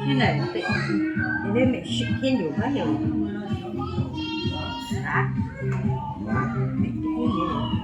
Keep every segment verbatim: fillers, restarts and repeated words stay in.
Cái này để, để mấy chục ký nhiều quá nhiều. Hả? Mấy chục ký nhiều.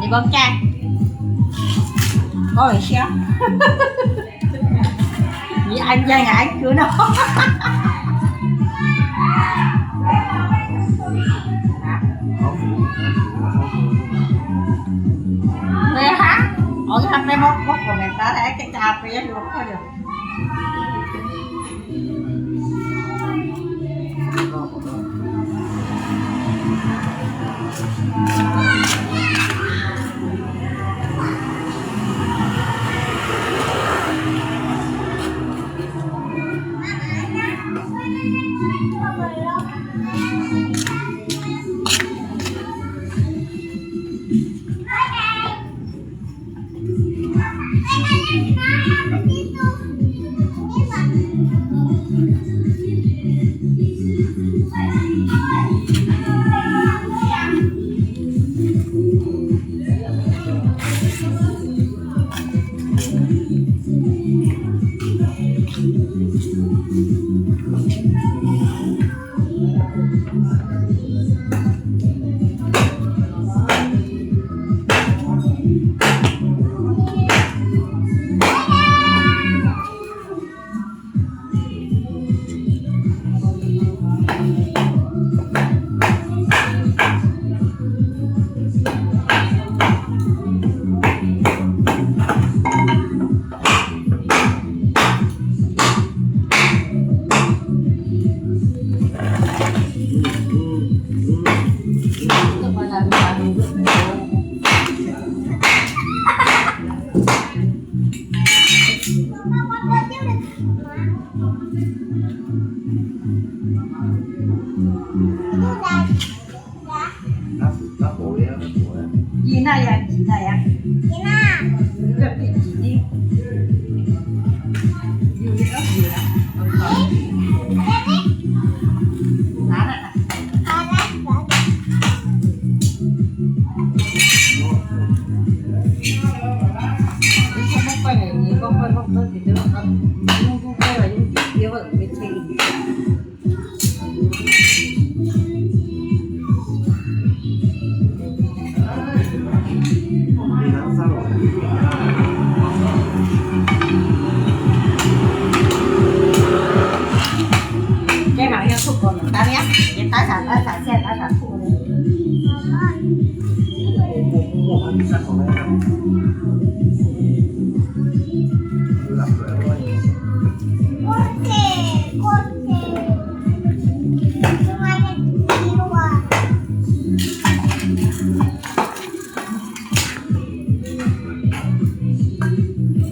你不给，我会笑。你安静安静哦。对哈，我还没我我komentar，哎，给他不要给我看了。 Ina ya, Ina ya. Ina.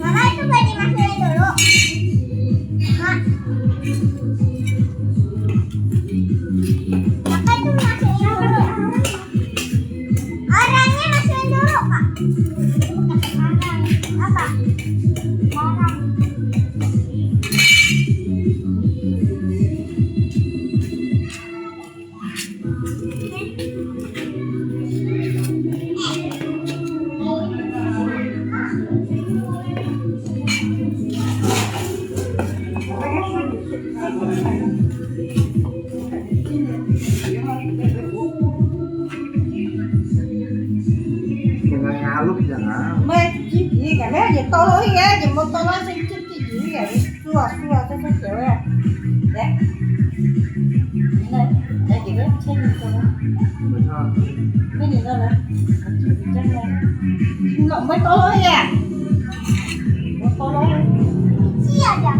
Mama, itu gak dimasukin dulu. Mak. Apa itu masukin dulu? Orangnya masukin dulu, Kak. Apa? Orang. Ngaluk ya, nah. Mai, cip, ini kan, ya, ya, tolong ya, ya, mau tolong, saya cip, cip, ini ya. Su ah, su ah, su ah, su ah. Deh. Nah, nah, gitu, saya gitu. Betul. Ini gitu lah. Jangan. Nggak, mau tolong ya? Mau tolong? Iya, ya.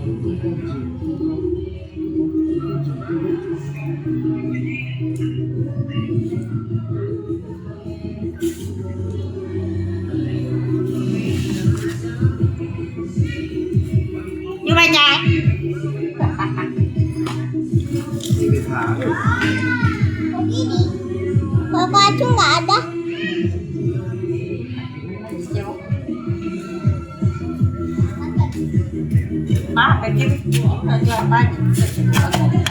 你们家？我弟弟，爸爸去哪的？ Bah, kecil, jual apa?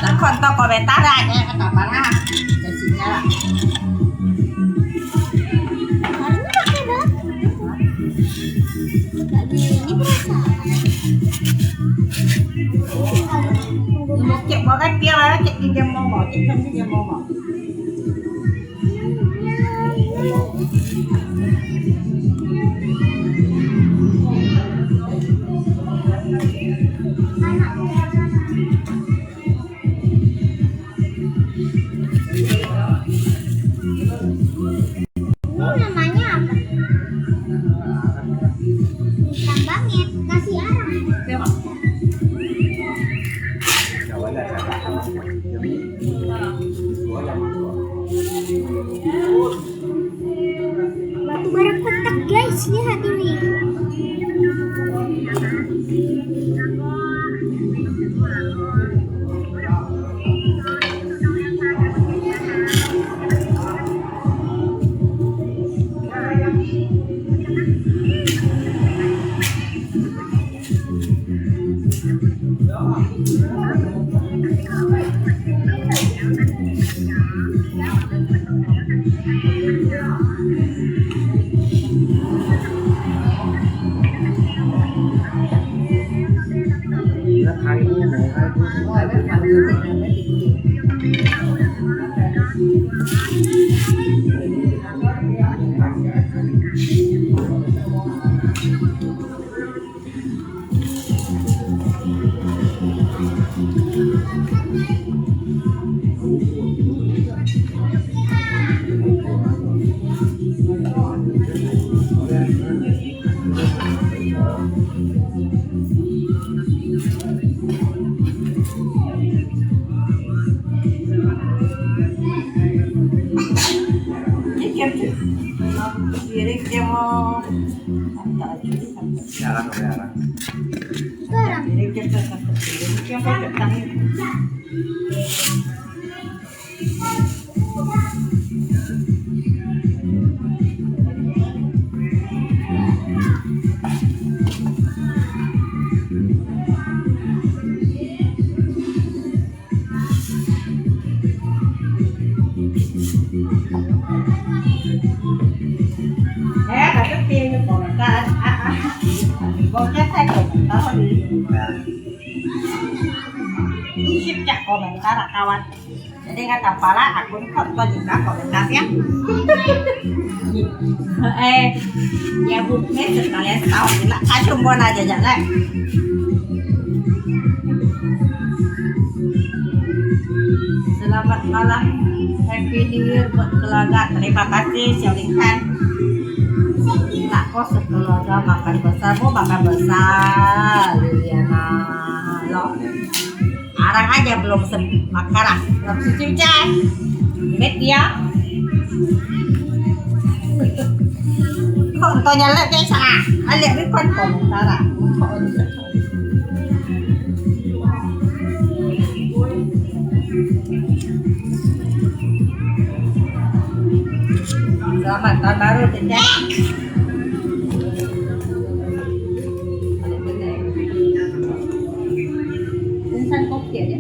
Takon toko betara aja kata para. Kecilnya lah. Hari ini pakai berapa? Ini berapa? Cek banget dia lah, cek pinjam momo, cek kan pinjam momo. Ini namanya apa? Tambangnya nasi arang. Batu bara kotak, guys, lihat ini. Isip jak komentar, kawan. Jadi kata pala, aku ni kok kau juga komentar ya. Eh, ya bu, ni sekalian tahu lah. Kasih pun aja jalan. Selamat malam, Happy New Year buat keluarga. Terima kasih, Xiao Lingkan. Kita kok sekeluarga makan besar, mau makan besar, Liliana. Loh. Arang aja belum sem-, makan ah. Belum cuci hujan. Bet dia. Kok tanya lek kayak sana. Alek ni kan komentar ah. Selamat tahun baru, Cecep. Insan kopi aja.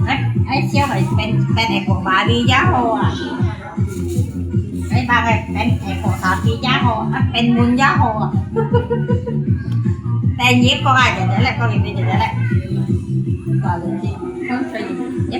Ai, ai, siapa pen, pen ekor babi jaho ah. Ai, bang, eh, pen ekor sapi jaho, ah, pen mun jaho. Pen ekor aja, jelek kok ini jelek. Kalau si, kan saya, ya,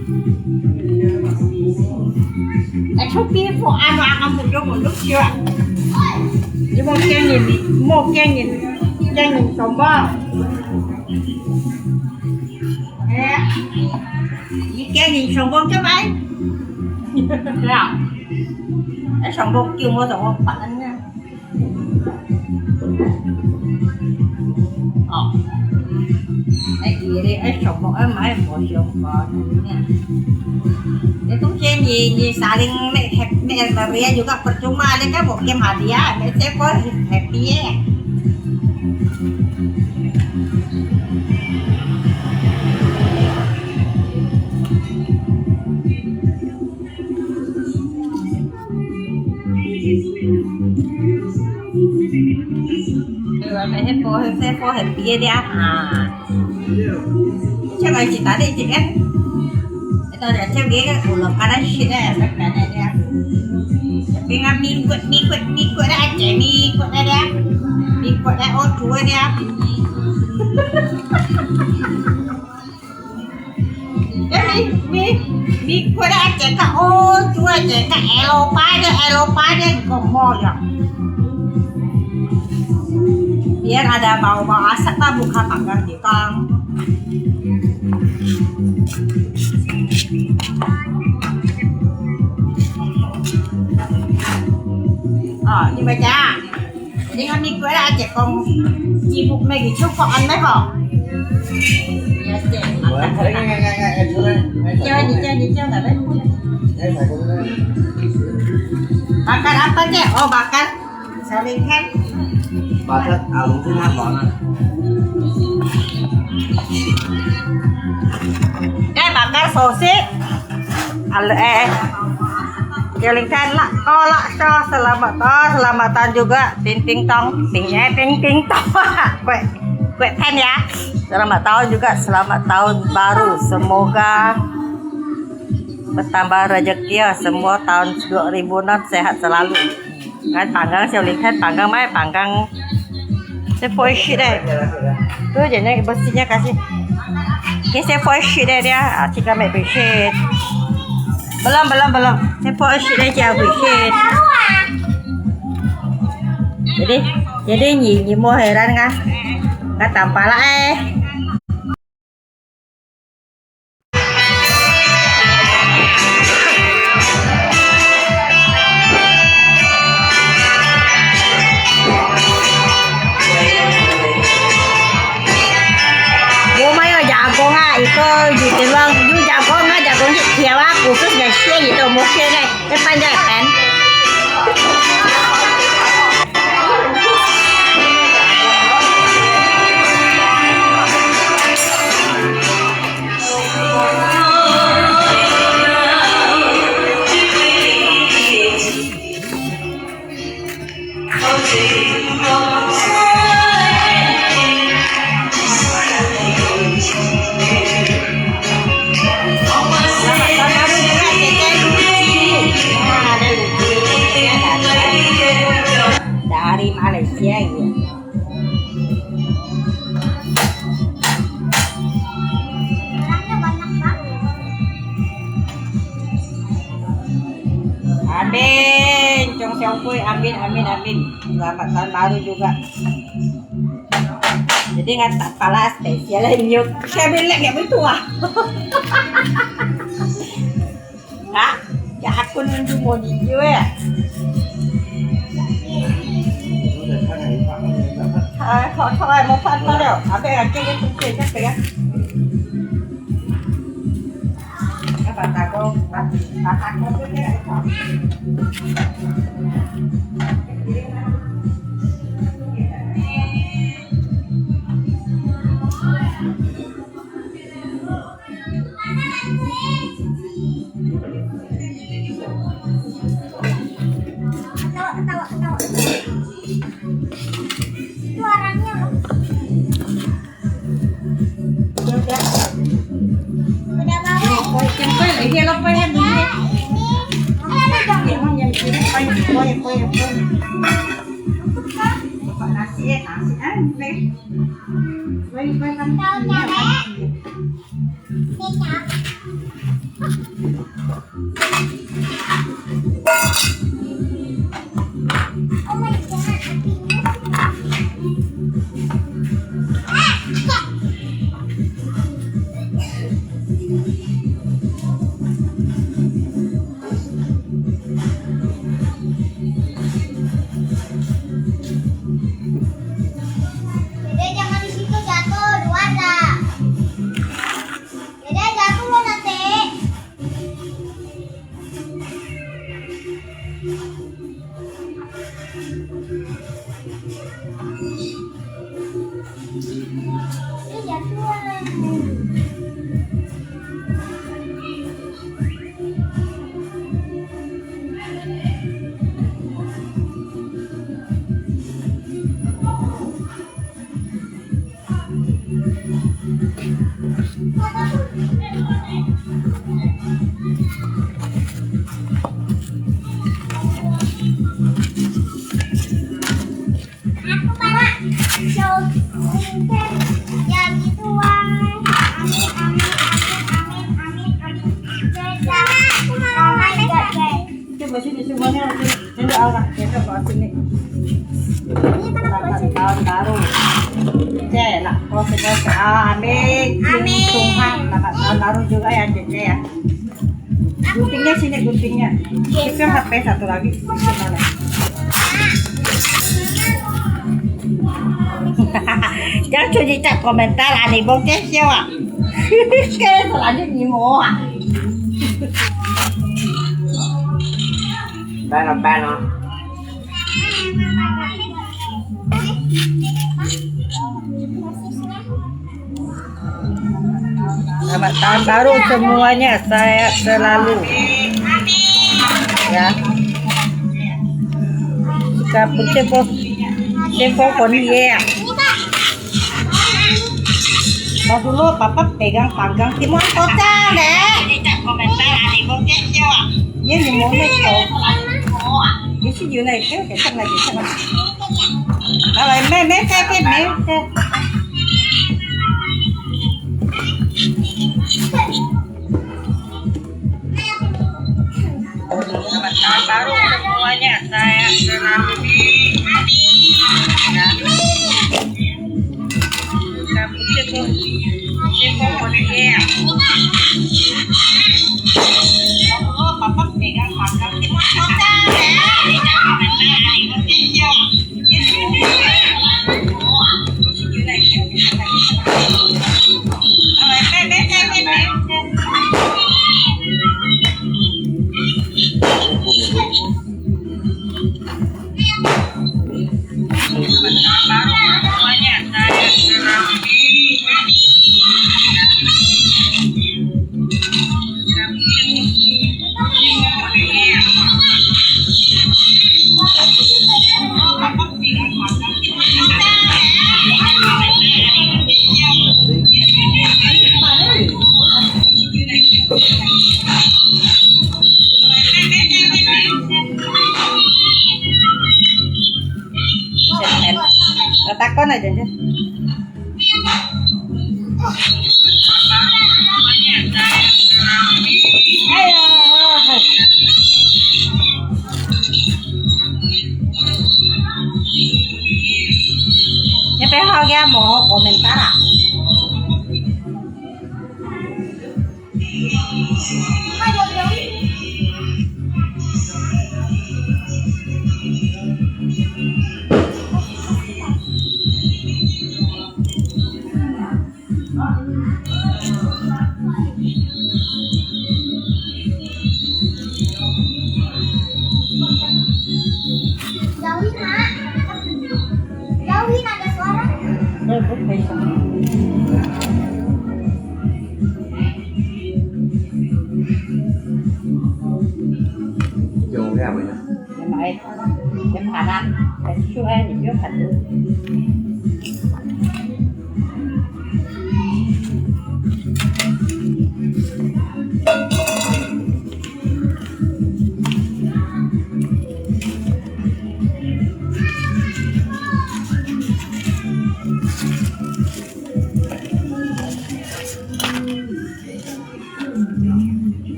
哎，出皮肤啊，啊，啊，不就不就去了。你莫见人，莫见人，见人什么？哎，你见人什么干嘛？对啊，哎，什么给我怎么办呢？ 哦，哎，佢个愛上網，愛買無上網。你東西你，你saling me-, me-, me-, juga percuma, 你kan無兼hadiah，你這個happy个。對啊，每天播，每天播happy个啊。 Siapa yang cerita dek cik kan? Itu ada cik dia kan, ulo kada shit eh, tak ada dia. Tapi ngam mikut, mikut, mikut dah, cik mikut dah dia. Mikut dah, oh, tua dia. Jadi, mi, mikut dah, cik kan, oh, tua cik kan, Eropa dia, Eropa dia, kau mau ya. Biar ada bau-bau asap lah, buka panggang. Kang. Ờ, nhưng mà chả. Nên ăn mì quế là trẻ con. Chị một mình thì chúc con ăn đấy hả? Iya, cek. Makan, makan. Jangan, jangan, jangan, tak ada. Makan apa, cek? Oh, makan. Saling kan? Bakar alung tu nak mana? Kan bakar sosis. Al-, eh, eh. Saling kan lah. Kolak so, selamat tahun, selamat tahun juga. Ting ting tong, ting eh, ting ting tong. Kuek, kuek pen ya. Selamat tahun juga, selamat tahun baru. Semoga bertambah rezeki ya. Semua tahun dua ribu enam sehat selalu. Kan panggang, Xiao Ling Tan panggang mai panggang. Saya four sheet eh. Tu je ni bersihnya kasih. Okey, saya four sheet eh dia. Ah, cik kami four sheet. Belum, belum, belum. Saya four sheet eh, cik four sheet. Jadi, jadi ni, ni mau heran kan? Kan tampak lah eh. 我们有牙膏啊，一个有的人有牙膏啊，牙膏一条啊，不是个线，你都没线嘞。 一般就係平。Selamat tahun baru juga. Jadi, ngan tak pala spesial lah, nyok. Kami lagi itu ah. Ha? Ya, aku nunggu mau di dia. Ha, kau, kau mau pan pan liao. Apa ya? Kau yang tu, kau yang tu ya. Ketawa, ketawa, ketawa. Itu orangnya loh. Udah, udah. Udah bawa. Ini, ini. Nasi ya, nasi. Ah, ini. Tahu cara ya? Dede, jangan di situ jatuh, luar dah. Dede, jatuh loh nanti. Aku bawa. So, yang itu, Wan. Amin, amin, amin, amin, amin, amin. Sama, aku mau main. Coba sini semuanya, sini orang, kita bawa sini. Ini kenapa sih? Selamat tahun baru. Cek, nak kau semua, ah, amin. Amin. Tuhan, selamat tahun baru juga ya, Cek, ya. Guntingnya sini, guntingnya. Itu H P satu lagi. Itu mana? Jangan cuci cak komentar, ani bong cek siapa? Sekarang selanjutnya mau ah. Ban oh, ban oh. Selamat tahun baru semuanya, sehat selalu. Ya. Kita pun tempo, tempo pun ya. Tar dulu, Papa pegang panggang timun kocang, Dek. Ini tak komentar, ani bong cek siapa? Iya, ni mau naik kok. Di sini naik, kita naik, kita naik. Kalau main, main, main, main, main. Selamat tahun baru semuanya, saya selalu. Ya. Kamu cek, cek, boleh ya. Oh, Papa pegang panggang. Tatakon aja, Jen. Ayo.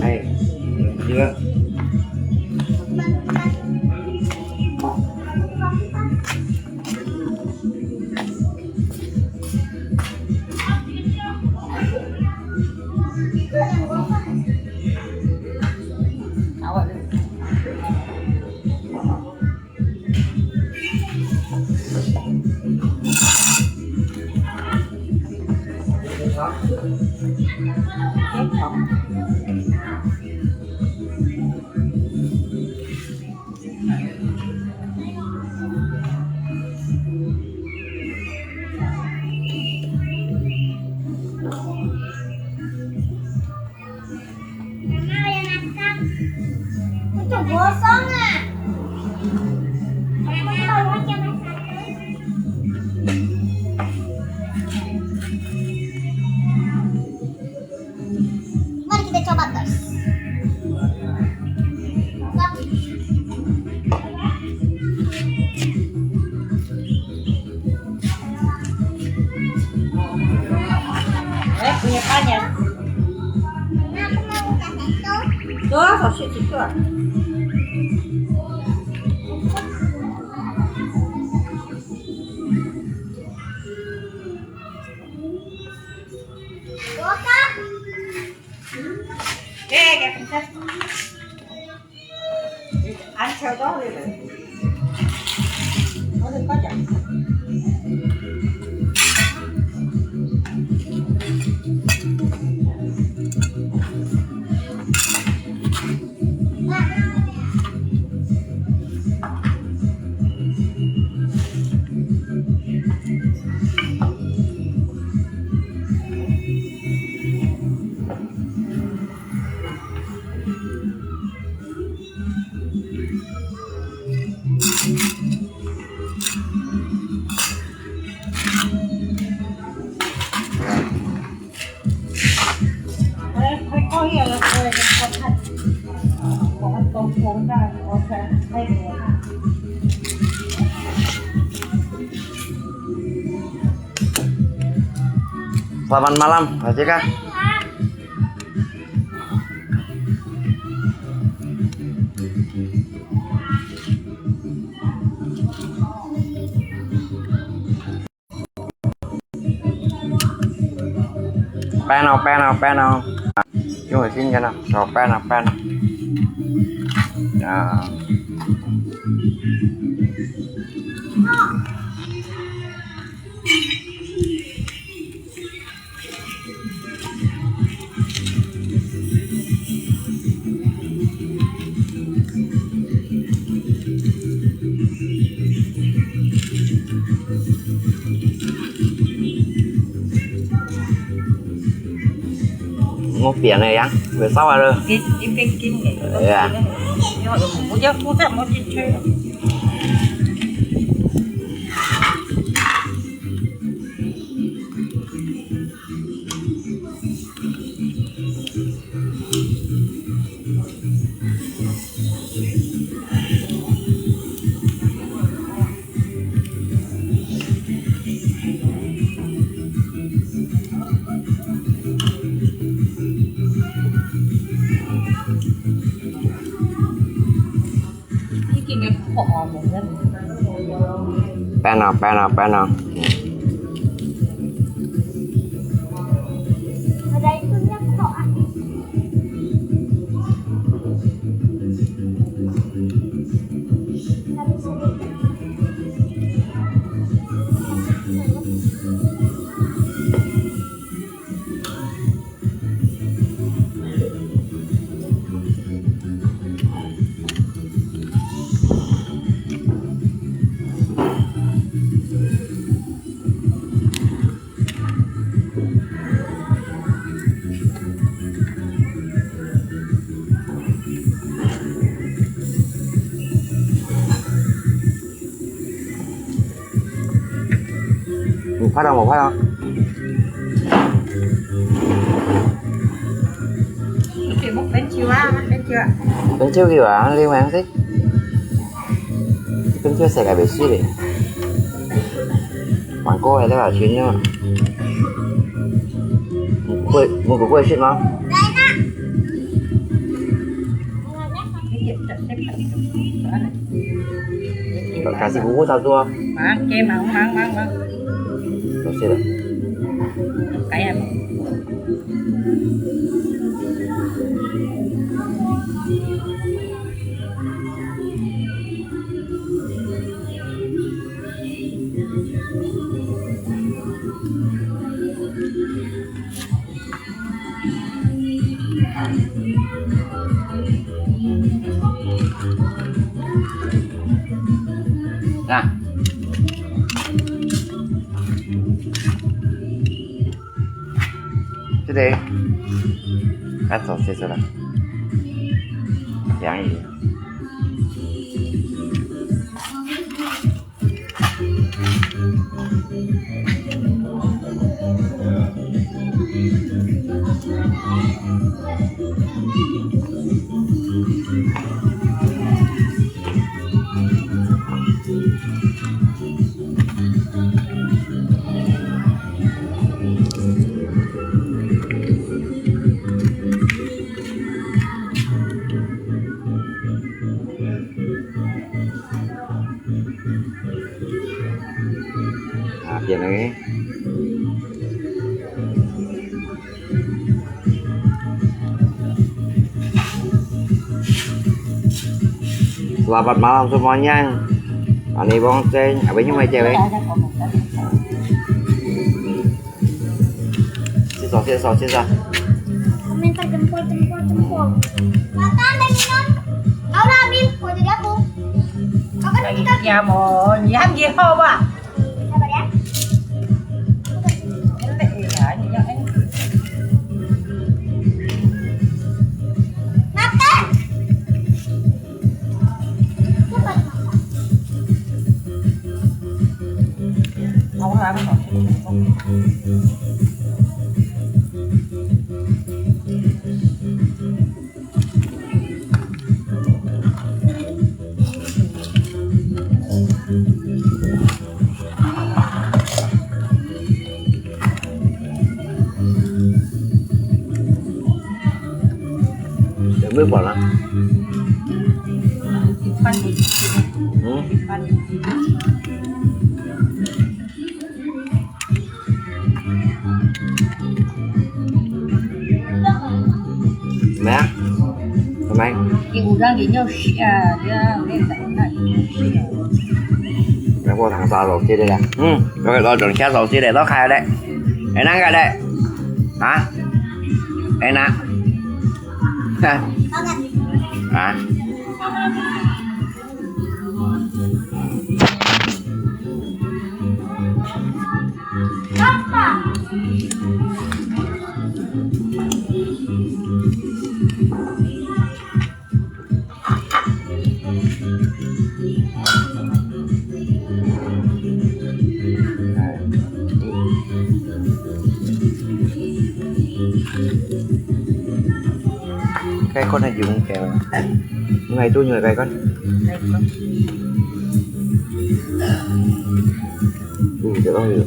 哎，这个。Itu gosong ah. Mari kita coba, guys. Eh, punya banyak. Tuh, sausage itu ah. Oke, oke, princess. Selamat malam, Pak J K. Panel, panel, panel. 因為新鮮啊，好搬啊搬啊。啊。 莫扁了呀，會燒啊了。一，一邊煎的。對呀。要，要，不要，不要，不要进去。 已經个殼啊，無人。搬啊，搬啊，搬啊。有拍到無拍到？你全部分手啊，分手啊。分手去啊，另外樣子。分手世界袂死咧。玩過个了，全了。不會，不會，不會信嗎？ 開始呼呼差不多。忙，該忙，忙，忙，忙。多謝了。哎呀。 啊。這個，啊，走，謝謝了。便宜。 啊，變了欸。Selamat malam semuanya. Ani Wong Chen, apa ini mai cewek? Sisa, sisa, sisa. Kami tak jempol, jempol, jempol. Makan dan minum. Kau lah, Bim. Kau jadi aku. Kau kan kita. Ya, mau. Lihat dia kau, Pak. Sabar ya. Makan.有沒有飽了？嗯？咩啊？做咩？佢有人佢要死啊，對啊，有人在那要死啊。來，我通沙手機的啦。嗯，我來做下手機的，都開了。哎，那個嘞？啊？哎，那？啊？ 該款係用个，你買多少个該款？嗯，這東西。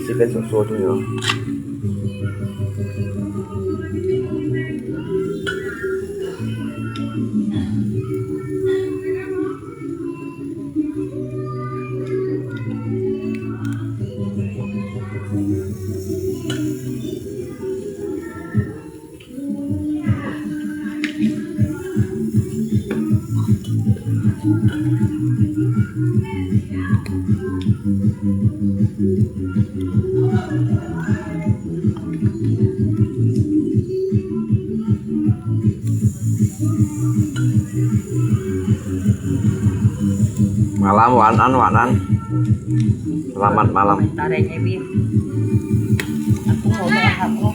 隨便做做就有。 Malam, Wan An, Wan An. Selamat malam. Komentar ya, Bim. Aku mau bahas apa?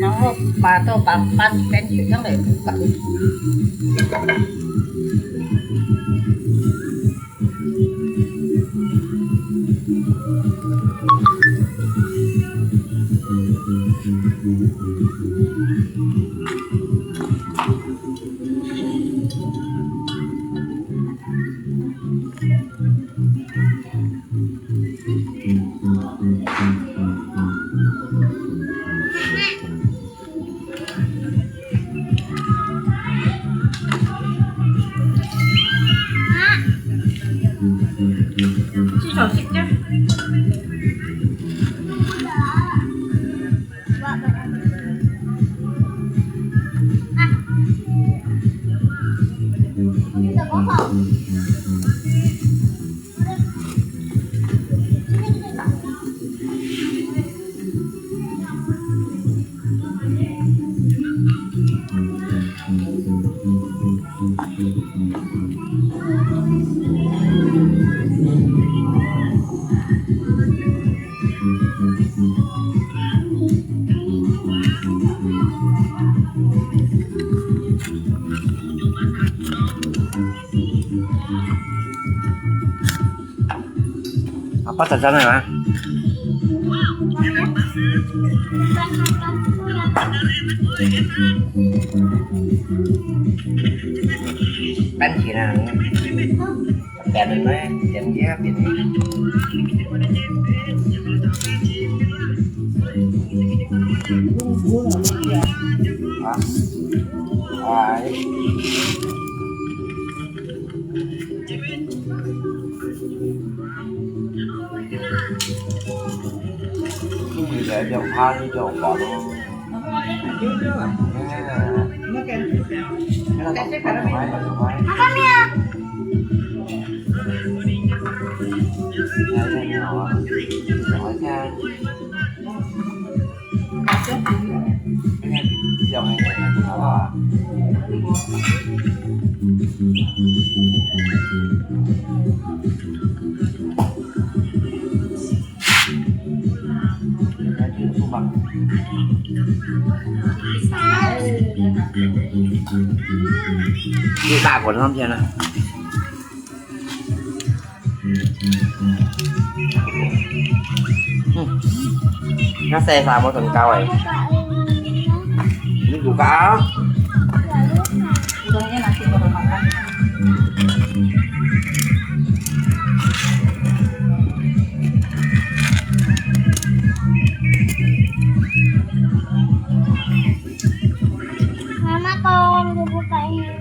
Mau pato papat pen juga nggak buka. Apa jajan ya, Ma? Kan kira. Kan ini, kan dia ini. Ah. Ai. Không bị để cho pha đi cho bỏ luôn. Apa nih ya? 一大锅汤片了。嗯，那谁啥没成高哎？你不高？Mama, tolong dibukain.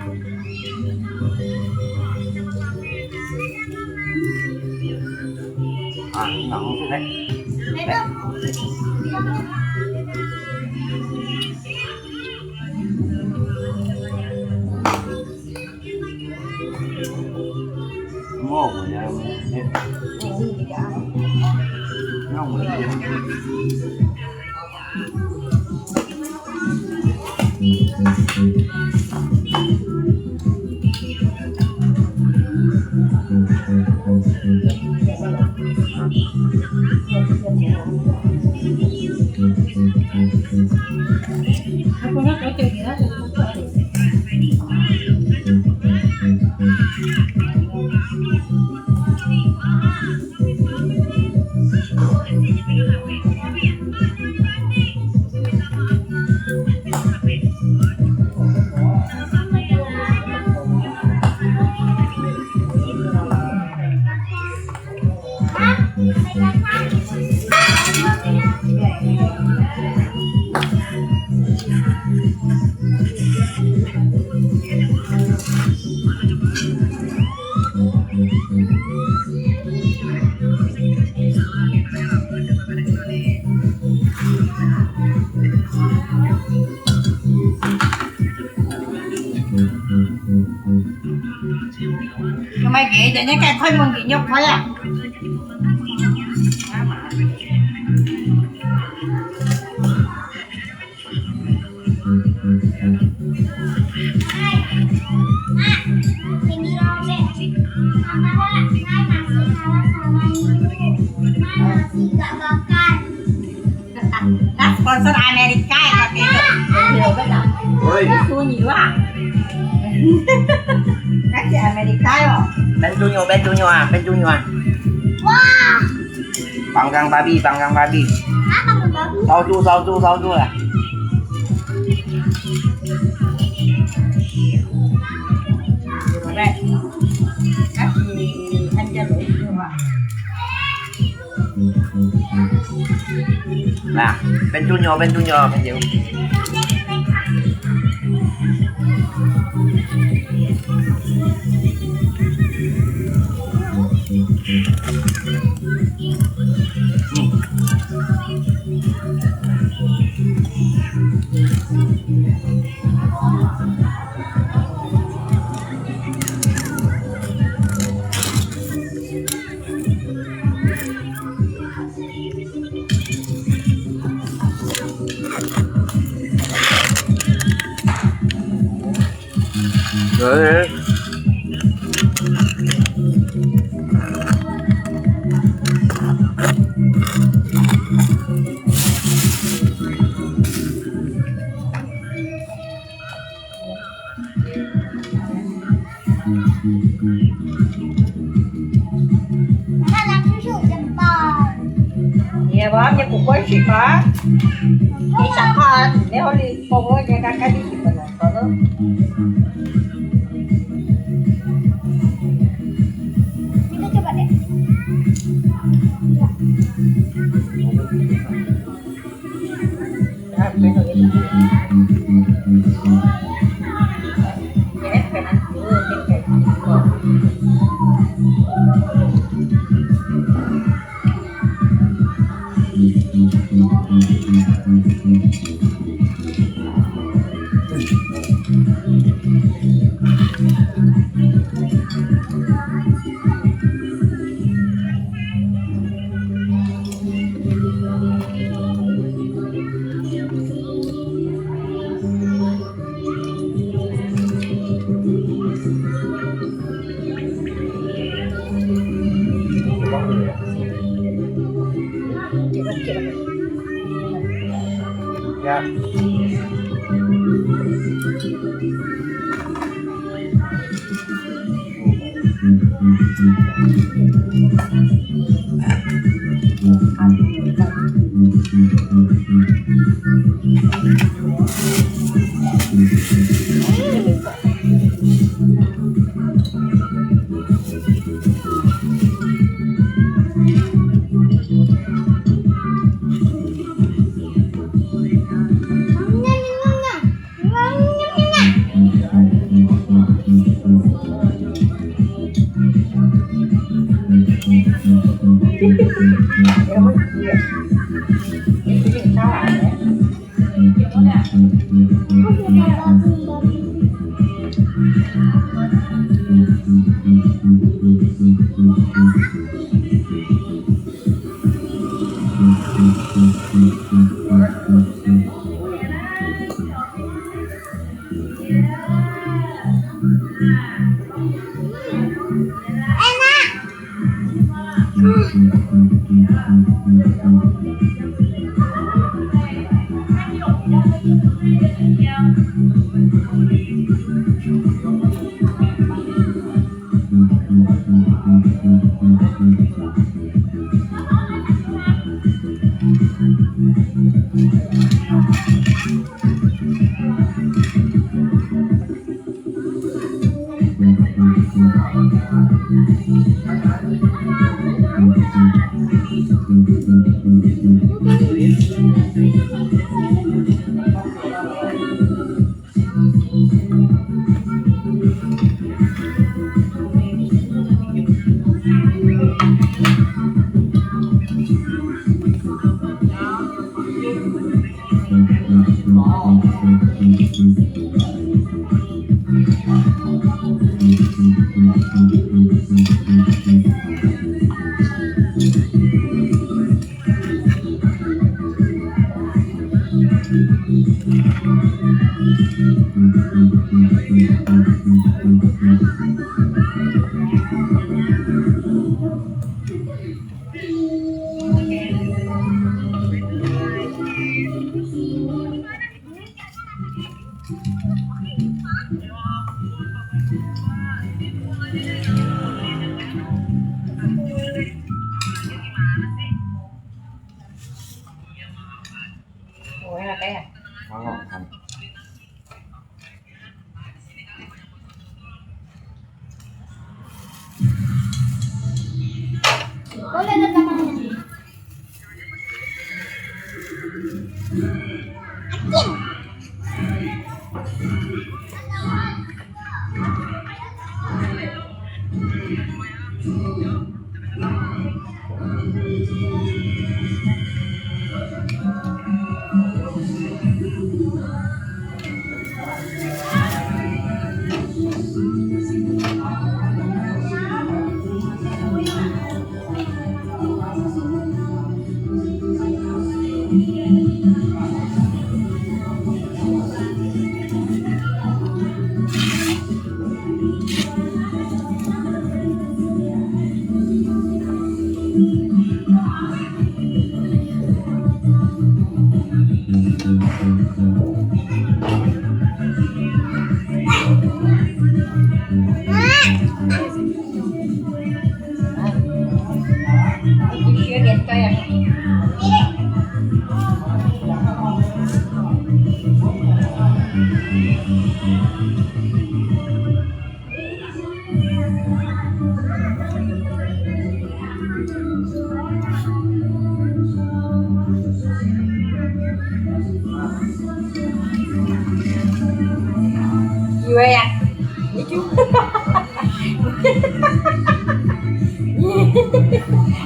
Ah, nggak mungkin, Dek. Mày kể cho nhớ cái khói mông kì nhóc khói à. Nah, sponsor Amerika ya, tapi itu. Oi. Itu nyiwa. Kasi Amerika yo. Bantu nyo, bantu nyo ah, bantu nyo ah. Wah. Panggang babi, panggang babi. Apa panggang babi? Sausu, sausu, sausu lah. Nah, pentunyo, pentunyo, pentunyo. Mama, nang susu jempol. Iya, Bang, ya pukul sih, Bang. Ini sakat, ini oli pokoknya kakak di sini, Bang. Kita coba deh. Ủa, hay là té à? Ngon không? Không. Kiwi à? Dí chú.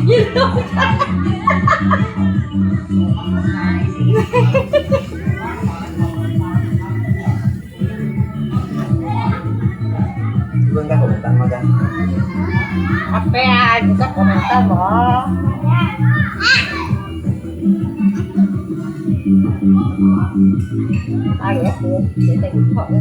Dí chú. Ibu enggak komentar mah, Kak? Apa ya? Kita komentar, loh. Ayo, aku, kita ikut, ya.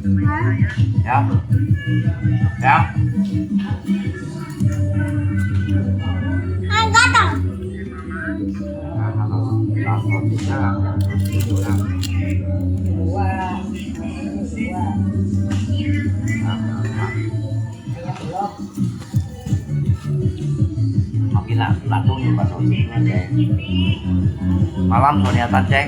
呀？呀？Makin lah, lah tu ni pasal tu ni. Malam soalnya tadi.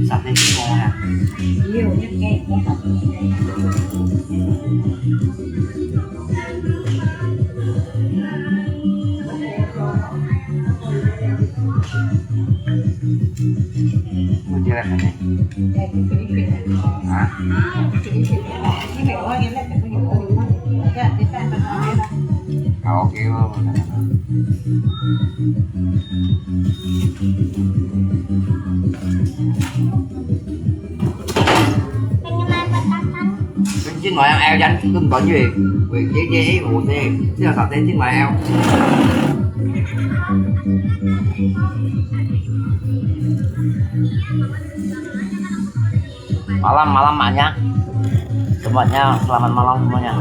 Sate singkong ya. Bên trên ngoài em eo dán cưng có nhiều, với cái dây ấy của dê, chứ là sao tên trên ngoài eo. Malam, malam, Mak, ya. Semuanya, selamat malam semuanya.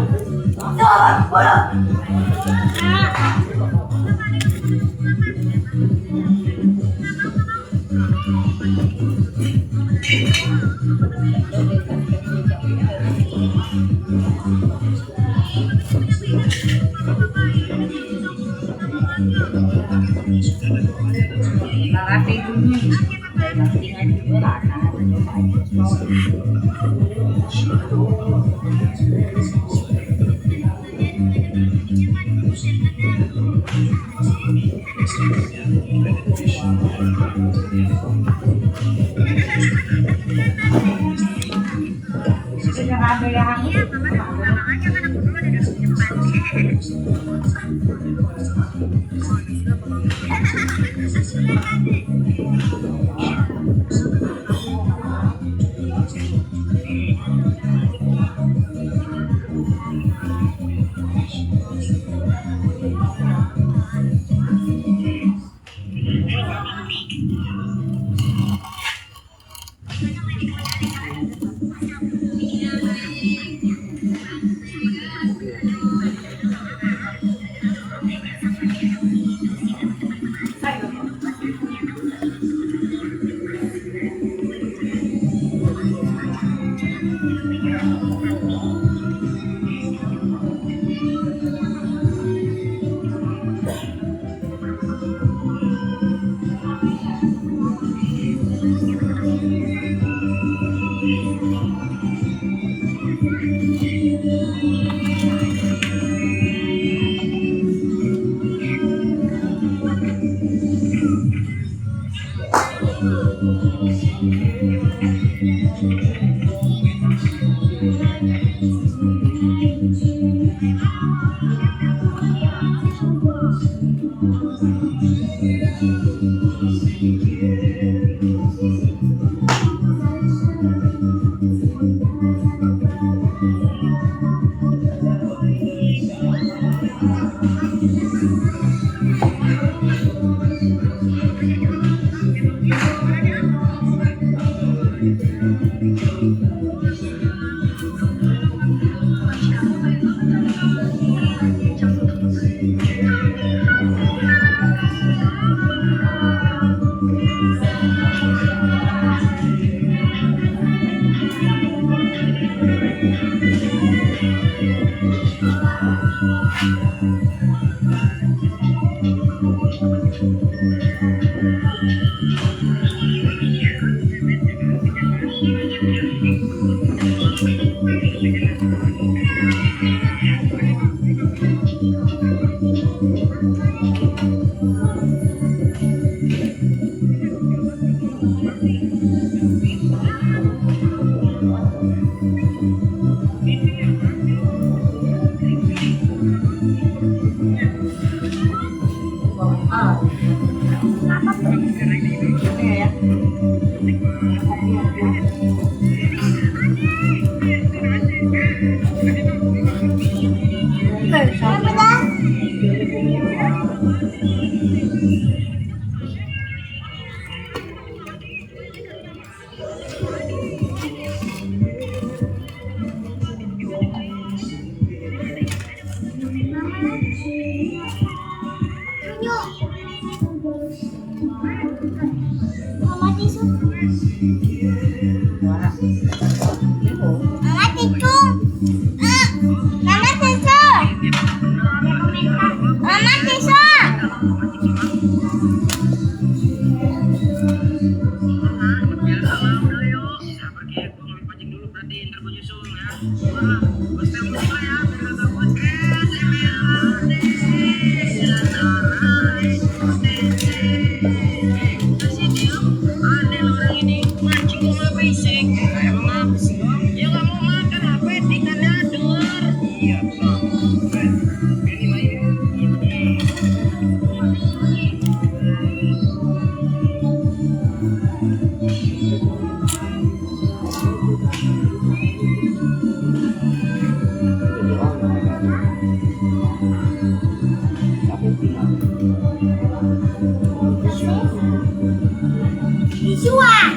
你说啊？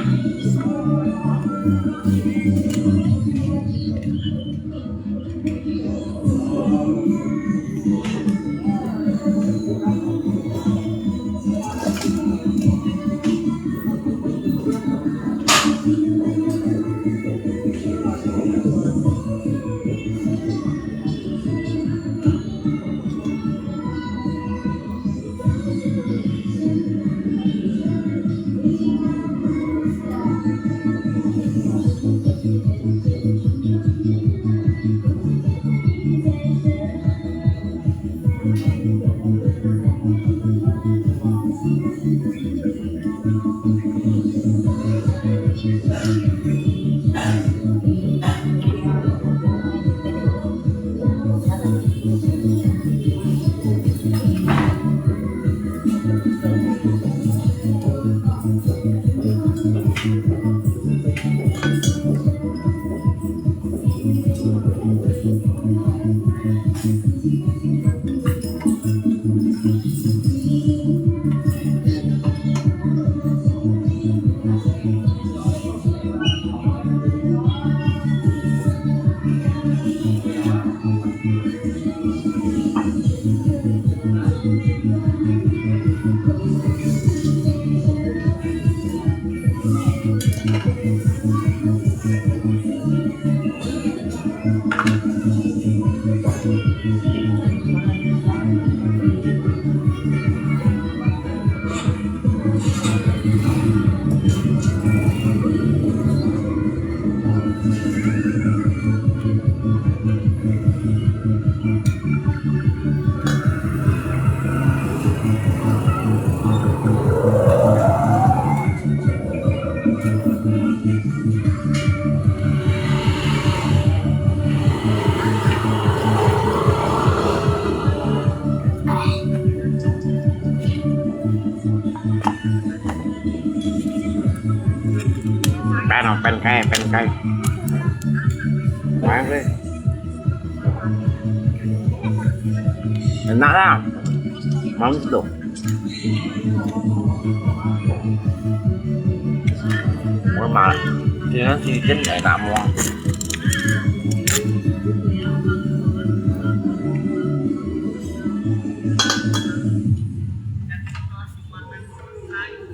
Pan, pan kai, pan kai. Pan kai. Enak lah. Mantap. Ôi mà, thì nó chi chín lại tạm mua.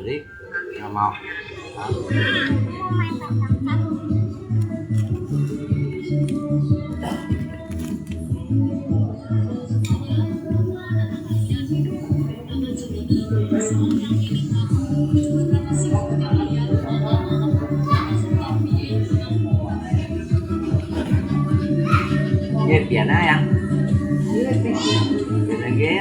Đi, nggak mau. Ye, pian na yang. Pian na ye.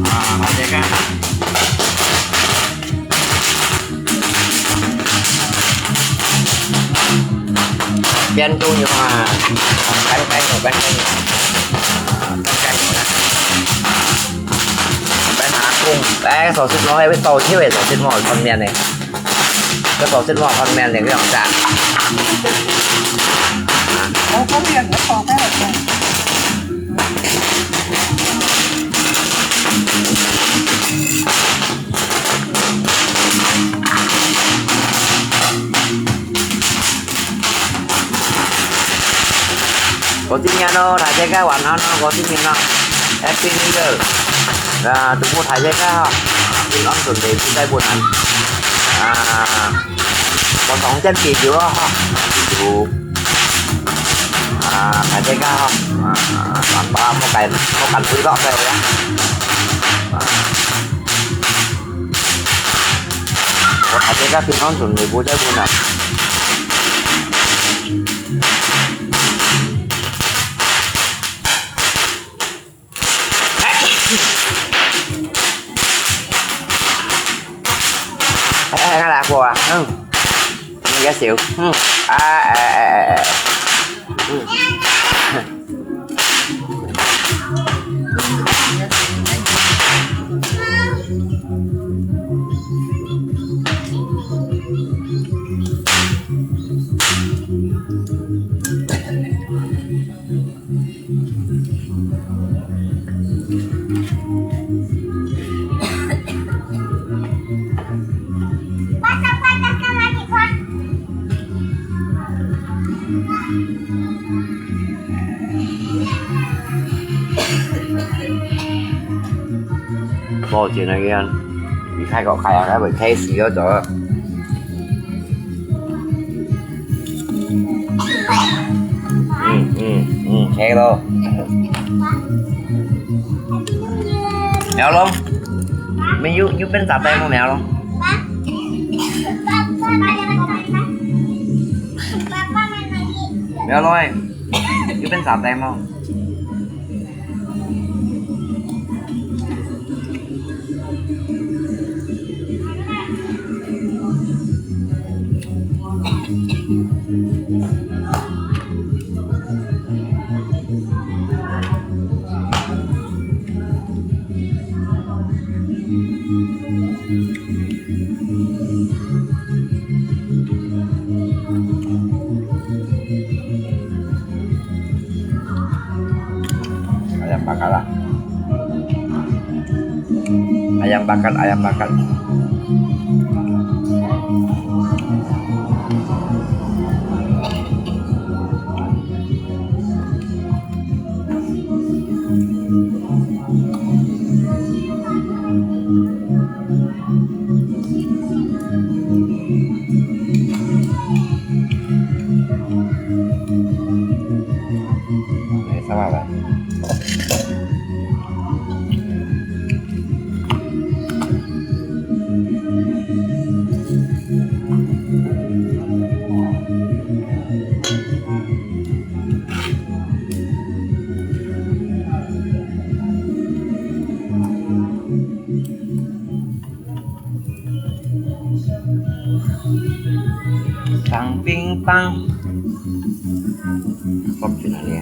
啊，好，再看。邊都有啊，乾乾有，乾乾有，啊，乾乾有啊。乾下公，哎，壽司郎，哎，會倒跳个壽司郎，方便呢。 个壽司郎方便个樣子啊。好方便，好方便。過新年咯，大自家晚安咯，過新年咯，Happy New Year！啊，祝福大自家哈，平安順利，不災不難。啊，過上天祈求咯哈，祈求。啊，大自家哈，啊，爸爸莫緊，莫緊飛落去啊。啊，過大自家平安順利，不災不難。 哎，哎，看哪个啊？嗯，你个手，嗯，哎，哎，哎，哎，哎，嗯。 無錢个人，你泰國開啊，開會開死个咗。 嗯，嗯，嗯，可以咯。苗龍，你有，有變雜仔無，苗龍？苗龍欸，有變雜仔無？ Ayam bakar lah. Ayam bakar, ayam bakar. Ê, sao mà vậy? Tang ping tang. Pop trên này nè.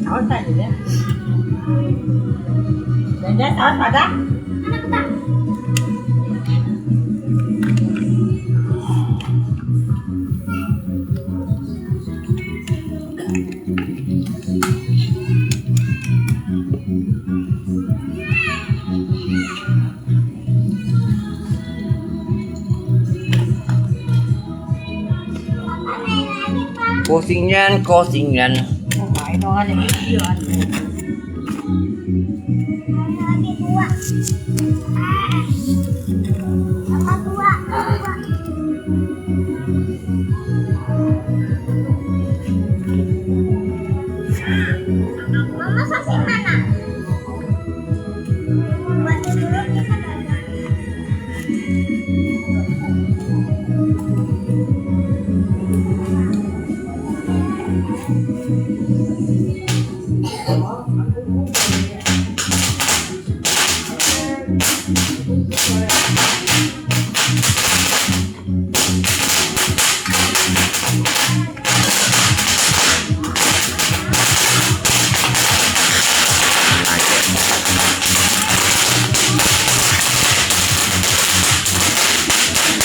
炒菜里面，人家炒炒的。過新年，過新年。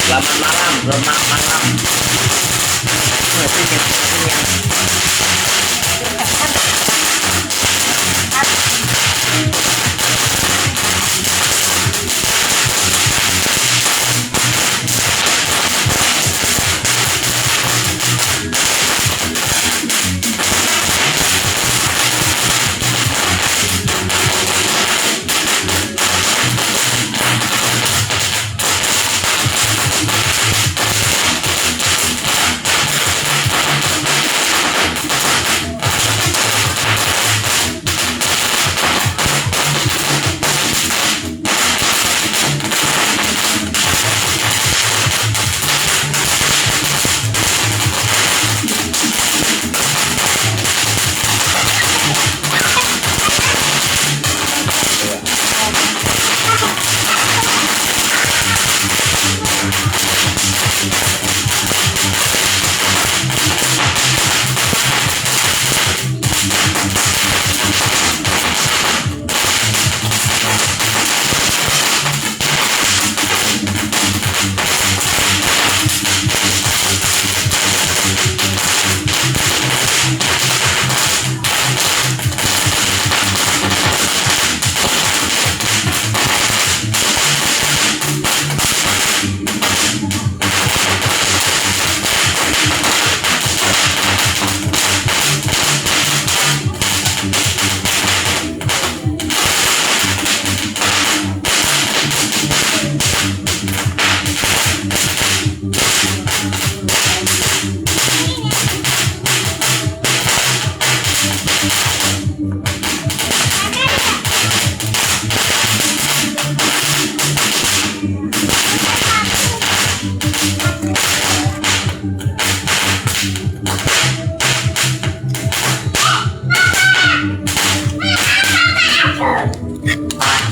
Selamat malam, selamat malam.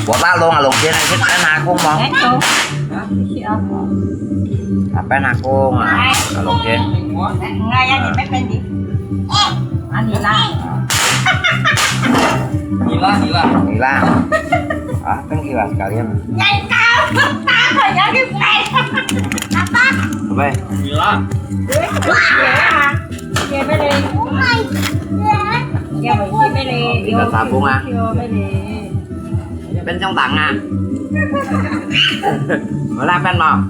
Buat apa lo ngalungkin, kan aku mau. Eto. Siya. Apa yang aku ngalungkin? Ngayon, ipepende. Ani lang. Nila, nila. Nila. Ah, kan nila sekalian. Yan ka! Yan ka! Apa? Apa? Nila. Wah! Kita sabung ah. Bên trong tắng à? Có là bên mà.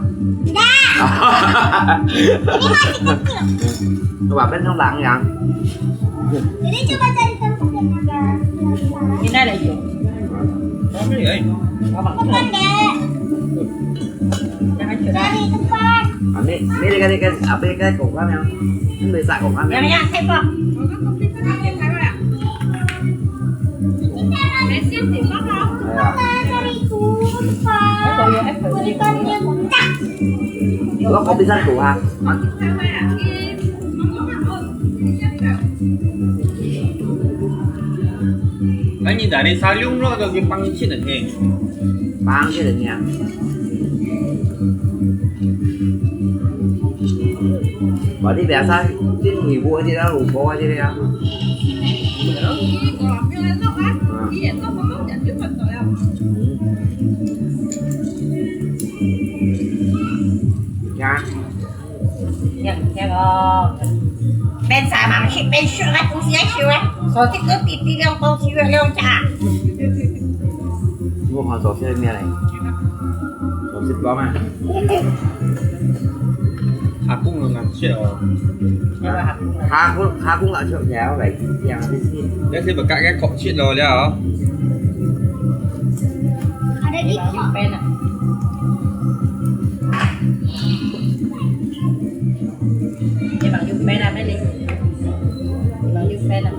Coba bên trong tắng ya. Jadi coba cari tempat yang agak. Ini ada itu. Bukan, Dek. Jangan curang. Cari tempat. Ini, ini dekat-dekat apa, dekat kolam yang. Ini bisa kolam yang. Yang, yang, saya kok. Lo kok bisa tuh, ha? Kan ini dari sayur lo atau dipangsit aja? Pangsit aja. Berarti biasa mungkin ibu aja lah, lupa aja deh ya. Hmm. Ya. 靚靚哦，變晒嘛，去變燒啊，東西愛燒啊，手機都滴滴亮光燒啊，亮炸。我看手機係咩咧？手機光啊。客公个顏色哦。客公，客公个顏色，靚个色。你係毋係隔个角色咯了？Ada di 你望右邊啊，咩哩？你望右邊啊。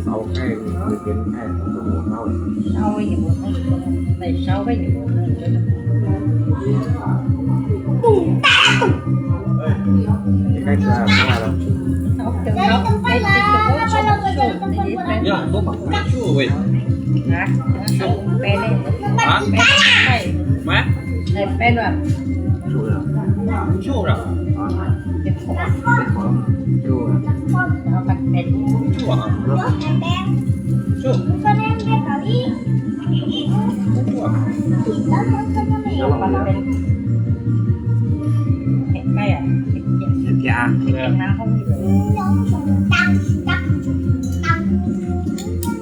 燒个也無，燒个也無，你該吃啊，吃完了。 呀，都蛮不错喂。啊？啊？什么？臭的。臭的。臭啊。臭。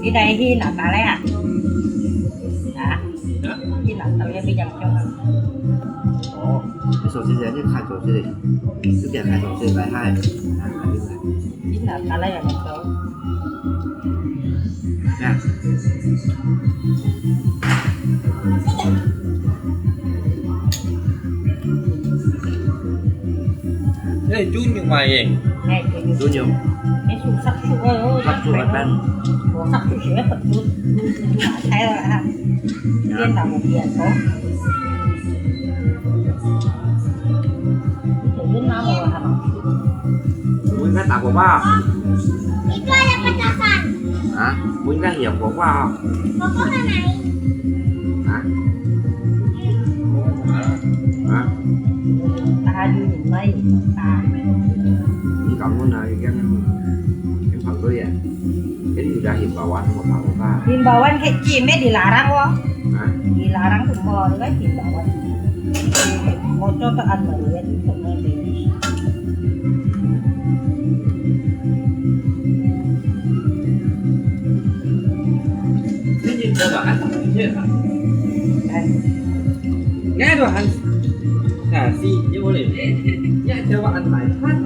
你來去哪搭來啊？啊？去哪搭來比較香啊？哦，你手機在那看手機的，就点开手机来嗨，啊，你哪搭来啊？ 哎，豬肉賣个。哎，豬肉。豬肉。哎，素，煠素个哦，煠素个飯。哦，煠素是要煠素，素，素，素，菜了哈。呀。 Mo應該打火把啊？你做了不打算？啊？Mo應該有火把啊？火把在哪裡？啊？啊？打就有了，打。你搞混了，你看那个，你跑对呀。 Jadi udah himbauan mau tahu kan? Himbauan kecil, di larang wo. Hah? Di larang semua tu kan himbauan. Mau contoh anu ya, di sana jadi. Ini coba kan, iya kan? Eh. Nggak ada han. Nah, si, ini boleh. Ya, coba kan, kan?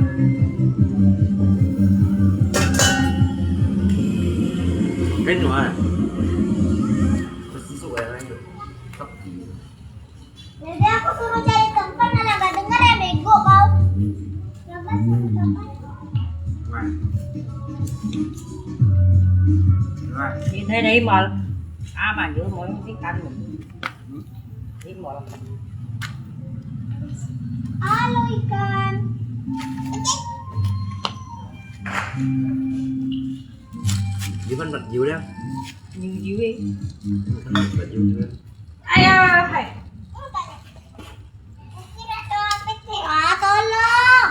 Kan, wah. Dede, aku suruh cari tempat, malah nggak denger ya, bego kau. Coba suruh tempat. Wah. Wah. Ini dari mall. Aman, dia mau yang sih kan. Di mall. Halo, ikan. Di mana baju dia? Baju dia. Baju dia. Ayo, hai. Kira tuh apa sih? Ah, tolong.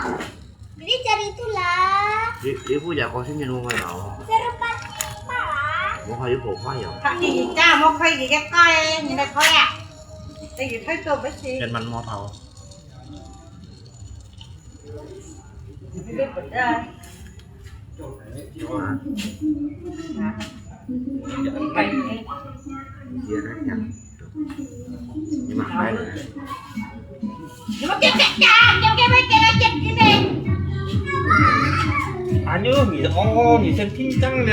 Jadi cari itulah. Di, di punya kau sini mau main apa? Serupa sih, Pak. Mau kayu kau kaya? Kak, di kita mau kau di kita kau, ini kau ya. Lagi kau tu apa sih? Dan man mau tahu. Ini beda. Aduh, 你，哦，你先听讲了。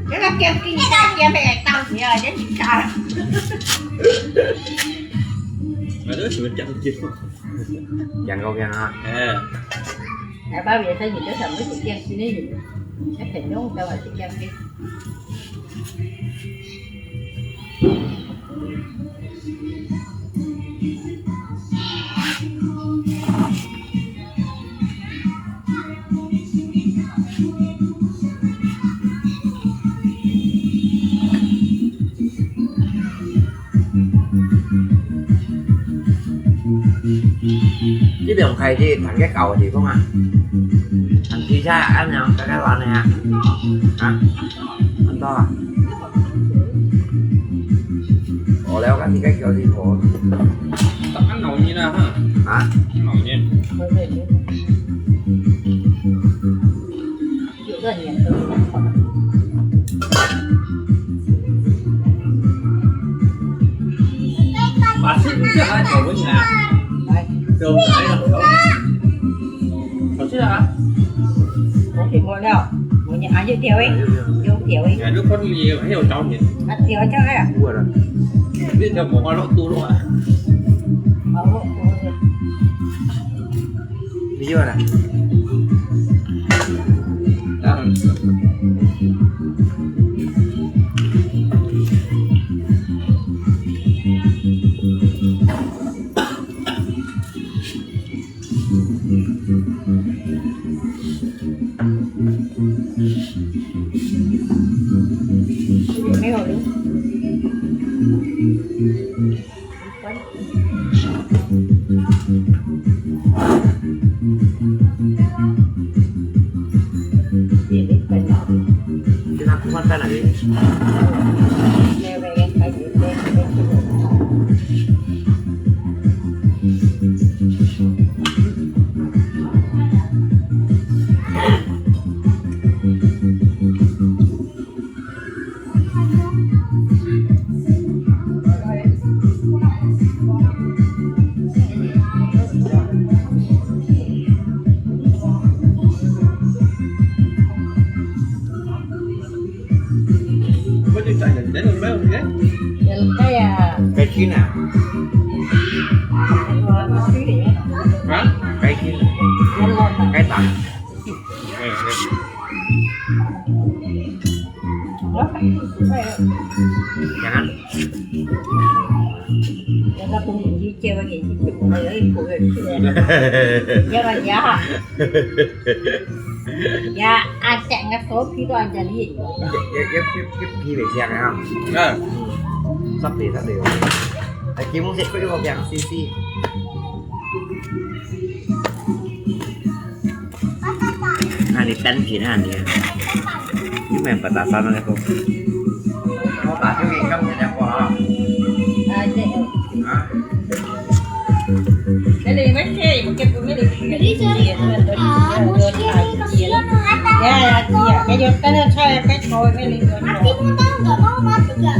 这个点心，这个点心，到时啊，这是啥？ Ada semacam gitu. Yang kau yang ah. Eh. Apa biasanya kita sama si Kian sini gitu. Saya kenyang tahu si Kian sih. 這邊開始談个搞个地方啊，談地產啊，恁樣，該个話呢啊，啊，恁多啊。我了解你个小地方。當然鬧熱啦哈。啊？鬧熱。有个年頭。把這個叫啥搞不起來啊？來。走，來了，搞不起來。 好吃啊。我點過了，我點還有條誒，有條誒。哎，你看你還有條呢。啊，條條誒。有了。你條無法落肚了啊。好，我，我，你有了。嗯。 没有了。现在不放在哪里？ 啊？該去，該打。嗯，嗯。 嗯。嗯。十粒，十粒哦。哎，基本上佢个餅，試試。 那你單品啊你啊，你买不打算那个。我打就给你看一下啊。啊，对。啊。Dali, mai kay, magkit ko, mili. Dali, sir. Ah, mungkin ini kasihan na ata. Ya, ya, ya. Medyo ka na siya, kahit ko, mili. Ate mo tao, nggak mau masuk ya?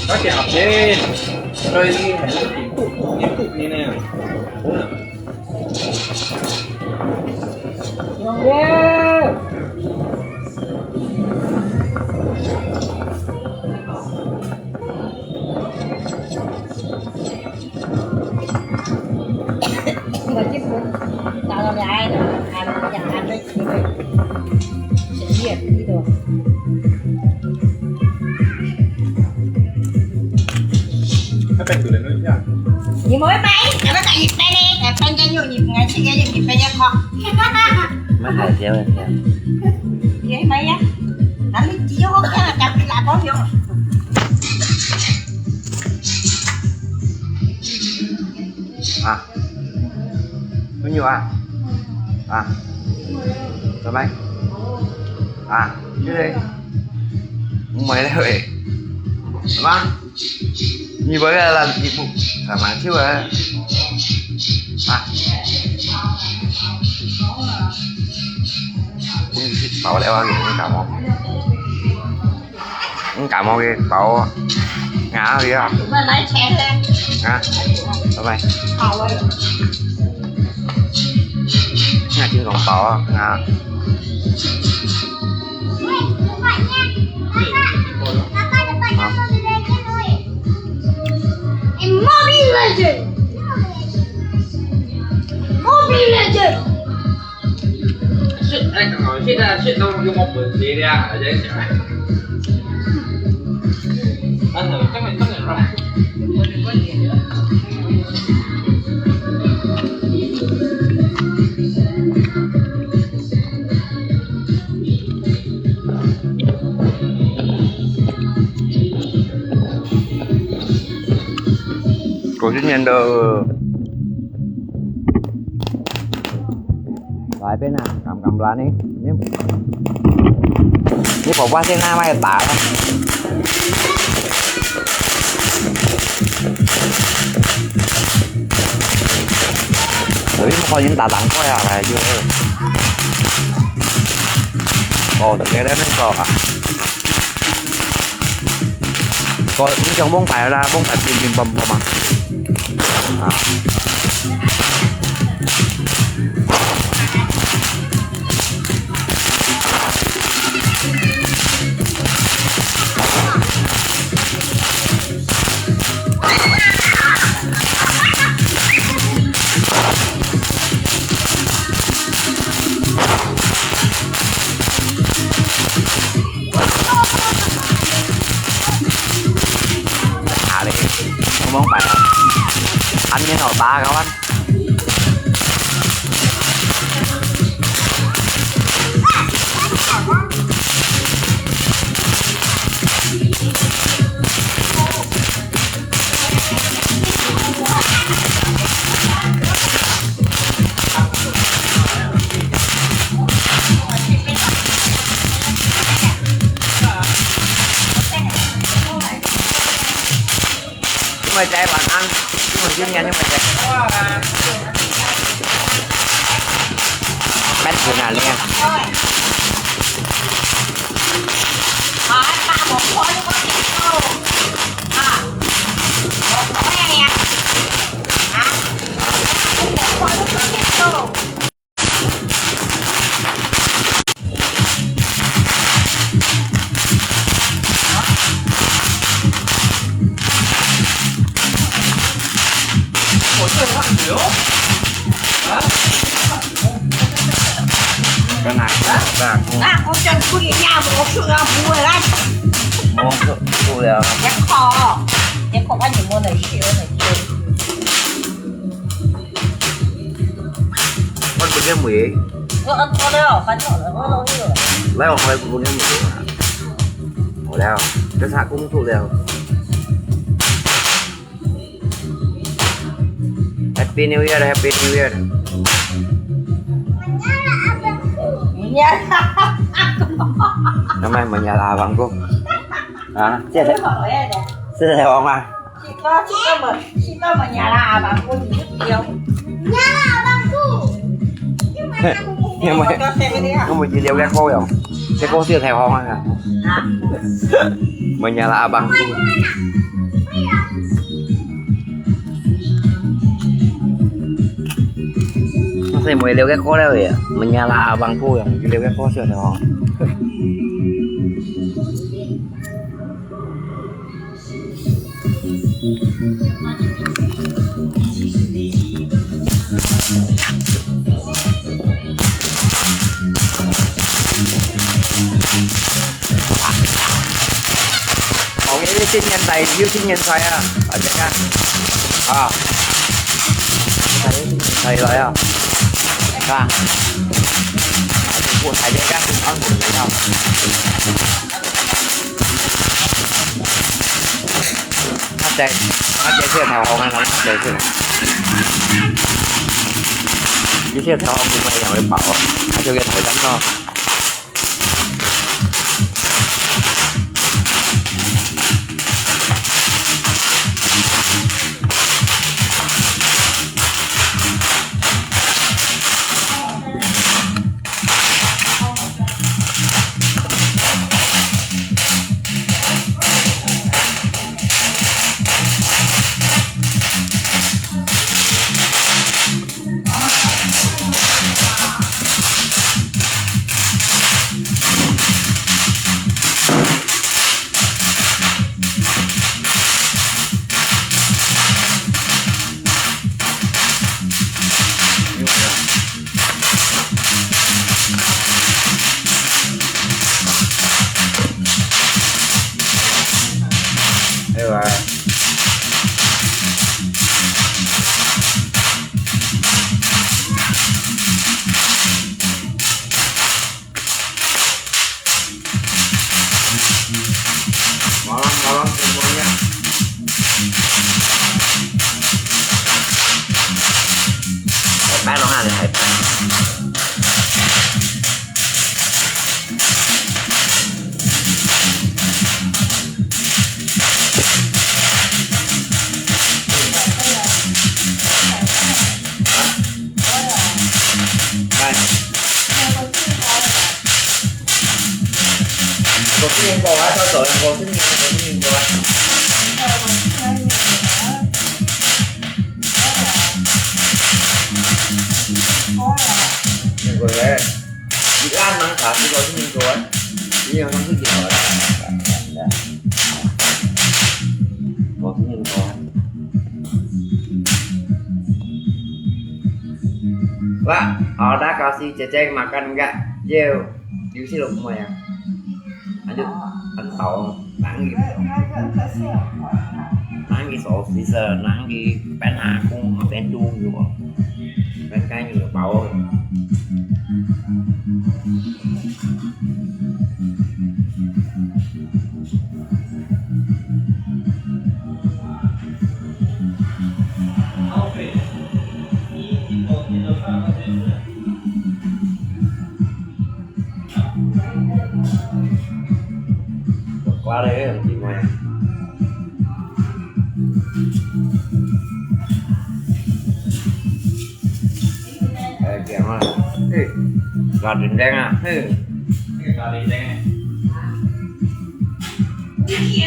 Có chè hộp gì? Rồi đi hẹn nó tìm tụ, tìm tụ đi nè.你莫買，咱們買一杯呢，咱搬家用一，俺去年用一杯也好。買海鲜了，你买呀，咱們只有我看了，咱們拿包用。 啊，朋友啊，啊，拜拜。啊，這個，毋買了喂，好嗎？你買个啦，你不，幹嘛去啊？啊，你去把我來玩，你幹嘛？ 你感冒个包啊，去啊。啊，拜拜。好了。你還真講包啊，啊。Mobile Legend。 現，哎，剛好現在現在用我本事的啊，還在想。但是，這個，這個，過新年了。 來邊啊，敢敢啦你？你，你婆婆先拿麥打了。所以我已經打打過啊，來就。哦，這個那個啊。 個，你想蒙牌啦，蒙牌乒乒乓乓嘛。啊。啊嘞，我们摆了，安眠好吧，kawan。你們家晚安，你們今年你們家。真不灵呀，我说啊，不会啦。我受不了。别烤，别烤，把你摸的血，我的天。我不给喂。我ăn好了，饭好了，我都有了。来，我回不给喂了。好了，这下工作了。 Happy New Year, Happy New Year. Menyala abangku. Menyala abangku. Nama menyala abangku? Ha? Sila, sila orang ah. Sila, sila me-, sila menyala abangku, ni dia. Menyala abangku. 你有沒有，你有沒有去遛該狗喲？該狗是有太好玩啊。啊？Menyala abangku。那是沒遛該狗了耶，menyala abangku喲，你遛該狗是有太好。 哦，你新年快，有新年快啊，大家啊。啊。新年快樂啊。啊。我大家平安，平安。 啊，對，啊，對，這个頭紅啊，頭紅，對，對。這个頭紅，佢乜會飽哦，啊，就个頭先咯。 哎呀！ Malam-malam semuanya. Hai pan dong, ada hai pan. Hai. Có cái miếng bò á, tao chở em có cái miếng, có cái miếng bò á. Miếng bò đấy. Đi ăn mắm cá thì có cái miếng bò ấy. Đi ăn mắm cái gì hả? Có cái miếng bò ấy. Wah, ada kasih ceceng makan enggak? Yo, you see look mo ya. Anu, anu tao, nangis. Nangis officer, nangis pen aku, pen tu yo. Pen kai yo bao. 瓜咧，毋係咩？哎，點啊，嘿，加點燈啊，嘿，加點燈。 𠊎，𠊎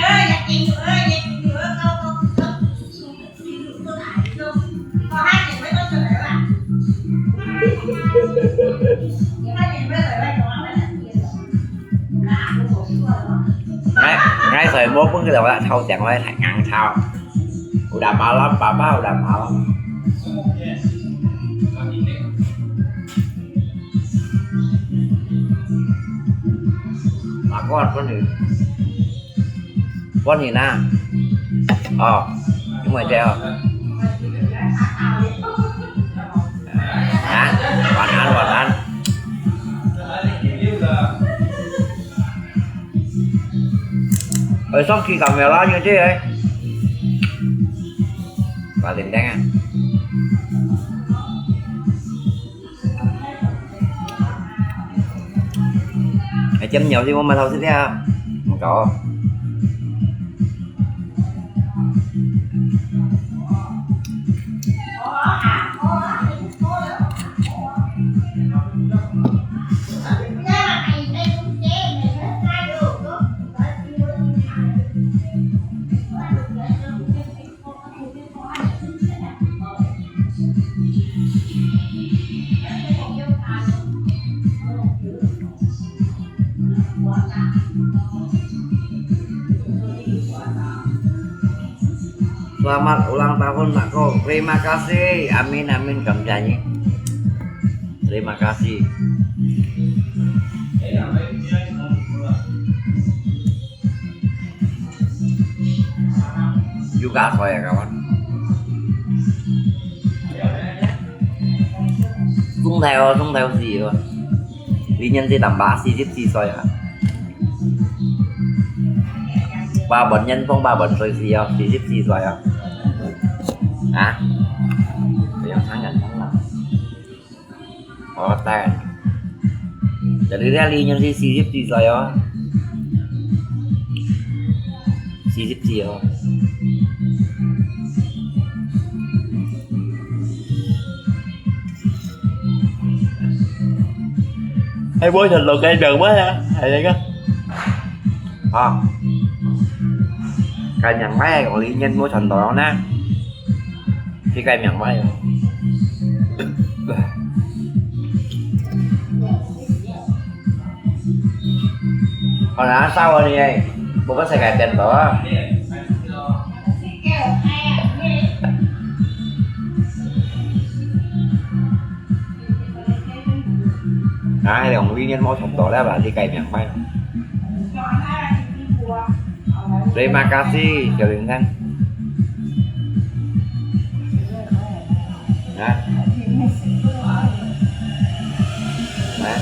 所以無分佢兜啦，偷食𠊎太硬抄。Udah malam, Papa, udah malam. 關，關你，關你啦。哦，因為這樣。啊，晚安，晚安。哎，上去搞沒有啦，因為這個，八點鐘啊。 哎，煎鳥係我買頭先啊，毋搞。 Selamat ulang tahun, Nakku. Terima kasih. Amin, amin. Kamsahamnida. Terima kasih. Juga saya, kawan. 中頭哦，中頭是哦。今年只tambah四十四歲啊。八本年，八本歲是哦，四十四歲啊。啊？不用傷感傷腦。 哦，對。Jadi dia li nyo si sisip si saya. Sisip si ya. Ai, bố thật lòng cái đầu quá hả? Ai đấy cơ. À. Cái nhạc máy của Lý Nhân mua thành đó nè. Cái cây miệng máy. Hồi nãy sao rồi đi? Bố có xài cái tiền đó. Ai lòng nguyên nhân mô sống đó là bà đi cày miệng máy. Terima kasih, Xiao Ling Tang. Hah? Hah?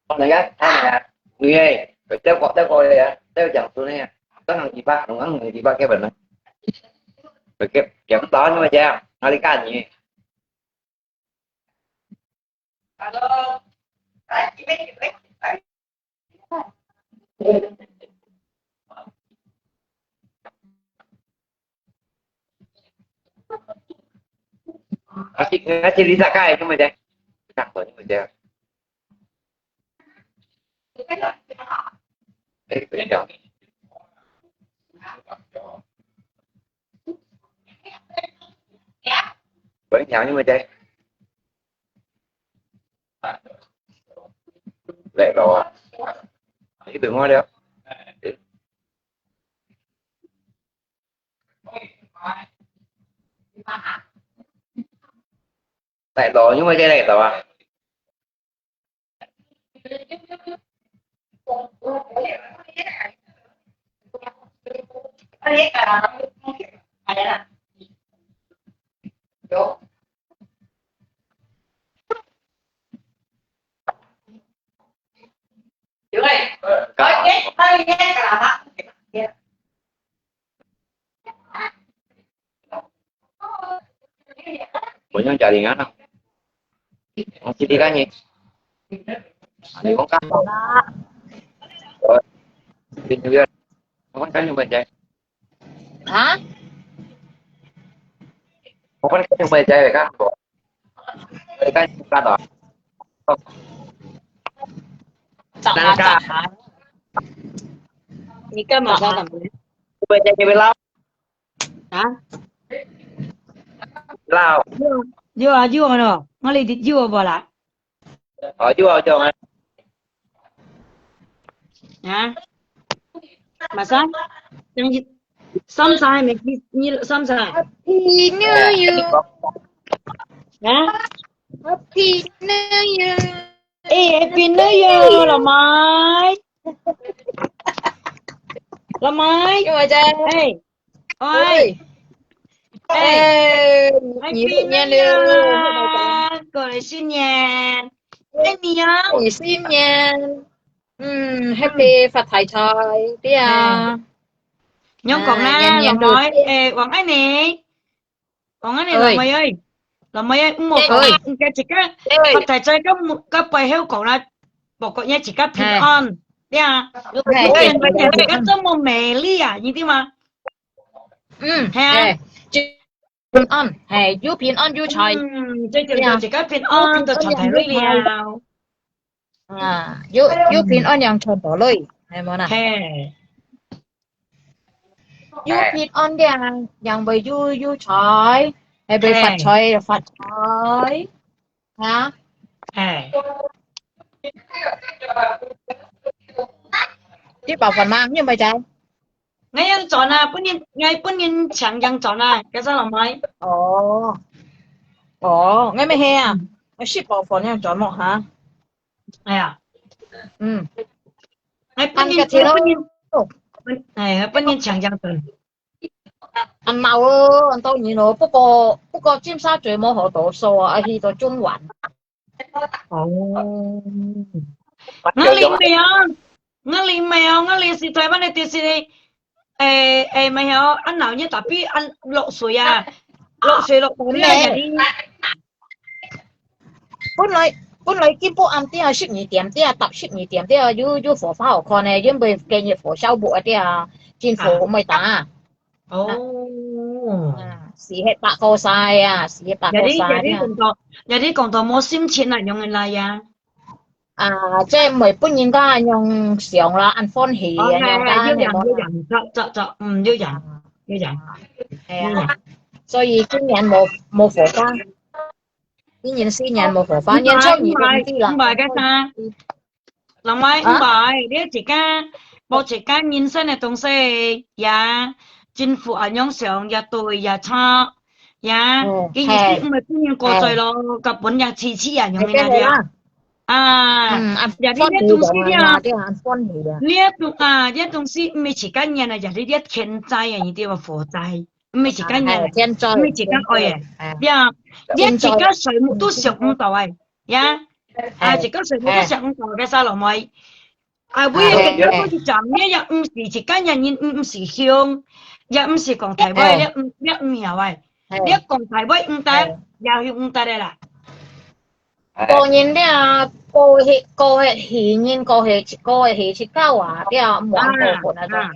Con này á, con này á. Người ơi, phải treo cọ, treo cọ đây á, treo chẳng tôi này á. Có thằng chị ba, nó ăn người chị ba cái bệnh này. Phải kiểm, kiểm toán nhưng mà cha, nó đi canh nhỉ? Nó chỉ, nó chỉ đi ra cái nhưng mà cha. Chắc rồi nhưng mà cha. Ê, bây giờ. Bánh xèo nhưng mà cha. Lẹ rồi à. Ý tưởng ngon đấy. Tại đó nhưng mà cái này tao à. Banyuwangi jaringan ah. Ang sili ka ni. Ano yung ka? Pinduyan. Ang kan yung bajai. Ha? Ang kan yung bajai ka? Kan yung ka to. 找他，找他。你干嘛？找他干嘛？我在这边老啊？老，有啊有啊咯，我里有啊无啦？哦，有啊有啊，啊？马上，等一，三三还没，你三三啊？ Happy New Year. Happy New Year！Happy New Year. 哎，Happy New Year，老妹，老妹，因為在哎，喂，哎，哎，你你年了，啊，恭喜新年，哎你啊，你新年，嗯，Happy 發大財，對啊。你講啦，哎年年都老妹，哎，王愛你，王愛你，老妹哎，老妹哎，毋好講啦，你自家發大財，該該背後講啦，無講也自家平安，對啊，哎不然人家自家這麼美麗啊，你知嗎？嗯，係啊哎，就平安，哎，又平安又財，嗯，最重要自家平安，都賺大鐳了。啊，又又平安又賺大鐳，係無啦？嘿，又平安了，又會又又財，係會發財發財，啊，嘿，你包飯嗎？你有無在？我樣轉啊，本人我本人強樣轉啊，該啥老妹？哦，哦，我乜係啊，我食飽飯樣轉無哈？哎呀，嗯，我本人我本人，哎，我本人強樣轉。啊，鬧哦，恁多年咯，不過不過尖沙咀無好多所啊，去到中環。哦，我領未啊？我領未啊？我領是台灣个迪士尼，誒誒，毋係哦，恁鬧熱，tapi恁落水啊，落水落到呢，本來本來今晡暗點啊，十二點點啊，搭十二點點啊，有有火花好看呢，因為今日火燒木啊點啊，真火毋會打。哦，啊，是係白過晒啊，是係白過晒有啲有啲啊。講到有啲講到無心情啊，樣个來呀。啊，即係每本人家恁樣想啦，恁歡喜哦，啊，樣係，有人有樣啦。人，著著著，嗯，有人有人，係啊，所以今年無無火花，今年新年無火花，年初二都毋知啦。毋係个啥，老妹，毋係，你自家無自家人生个東西，也政府恁樣想，也對也錯，也，嗯佢意思毋係本人過罪咯，个本人自己啊，樣个係啦。啊。啊，嗯，啊，呀，你這東西啊，對啊，歡喜啊。你這東啊，你這東西毋係自家人啊，呀，你這天災啊，你這個火災，毋係自家人啊，係，天災，毋係自家愛啊，哎，呀，你自家睡目都想毋到啊，呀，啊，哎自家睡目都想毋到个啥老妹，啊，為了自家去講，你也毋是自家人，你毋是凶，也毋是講大話，哎你毋你毋曉啊，哎你講大話毋得哎，也係毋得个啦。個人咧，過去過去戲人過去過去戲出交啊，了無人過分啊，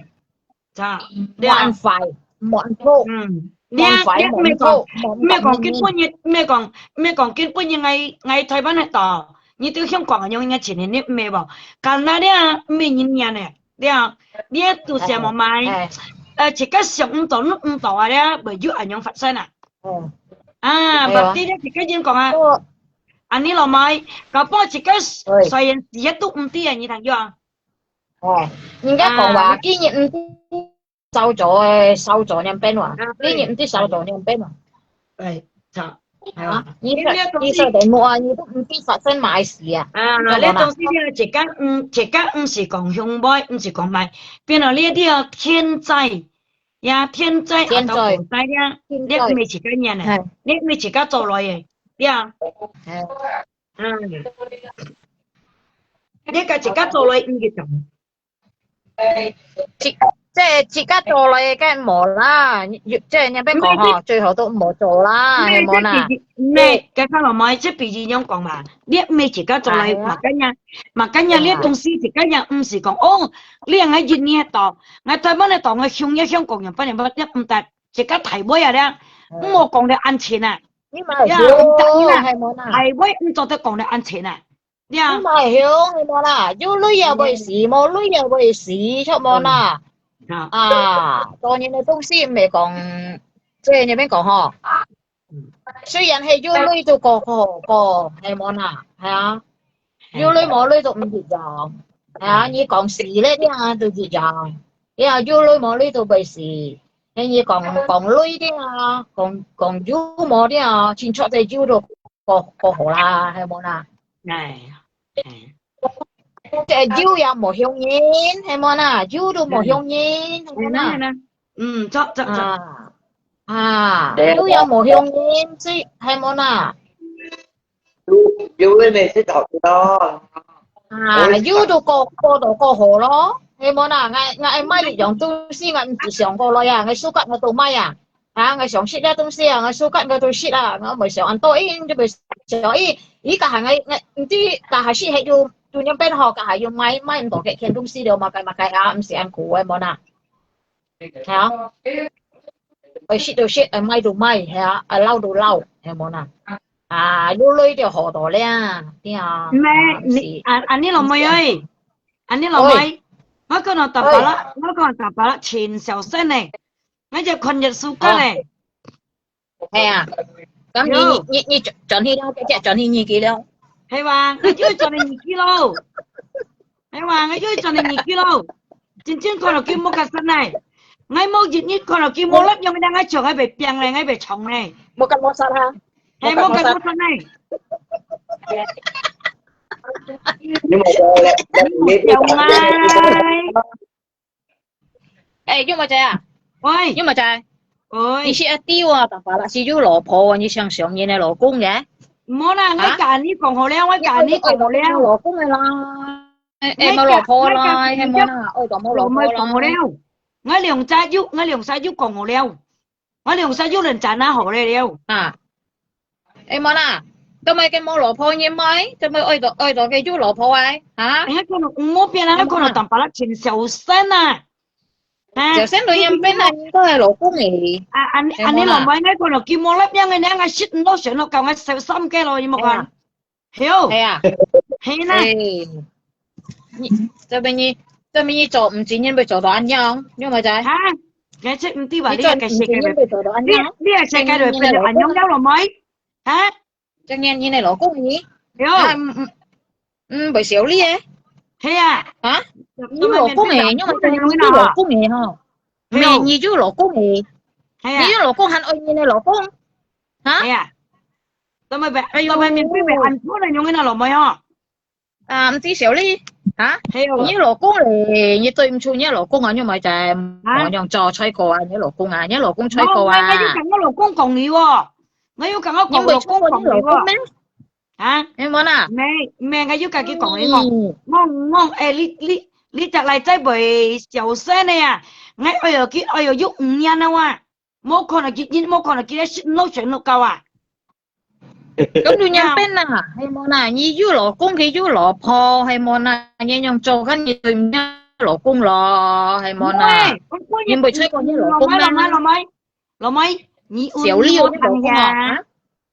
啊，著，無人快，無人好，嗯，無人快，你你無人好，無毋係講佢本人，毋係講毋係講佢本人愛愛台灣个島，你對香港个用个錢你毋係無？但係咧，毋係人樣呢，對啊，你都想無買，哎，呃，自家想毋到、諗毋到啊咧，會有恁樣發生啊。嗯，啊，哎呀毋知咧，自家人講啊，我啊，你老妹，搞不好自家喂雖然事業都毋知啊，你聽有啊？哎，人家講話，今日毋知燒咗誒，燒咗兩邊哇啊，對今日毋知燒咗兩邊哇。哎，著，係啊啊，，你因為東西你上電話啊，你都毋知發生麼事啊？啊，做麼啦這東西咧，自家毋自家毋是講凶歹，毋是講歹，變到呢一啲啊天災，呀，天災啊，天災到火災咧，天災你毋係自家人哎啊，你毋係自家做來个，對啊，哎嗯，你个自家做來毋係講。自即係自家做來个無啦，即係你邊講吼，最好都毋好做啦，係無啦。毋係，該看老妹，這比喻樣講嘛，你毋係自家做來，哎呀嘛該樣，嘛該樣，你東西自家樣，毋是講哦，你人个一年到，𠊎台灣个到，𠊎香也香港人，不然不你毋得，自家大話啊咧，毋好講得恁清啊，你嘛有呀毋得啦係無啦。大話毋做得講得恁清啊。呀，毋係凶，係無啦？有鐳也會死，無鐳也會死，著無啦？啊，做人个東西毋係講，這你免講吼。雖然係有鐳都過過過，係無啦？係啊，有鐳無鐳都毋一樣。係啊，你講死了，你啊都一樣。你啊，有鐳無鐳都會死。你講講鐳的啊，講講有無的啊，清楚在有都過過好啦，係無啦？哎呀，哎。 這有也無凶人，係無啦？有都無凶人，係無啦？嗯，著，著，著。啊，啊，有也無凶人，所以，係無啦？有，有个咩事搞不到。啊，有都過，過都過好咯，係無啦？𠊎，𠊎愛買一樣東西，𠊎毋知想過了呀，𠊎suka𠊎都買呀。 啊，𠊎想食个東西啊，𠊎suka𠊎都食啊，𠊎毋會想恁多，因就毋會想，因，因該下𠊎，𠊎毋知該下時係有，有人變好，該下有買，買毋多个，揀東西了，麼个麼个啊，毋使恁苦个，無啦。係啊，愛食就食，愛買就買，係啊，愛留就留，係無啦。啊，有鐳就好多了，對啊。毋係，啊，你，啊，啊，你老妹仔，啊，你老妹，我講到大把啦，我講到大把啦，全小生呢。 𠊎就看日數个咧。係啊，咁你，你，你，你轉，轉去了，直接轉去你个了。係哇，𠊎就轉去你个咯。係哇，𠊎就轉去你个咯。真正看落去無較神咧。𠊎無日日看落去無力，因為𠊎像𠊎被病咧，𠊎被蟲咧。無甲無煞哈？係，無甲無煞咧。你無笑啊？ 哎，玉妹姐啊，喂，玉妹姐，喂，你是阿弟啊，大把啦，是有老婆啊，你想想你个老公个？無啦，啊？我甲你講好了，我甲你講好了。老公个啦，哎，哎，無老婆啦，係無啦，愛講無老婆啦。講好了，我兩儕有，我兩儕有講好了。 我兩儕有人爭啊好了了。啊，哎，無啦，做麼个無老婆人買，做麼个愛到，愛到个有老婆啊？啊？哎，可能毋好變啊，可能淡薄仔盡小心啊。啊，小心女人變啊，應該係老公个。啊，恁，恁樣老妹，𠊎可能佢無那邊个，你愛識毋到選咯，搞𠊎小心个咯，有無看？ 係哦。係啊。係啦。哎，你，做麼个你，做麼个你做毋知人會做到恁樣，你有無知？哈？𠊎這毋知吧，你做毋知人會做到恁樣。你，你个世界就變到恁樣了，老妹？哈？正經，你个老公呢？係哦。啊，嗯，嗯，嗯，會笑你个。係啊。啊？你老公个，你有無知？你老公个吼。係哦。你有老公个。係啊。你有老公還愛你个老公？哈？係啊。 做麼个，哎喲，做麼个面皮會恁粗呢？用个那老妹吼？啊，毋知笑你，啊？係哦。你老公咧，你對毋住你老公啊，你莫再，啊？莫用做衰過啊，你老公啊，你老公衰過啊。我，我，我有甲我老公講你哦，我有甲我講老公講你哦。你無錯過你老公咩？啊？你無啦？毋係，毋係，我有甲佢講你哦。嗯。我，我，哎，你，你，你隻倈仔會小聲个啊，𠊎愛喲佢，愛喲有五年了啊。 無看到佢，你無看到佢个老孫老狗啊？咁你仰般啊？係無啦？你有老公，佢有老婆，係無啦？你仰做，該你對毋起老公咯，係無啦？喂，你毋會衰過你老公咩？老妹，老妹，老妹，你，小麗，你老公啊？啊？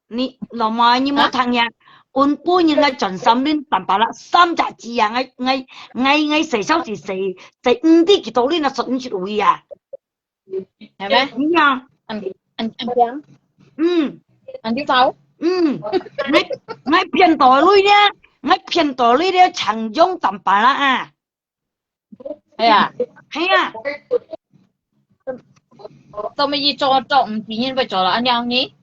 你，老妹，你莫聽呀。啊？阮本人來轉三輪，淡薄啦，三隻字啊，𠊎，𠊎，𠊎，𠊎細小時細，細毋知幾多輪啊，出毋出位啊。 係咩？係啊。恁，恁，恁樣？嗯。恁樣走？嗯。𠊎，𠊎騙到鐳呢，𠊎騙到鐳呢，強勇淡薄啦啊。係啊。係啊。做麼个做，做毋知人會做到恁樣呢？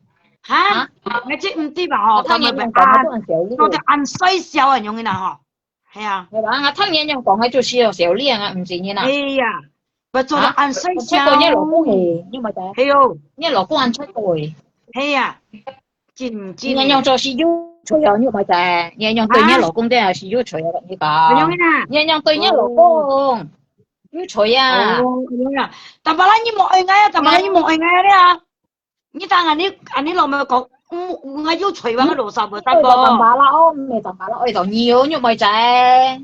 哈？啊？𠊎這毋知吧吼，我聽人講，做麼个啊，做到恁衰小啊，樣个啦吼。 係啊。係吧？𠊎聽人樣講，𠊎就係有小麗啊，毋知你啦。哎呀，我做到恁衰小。啊？衰過你老公誒，你莫知。係哦。你老公恁衰過誒。係啊，真，真誒。你樣做係有罪哦，你莫知。你樣對你老公對啊係有罪哦，你講。哎呀，你樣對你老公，有罪啊。哦，哎呀，淡薄啦，你莫愛𠊎啊，淡薄啦，你莫愛𠊎啊，你啊。 你當恁呢，恁呢老妹講，嗯，𠊎有罪，𠊎老實無得講。愛到淡薄啦哦，毋係淡薄啦，愛到你哦，你莫知。𠊎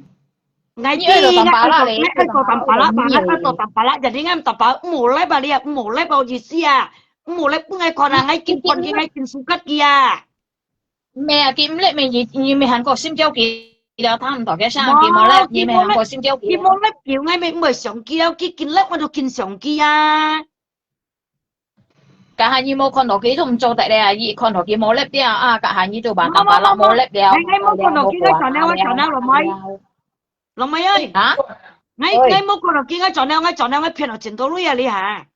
知，你愛到淡薄啦咧，𠊎愛到淡薄啦，𠊎愛到淡薄啦，jadi𠊎淡薄，毋好來吧你啊，毋好來吧，意思啊，毋好來分𠊎看啊，𠊎緊看佢，𠊎緊suka佢啊。 毋係啊，佢毋識咩，你，你毋係還過心焦佢了，聽毋到个聲，佢無left，你毋係行過心焦佢。佢無left，佢𠊎乜毋會相機啊，佢緊left𠊎就緊相機啊。該下你無看到佢都毋做得了，你看到佢無left了啊，該下你就扮當白落無left了。𠊎，𠊎無看到佢，𠊎轉了，𠊎轉了，老妹。老妹哎，啊？𠊎，𠊎無看到佢，𠊎轉了，𠊎轉了，𠊎騙了真多鐳啊，你哈？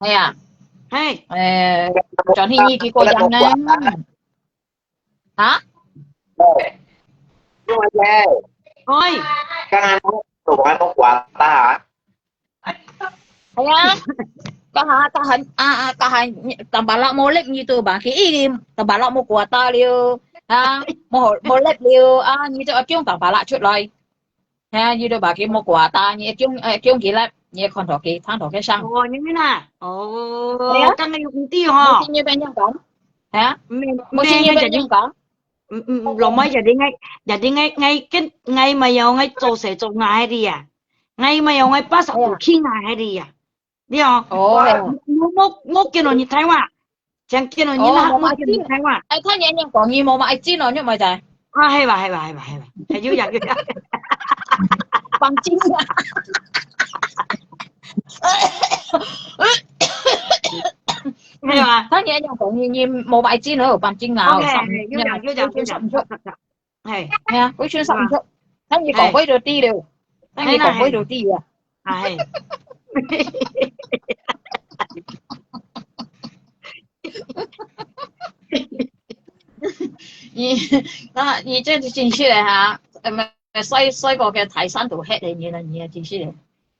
係啊。係。誒，轉去你幾個人呢？啊？喂。剛剛我我我我打。係啊。該下，該下，啊，啊，該下，你，當白落無left你都吧，佢一定當白落無quota了，啊，無，無left了，啊，你就愛叫當白落出來。 係啊，你都話佢無quota，你叫，誒，叫佢left，你看到佢，聽到佢聲。哦，你明啦？哦，係啊。剛剛有問題吼。無聽你邊樣講。係啊？無，無聽你邊樣講。嗯，嗯，嗯，老妹，jadi𠊎，jadi𠊎，𠊎跟，𠊎嘛有𠊎做事做𠊎个啊，𠊎嘛有𠊎八十度去𠊎个啊。 你哦，哦，係啊。無，無，無見到你大話，正見到你啦，哦，無見到你大話。哎，看你恁樣講，你無嘛愛進哦，你毋係在？啊，係吧，係吧，係吧，係吧，係有影，有影。放進啊。係吧？看你恁樣講，你，你無嘛愛進哦，放進啊。OK，有影，有影，有影。係。係啊，完全上唔出。等你講開就知了，等你講開就知啊。係。你，那你這真係个哈，呃，衰，衰過个泰山都黑个，你呢，你也真係个。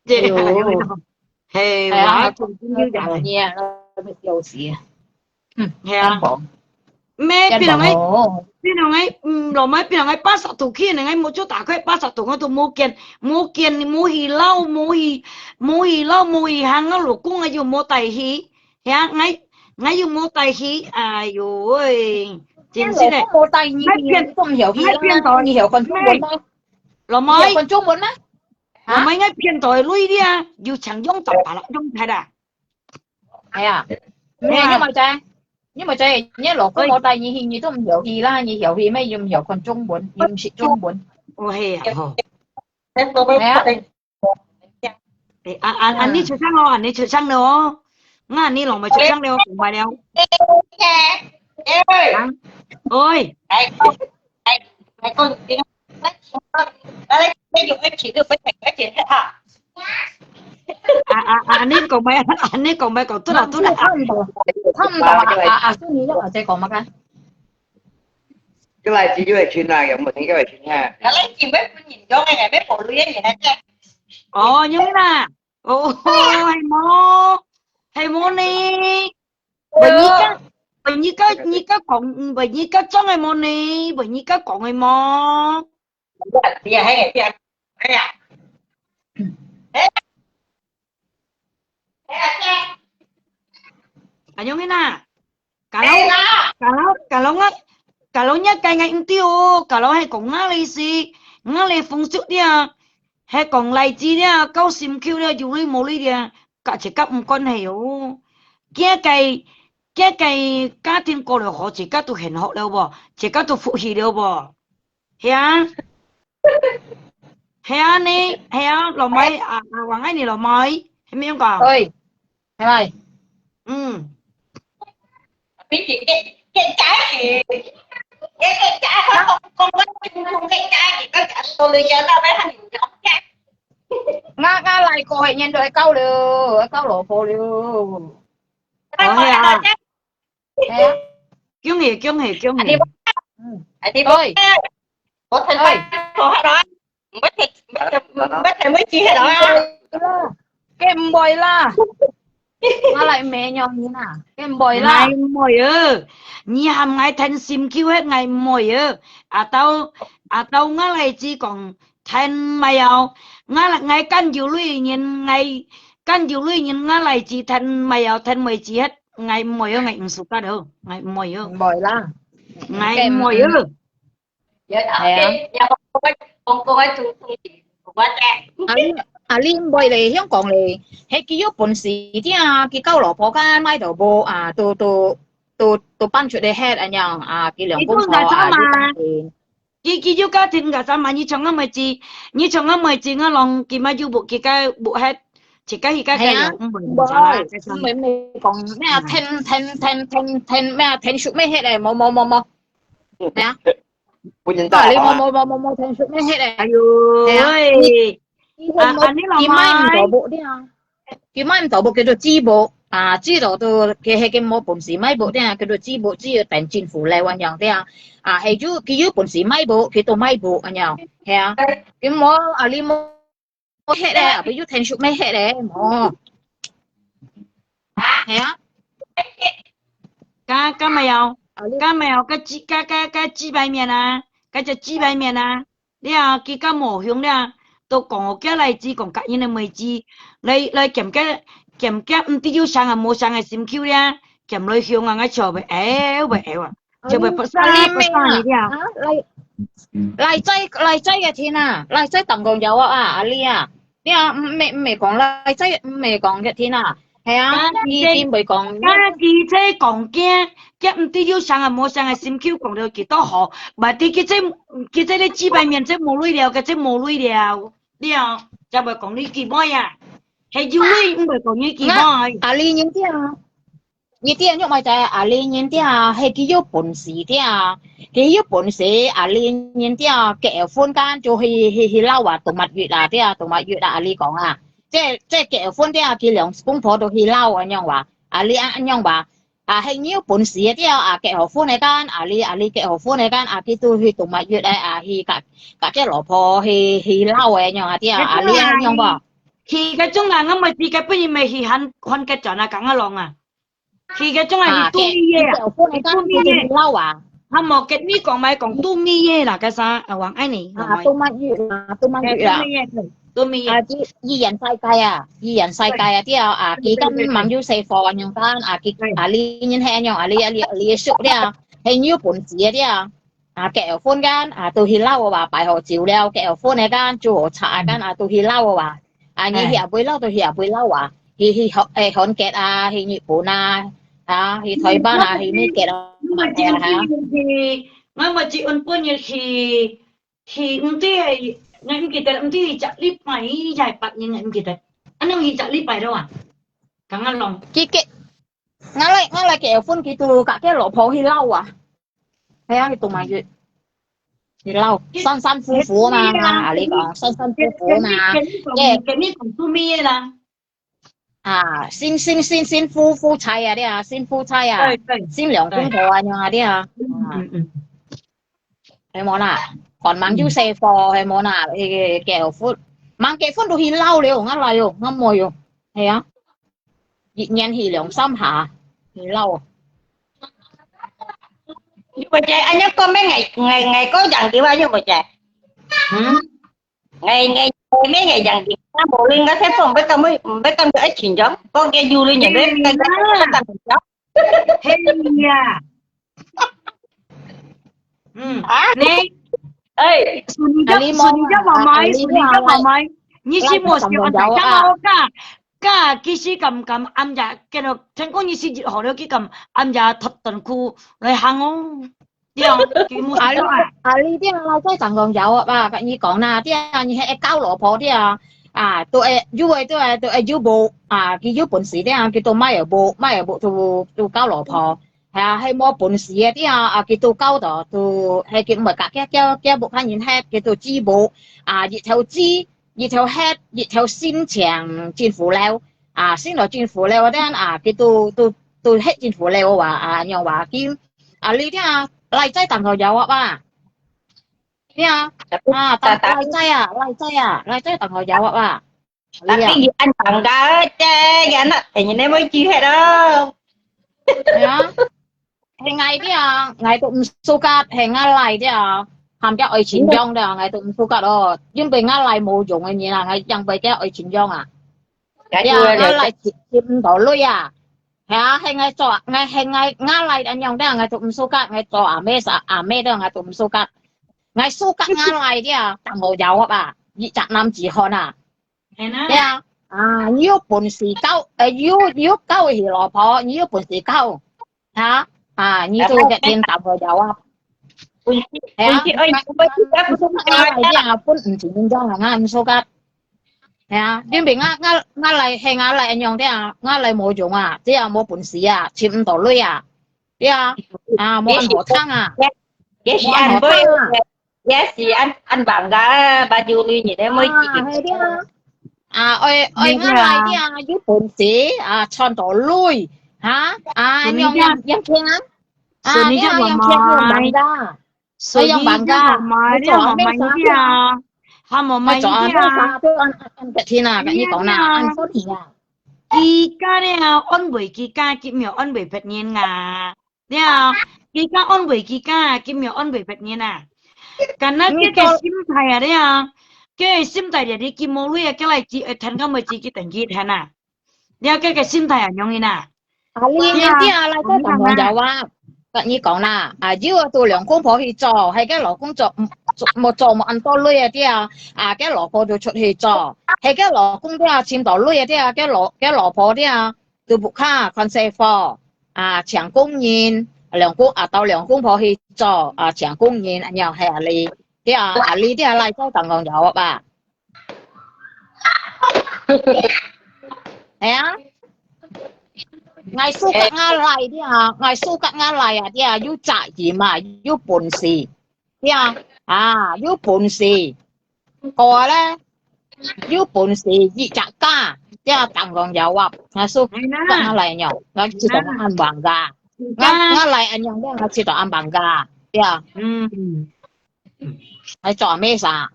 對，哎喲。 係，係啊，哇，真正有影。你啊，笑死啊。嗯，係啊。咩，變人个，變人个，嗯，老妹變人个八十度去，人个目珠打開八十度，𠊎都無見，無見，無去撈，無去，無去撈，無去行，𠊎老公啊又無帶去，係啊，𠊎，𠊎又無帶去，哎喲喂，真係个。老公無帶你，你都毋曉去啦，你曉看中文嗎？老妹，你曉看中文嗎？ 啊？𠊎愛騙到个鐳哩啊，又請用打白啦，用忒啦。係啊，你，你毋係，你毋係，你老公無帶你去，你都毋曉去啦，你曉去咩？又毋曉看中文，又毋識中文。哦，係啊，吼。係啊。誒，啊，啊，啊，你出聲咯，啊，你出聲咯哦。啊，你老妹出聲了，講話了。啊？喂。 啊，啊，啊，恁樣講咩？恁樣講咩？講，對啦，對啦。差毋多，差毋多啊，啊，啊，所以你要我再講麼个？叫來自己个群啊，有無人叫个群啊？哦，有啦。哦，係無？係無呢？ Bernita，Bernita，你个講，Bernita裝个無呢？Bernita講个無？你啊，係，係啊，係啊。阿勇啊，kalau，kalau，kalau ngah，kalau ngah cái ngah inti ô，kalau係講ngah lì xì，ngah lì phung sụt dia，係講lai chi dia，高心口dia，有理無理dia，甲自家毋關係哦。 自家，自家家庭過了好，自家都幸福了無？自家都福氣了無？係啊？係啊呢？係啊，老妹，啊，啊，王愛你老妹，係毋係恁樣講？對，係。嗯。 𠊎，𠊎來過係年度係夠了，夠老婆了。哦，係啊。係啊。恭喜，恭喜，恭喜。嗯。對。我聽到，好啦。 毋好提，毋好提，毋好提妹子去啦。該毋會啦。𠊎來罵你啊，該毋會啦。𠊎毋會哦，你喊𠊎聽心臼忒，𠊎毋會哦。啊到，啊到𠊎來只講聽毋會哦，𠊎來，𠊎敢有鐳人，𠊎敢有鐳人，𠊎來只聽毋會哦，聽妹子忒，𠊎毋會哦，𠊎毋suka哦，𠊎毋會哦。毋會啦。𠊎毋會哦。 係啊。啊，你，啊，你毋會咧，香港咧，係佢有本事啲啊，佢交老婆間買到無啊，都，都，都，都搬出去歇恁樣啊，佢兩公婆啊，你講得著嘛？你講得佢佢有家庭个，sama你像个妹子，你像个妹子，我摎佢買有屋，佢个屋係，自家佢个个有，毋會，毋會，毋會講咩啊，天天天天天咩啊，天數咩hết咧，無無無無，係啊，不能打啊，你無無無無無天數咩hết咧，哎呦，係啊，喂，佢佢佢買毋到屋了。 佢買毋到屋叫做置屋，啊，置到都佢係佢無本事買屋，對啊，叫做置屋，只有等政府來運用，對啊，啊，係有佢有本事買屋，佢都買屋，恁樣，係啊，佢無啊，你無乜hết咧，啊，佢有天數乜hết咧，無，係啊，該該乜要，該乜要，該幾該該該幾百面啊，該叫幾百面啊。 了，佢个無用了，都講我叫來只講甲人个妹子，來來兼个兼个毋知有生啊無生个心臼了，兼來凶啊，𠊎笑會噭會噭啊，笑會不爽不爽你了。啊，來來在來在个天啊，來在當講有啊，阿麗啊，你啊，毋係毋係講來在毋係講个天啊，係啊，你真會講。家己在講驚，驚毋知有生啊無生个心臼講到幾多好，but佢這佢這个幾百面這無鐳了，个這無鐳了，了，才會講你幾妹啊，係有鐳毋會講你幾妹。阿麗人啲啊，你啲啊，玉妹仔，阿麗人啲啊，係佢有本事啲啊，佢有本事，阿麗人啲啊，結婚間就去去去撈啊，動物園啊，啲啊，動物園啊，阿麗講啊，即即結婚啲啊，佢兩公婆都去撈啊，樣話，阿麗啊，樣話。 啊，係有本事个對啊，結好婚个間，啊，你啊，你結好婚个間，啊，佢都去動物園个，啊，去甲甲佢老婆去去撈个樣啊，對啊，啊，你啊，樣無？去个種啊，我毋知个本人咪去還還个轉啊，講啊浪啊。去个種啊，去度蜜月啊，結好婚个間，去度蜜月。去撈啊。啊，無，跟你講咪講度蜜月啦，个啥？啊，王愛你，啊，動物園啊，動物園啊。度蜜月。 都没有。啊，佢二人世界啊，二人世界啊，之後啊，佢今晚有食飯樣間啊，佢啊，你人係樣啊，你啊，你你熟了，係有本事啊，之後啊，結婚間啊，都去撈啊，擺好酒了，結婚个間煮好茶間啊，都去撈啊，啊，你去啊杯撈都去啊杯撈啊，去去韓誒韓國啊，去日本啊，啊，去台灣啊，去美國啊，我咪只去，我咪只按半日去。 去，毋知係，𠊎毋記得，毋知係隻禮拜，抑係別日，𠊎毋記得。恁樣去隻禮拜了啊？剛剛弄。佢結，𠊎來，𠊎來結婚，佢都甲佢老婆去撈啊。係啊，佢都嘛去，去撈，三三夫婦嘛，啊，你講三三夫婦嘛，跟你講，跟你講做咩啦？ 啊，新新新新夫夫妻啊，對啊，新夫妻啊，對對，新兩公婆啊，樣啊，對啊，啊，嗯嗯，係無啦？還吂有細貨，係無啦？誒，結婚，吂結婚都去撈了，𠊎來喲，𠊎妹喲，係啊，一年去兩三下，去撈。你會知，恁樣講咩？𠊎𠊎𠊎講樣嘅話，你會知。嗯，𠊎𠊎𠊎咩？𠊎樣嘅，那無論該些貨，毋會講，毋會講愛錢咗，講个有了，你毋會講个講錢咗。係呀，嗯，啊？你，哎，你叫你叫媽媽，你叫媽媽，你是無喜歡大家好噶？ 噶，其實敢敢暗夜，見到天光日時日好了，佢敢暗夜脱短褲來行哦。對啊，佢無啊，你啊，啊，你這樣老早正講有啊，甲你講啦，這樣你係交老婆這樣啊，都會有誒，都會都會有無啊，佢有本事這樣，佢都買有無，買有無都都交老婆，係啊，係無本事誒這樣啊，佢都交到，都係佢毋會甲佢交交屋下人歇，佢都知無啊，日頭知。 日頭歇，日頭先請政府了，啊，先來政府了，then啊，佢都都都歇政府了啊，啊，樣話佢，啊，你聽啊，來在當頭搖啊吧，聽啊，啊，當來在啊，來在啊，來在當頭搖啊吧，你啊，你按當个，這人啊，哎，你那麼巨黑哦。係啊。 係𠊎个啊，𠊎都毋suka，係𠊎倈个啊，喊佢愛錢樣个，𠊎都毋suka咯，因為𠊎倈無用个人啊，𠊎因為佢愛錢樣啊，呀，𠊎倈接接毋到鐳啊，係啊，係𠊎做，𠊎係𠊎𠊎倈恁樣个，𠊎都毋suka，𠊎做阿姆阿姆个，𠊎都毋suka，𠊎suka𠊎倈个啊，當好有啊，一隻男子漢啊。 係啦。對啊，啊，你有本事交，呃，有有交佢老婆，你有本事交，啊，啊，你就一定打不了啊。本事，係啊，本事愛，本事愛，本事愛，本事愛，本事愛，本事愛，係啊，因為𠊎，𠊎，𠊎來，係𠊎來恁樣个啊，𠊎來無用啊，這樣無本事啊，尋毋到鐳啊，對啊，啊，無恁好聽啊，也是，也是恁會，無恁好聽啊。也是恁，恁忙个，八九零年个妹子。啊，係个啊。啊，愛，愛𠊎來个啊，有本事啊，賺到鐳，哈，啊，樣，樣，樣聽啊，啊，你樣，樣聽，樣忙个。 所以這樣慢慢，這樣慢慢一點啊，還慢慢一點啊。做阿妹啥都按，按，按得聽啊，跟你講啦，按說你啊。佢家咧，安慰佢家，佢沒有安慰別人啊。對啊，佢家安慰佢家，佢沒有安慰別人啊。敢若這個心態啊，對啊，這個心態咧，你佢無鐳啊，叫來佢，呃，談到尾，佢等佢談啊。 了解个心態啊，容易啦。啊，你，你啊，來到當中有啊，跟你講啦，啊，有啊，都兩公婆去做，係个老公做，做，無做無恁多鐳啊，對啊，啊，个老婆就出去做，係个老公對啊，尋到鐳啊，對啊，个老，个老婆對啊，都屋下看細貨，啊，請工人，兩公，啊，到兩公婆去做，啊，請工人，恁樣係啊，你，對啊，啊，你對啊，來到當中有啊吧？ 係啊，𠊎叔甲𠊎倈个啊，𠊎叔甲𠊎倈啊，佢啊有責任啊，有本事，佢啊，啊，有本事，過咧，有本事一隻家，佢啊，當然有啊，𠊎叔甲𠊎倈樣，𠊎知道𠊎恁忙个，𠊎，𠊎倈恁樣，𠊎知道恁忙个，佢啊。嗯。 還做咩啥？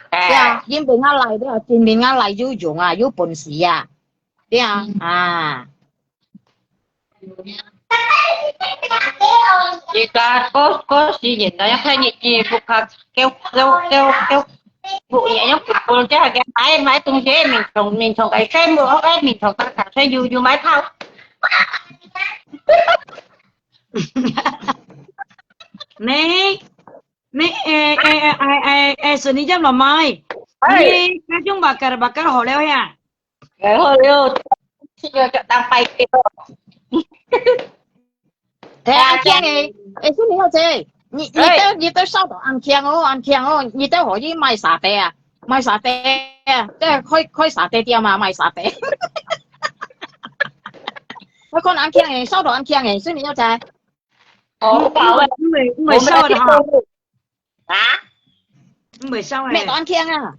對啊，因為𠊎倈，對啊，證明𠊎倈有用啊，有本事啊，對啊，啊。而家嗰，嗰時現在一看日子，屋下，叫，叫，叫，叫，屋下，用本本，這下个買，買東西，面上，面上个，該mua，該面上，當當，所以有，有買套。你，你，誒，誒，誒，誒，誒，順利入來買。哎。你，該種bakar，bakar好了呀。哎，好了，這個就當拜拜咯。哎，阿強誒，誒，順利小姐，你，你兜，你兜燒到恁強哦，恁強哦，你兜可以賣沙爹啊，賣沙爹啊，這開，開沙爹店嘛，賣沙爹。我講恁強誒，燒到恁強誒，順利小姐。 哦，我，我，我，我燒个哈。啊？毋會燒个。咩當強啊？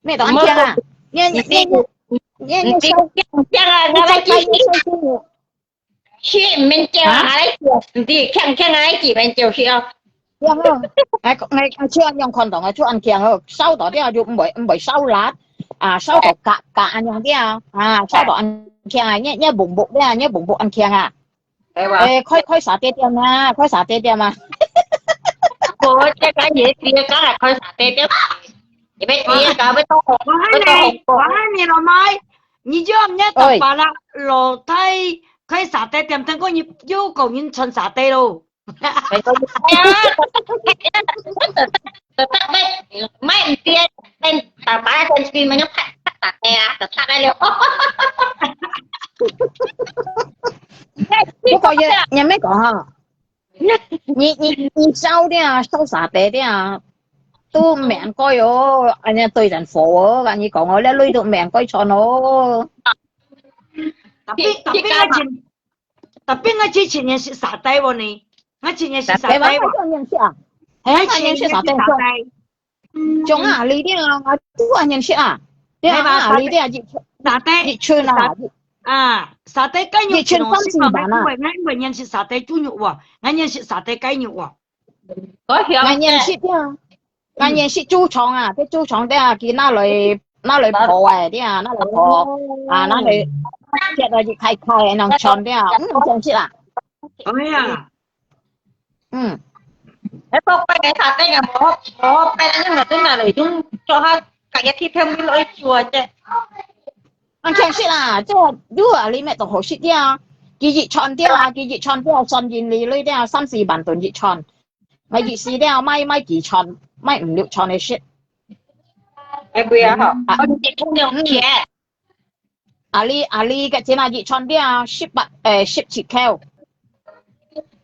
咩當強啊？你，你，你，你，你，你燒，你強強啊，你再開一個燒。去，毋免叫啊，啊？來叫，毋知，強強啊，來叫，免叫去哦。然後，哎，哎，哎，就恁樣看到，就恁強哦，燒到了就毋會，毋會燒辣，啊，燒到嘎，嘎恁樣了，啊，燒到恁強啊，你，你紅木了，你紅木恁強啊。 係哇？誒，開，開沙爹店啊，開沙爹店啊。無，這個也是，剛才開沙爹店。你要知啊，搞要到紅，我喊你，要到紅光。我喊你老妹，你就毋要打把啦，老太開沙爹店，等過你又講人傳沙爹咯。哎呀，特別，特別，莫毋知，等打把啦，等去，莫用拍，拍沙爹啊，就拍來了。 不過也，也毋好講哈，你，你，你燒了，燒沙爹了，都毋應該哦，恁樣對人和哦，跟你講哦，這鐳都毋應該賺哦。Tapi，tapi𠊎真，tapi𠊎真情願食沙爹哦呢，𠊎情願食沙爹哦。沙爹嘛，恁樣食啊？哎，恁樣食沙爹。 像啊，你這啊，都恁樣食啊？這啊，你這啊，一，沙爹，一寸啊，啊，沙爹雞肉一寸三四萬啊。𠊎毋會，𠊎毋會願食沙爹豬肉哦，𠊎願食沙爹雞肉哦。𠊎曉。𠊎願食這啊，𠊎願食豬腸啊，這豬腸這啊，佢拿來，拿來烰誒，這啊，拿來烰，啊，拿來切啊，一塊塊，恁樣串這啊，嗯，恁樣食啊。哎呀。 嗯。哎，不過个沙爹啊，無好，無好，變，因為真係來用做下，隔日去添落去煮啊，這。恁樣食啦，這有啊，你乜都好食个啊。佢一串个啊，佢一串个啊，算銀利鐳个啊，三四萬銀一串。買一四个啊，買，買幾串，買五六串个食。哎，不要哈，啊。我們得共樣錢。 啊，你，啊，你个錢啊，一串了，十八，誒，十七箍。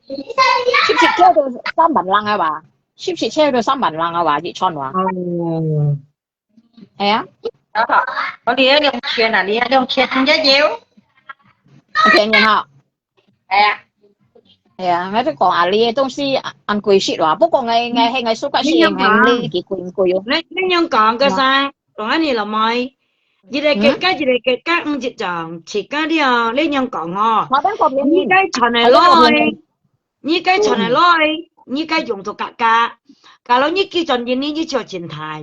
十七箍都三萬零个吧？十四千到三萬零啊，哇，一串哇。哦，係啊，好好，我這兩千啊，這兩千你也有？一千年哈。哎呀，係啊，𠊎都講啊，你个東西恁貴些哇，不過𠊎𠊎係𠊎手價是你用啊𠊎你幾貴貴哦。你你樣講个啥？講恁呢老妹，一個國家一個國家毋一樣，自家了，你樣講哦。華燈國便宜，你該賺个來，你該賺个來，你該用到價格。假如你寄轉印尼，你就真大。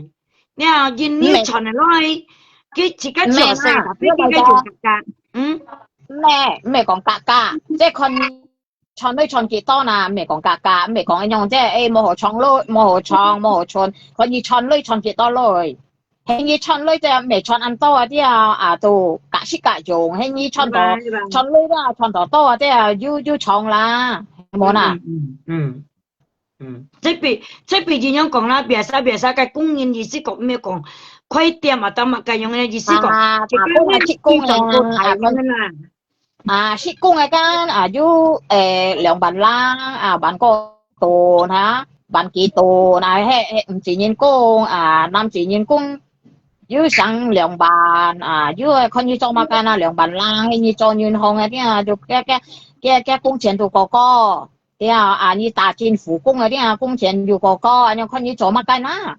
你啊，印尼賺个來，佢自家做事，tapi佢該用價格。嗯，毋係毋係講價格，即係看賺鐳賺幾多啦，毋係講價格，毋係講一樣，即係誒無好賺鐳，無好賺，無好賺，看你賺鐳賺幾多鐳。係你賺鐳即係毋係賺恁多啊啲啊，啊都隔時隔用，係你賺到係吧係吧賺鐳啦，賺到多啊啲啊，又又賺啦，無啦。嗯嗯嗯嗯，這邊這邊人樣講啦，biasa biasa个工人意思講咩講，開店啊，當麼个用个意思講，啊，這打工啊，个接工啊，做大个啦。啊，接工个間啊，有誒兩萬零啊，萬個多哈，萬幾多那，係係毋止人工啊，男子人工有成兩萬啊，有誒看你做麼个啊，兩萬零，係你做銀行个啲啊，就个个个个工錢都高高，對啊，啊你打政府工个啲啊，工錢又高高，啊你看你做麼个啦。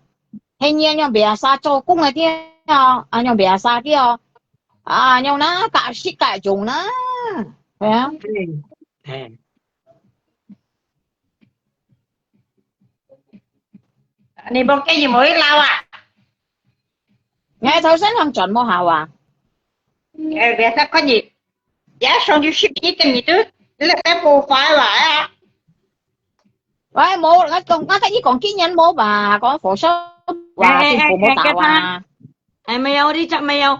係你恁樣biasa做工个啲啊，恁樣biasa啲哦，啊恁樣啦，隔時隔用啦，係啊。係係。你無建議無去撈啊？ 𠊎頭先行轉無效啊？誒，biasa看你，一上去十幾點你都，你來無快來啊？喂，無，𠊎講，𠊎跟你講，今年無吧，講火燒，哇，哎哎政府無打啊。哎，沒有，你講沒有，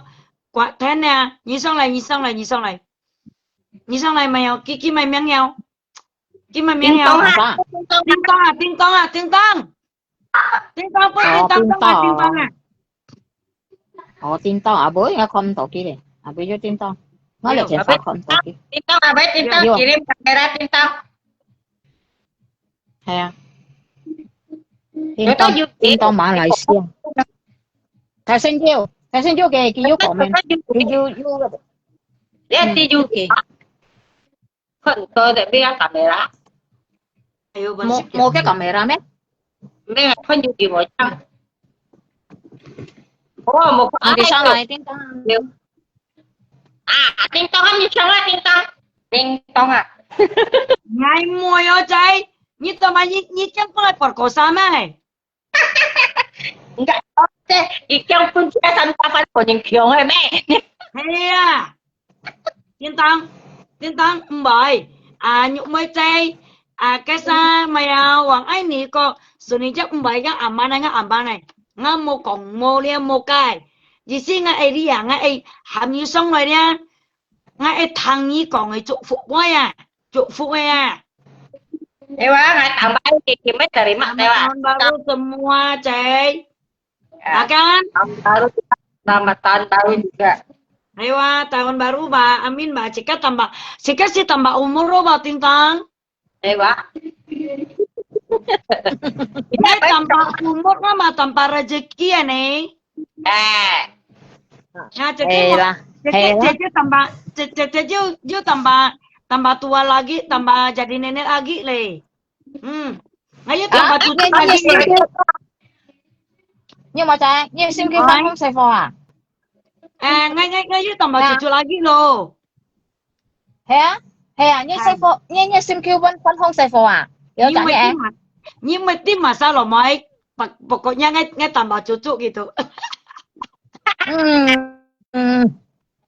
關天呢？你上來，你上來，你上來，你上來沒有？佢佢買名了，佢買名了。啊叮當啊，叮當啊，叮當，叮當不叮當當啊，叮當啊。哦，叮當啊，無應該看毋到佢咧，啊，無有叮當，我以前啥看毋到佢。叮當啊，喂，叮當，有今日大家叮當。係啊。叮當，有有叮當馬來西亞。大聲叫，大聲叫佢，佢有講咩？有有有。你係有佢看到的，你要打咩啦？哎呦，無無个講咩啦咩？你係看有幾無像？哦，無看你上來叮當。啊，叮當啊，你上來叮當，叮當啊。哎妹哦仔，你做麼你你將過來八個三咩？你看，這一張分出來三百萬，可能窮的咩？係啊，叮當，叮當毋會，啊，玉妹姐，啊，該啥，maya，王愛你個，所以就毋會个阿媽那个阿媽呢，我無講無了無解，意思我愛你啊，我愛喊你上來了，我愛聽你講个祝福話啊，祝福个啊。對吧？還tambah一點點，terima，對吧？ Tahun baru semua，姐。Akan? Tahun baru, selamat tahun baru juga. Aywa, tahun baru ba, amin ba, cika tambah, cika si tambah umur ba, Tintang. Aywa. Ini tambah umur mah tambah rezeki ya ne. Eh. Ya, jadi Hei lah, jadi hei lah. jadi tambah, jadi jadi you, you tambah tambah tua lagi, tambah jadi nenek lagi le. Hmm. Ayo tambah cucu lagi. 你有無在？你有心機翻風細貨啊？哎，我我我又tambah cucu lagi lo. 係啊，係啊，你細貨，你你心機翻翻風細貨啊？有因為賺嘅啲。嘛，因為啲嘛沙羅咪，不不過人我我tambah cucu gitu. 嗯嗯，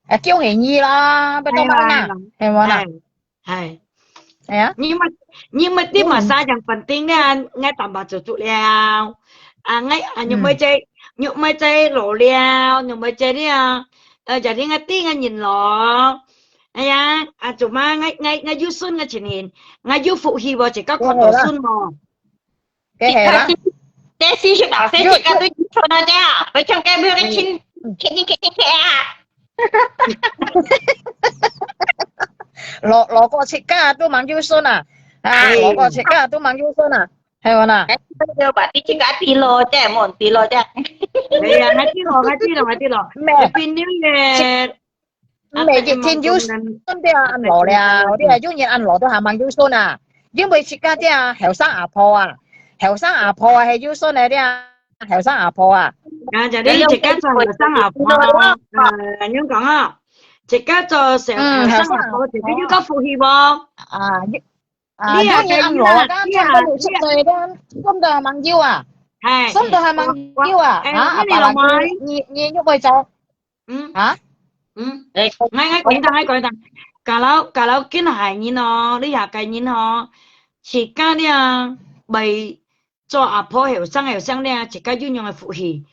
誒，恭喜你啦，不多啦，係無啦？係。係啊，因為因為啲嘛沙yang penting呢，我tambah cucu了。啊，我啊，玉妹姐，玉妹姐老了，玉妹姐了，呃，jadi我啲我人咯。哎呀，啊，做麼我我我有孫我情人，我有福氣喎，自家看到孫喎。該係啦。這四十六歲，自家都出來了，佢唱歌沒有人聽，聽聽聽聽啊。老老過自家都吂有孫啊，啊，係。老過自家都吂有孫啊，係無啦？對吧？你自家知咯，這無知咯，這。係啊，𠊎知咯，𠊎知咯，𠊎知咯。Happy New Year！毋係，一定有算到恁老了，你係有人恁老都還吂有算啊？因為自家這後生阿婆啊，後生阿婆啊，係有算个這後生阿婆啊。啊，就你自家做後生阿婆啊，啊，恁樣講啊，自家做小後生阿婆，自家有較福氣無？啊，啊，你啊，你啊，你啊，你啊，算到還吂有啊？係，算到還�c'mang有啊？啊，阿爸，你你你又會走？ 嗯。啊？嗯。欸，𠊎𠊎講一下，𠊎講一下。Kalau kalau今下人哦，你下个人哦，自家了，為做阿婆後生後生了，自家有樣个福氣，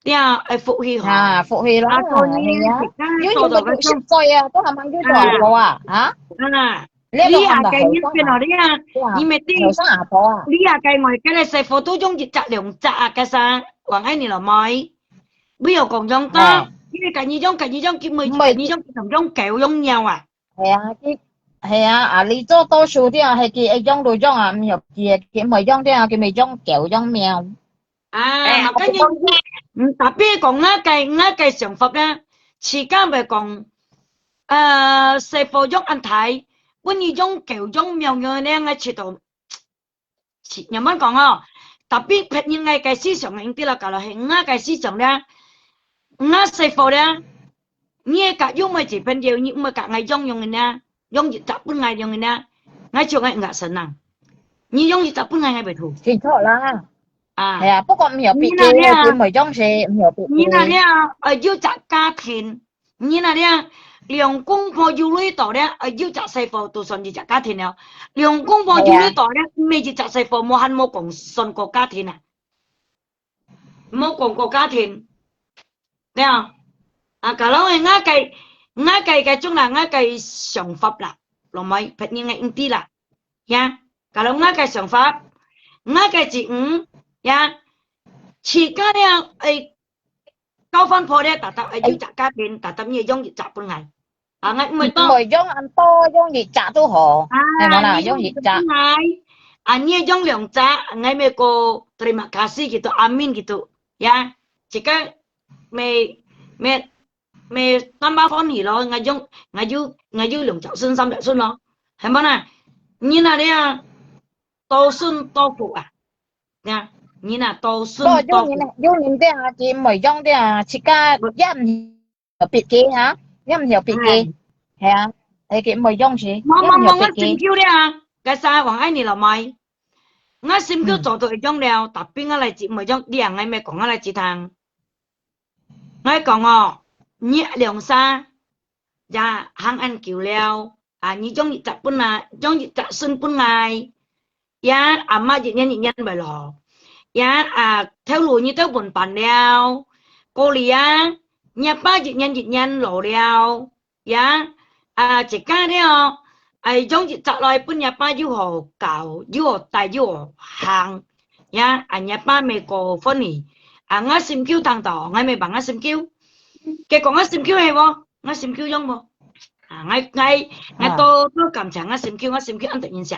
了，个福氣吼。啊，福氣咯，啊，所以係啊，自家做到个有有个福氣啊，都還吂有做阿婆啊，啊？啊。 你下个人變咯，你啊，你咪知，後生阿婆啊，你下个外个个師傅都養一隻兩隻啊，該啥，還愛你咯妹，不要講養多，因為該你養，該你養，佢每，該你養，佢同養狗養貓啊。係啊，佢，係啊，啊，你做多數啲啊，係佢會養就養啊，毋要佢，佢毋會養啲啊，佢咪養狗養貓。 啊，哎，嘛，跟你，嗯，tapi講𠊎个，𠊎个想法呢，自家會講，呃，細貨用恁大，分你用狗用貓用呢，𠊎覺得，是，慢慢講哦。Tapi別人个思想應該啦，假如係𠊎个思想呢，𠊎細貨呢，你个家有妹子朋友，你毋會甲𠊎用用个呢，用一隻分𠊎用个呢，𠊎就愛𠊎承認，你用一隻分𠊎，𠊎袂吐。清楚啦。 啊。係啊，不過毋曉別个，你那了，佢毋會用是毋曉別个。你那了，呃，有隻家庭，你那了，兩公婆有鐳到了，呃，有隻細貨都算一隻家庭了。兩公婆有鐳到了，係啊。毋係一隻細貨，無還無講算個家庭啊。無講個家庭，對啊。啊，kalau𠊎个，𠊎个，該種啦，𠊎个想法啦，落尾別人个應知啦。 呀，kalau𠊎个想法，𠊎个子女，呀，自家了，哎，交番婆了，tetap，哎，有隻家庭，tetap你用一隻分𠊎。啊，𠊎毋會多。毋會用恁多，用一隻都好。啊，係無啦，你用一隻。用一隻分𠊎。啊，你用兩隻，𠊎咪過terima kasih gitu，amin gitu，呀，自家咪，咪 咪tambah歡喜咯，𠊎用，𠊎有，𠊎有兩隻孫、三隻孫咯，係無啦？你那裡啊，多孫多福啊，呀，你那多孫多福。無，有人，有人个啊，佢毋會用个啊，自家也毋曉別个哈，也毋曉別个，哎。係啊，係佢毋會用是，無，無，無，也毋曉別个。𠊎心臼了啊，該儕王愛你老妹，𠊎心臼做到會用了，tapi𠊎倈仔毋會用，你啊，𠊎咪講𠊎倈仔聽。 𠊎講哦，你兩儕也行恁久了，啊，你養一隻分啊，養一隻孫分𠊎，也阿嬤一年一年會老，也啊，頭路你都分辦了，過哩啊，你阿爸一年一年老了， 呀，啊，自家了，啊，用一隻來分若爸又好搞，又好帶，又好行，呀，啊，若爸乜過歡喜，啊，𠊎心臼聽到，𠊎乜幫𠊎心臼。結果𠊎心臼係無？𠊎心臼用無？啊，𠊎，𠊎，𠊎多，多感謝𠊎心臼，𠊎心臼恁得人惜。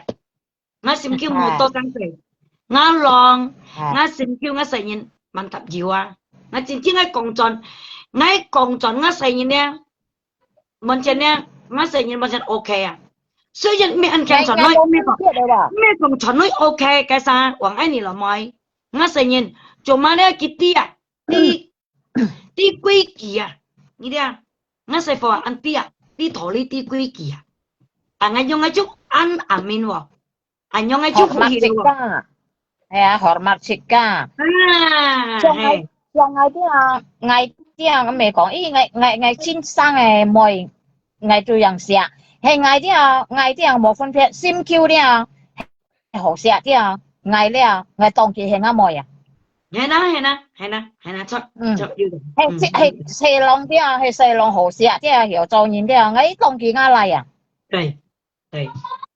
𠊎心臼無多生事，𠊎lòng，𠊎心臼𠊎細人滿搭油啊！𠊎真正𠊎講真，𠊎講真𠊎細人呢，目前呢，𠊎細人目前OK啊。雖然毋係恁健全，毋係講，毋係講全都OK，該儕，王愛你老妹，𠊎細人，做麼个佢知啊？知，知規矩啊？你知啊？𠊎細貨啊，恁知啊？知道理知規矩啊？啊，𠊎用𠊎就恁阿明哦。 恁樣个就福氣了哦。Hormat自家。係啊，hormat自家。啊，像𠊎，係。像𠊎這樣，𠊎這樣毋係講，咦，𠊎，𠊎，𠊎親生个妹，𠊎就樣惜。係𠊎這樣，𠊎這樣無分別，心臼了，好惜了，𠊎了，𠊎當佢係𠊎妹啊。係啦，係啦，係啦，係啦，著，嗯。著，有道理。係，嗯，係，嗯。係細郎了，係細郎好惜了，曉做人了，𠊎當佢𠊎倈啊。對。 對。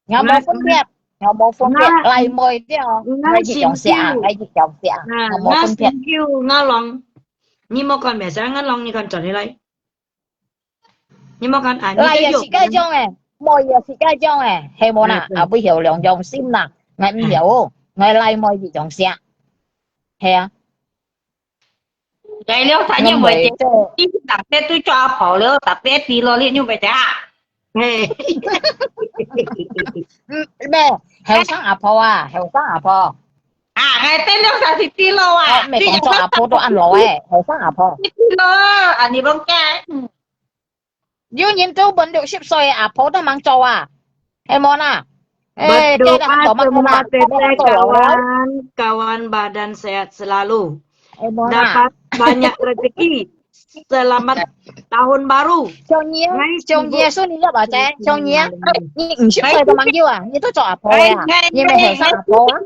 𠊎無分別，𠊎無分別，𠊎，倈妹了，𠊎，𠊎一樣惜啊，𠊎心臼，𠊎一樣惜啊，啊，𠊎無分別。𠊎心臼，𠊎lòng，你莫講咩事，𠊎lòng，你講轉起來。你莫講啊，你，倈也係該種誒，妹也係該種誒，係無啦？啊，對。啊，毋曉兩樣心啦，𠊎毋曉哦，𠊎倈妹一樣惜。係啊。該了，佢又毋會知，因為這，你人這對做阿婆了，特別知咯，你又毋會知啊？嘿。嗯，咩？後生阿婆啊，後生阿婆。啊，𠊎這了，佢係知咯啊。哦，毋係講做阿婆都恁老誒，後生阿婆。你知咯，啊，你講个。 有人都問六十歲阿婆都吂做啊，係無啦？誒，這個都吂做麼个啦，都吂做老了。Kawan, kawan badan sehat selalu. 係無啦？Dapat banyak rezeki. Selamat tahun baru. 像你啊，像你啊，算你了吧，姐，像你啊，你五十歲都吂有啊，你都做阿婆啊，你毋係後生阿婆啊？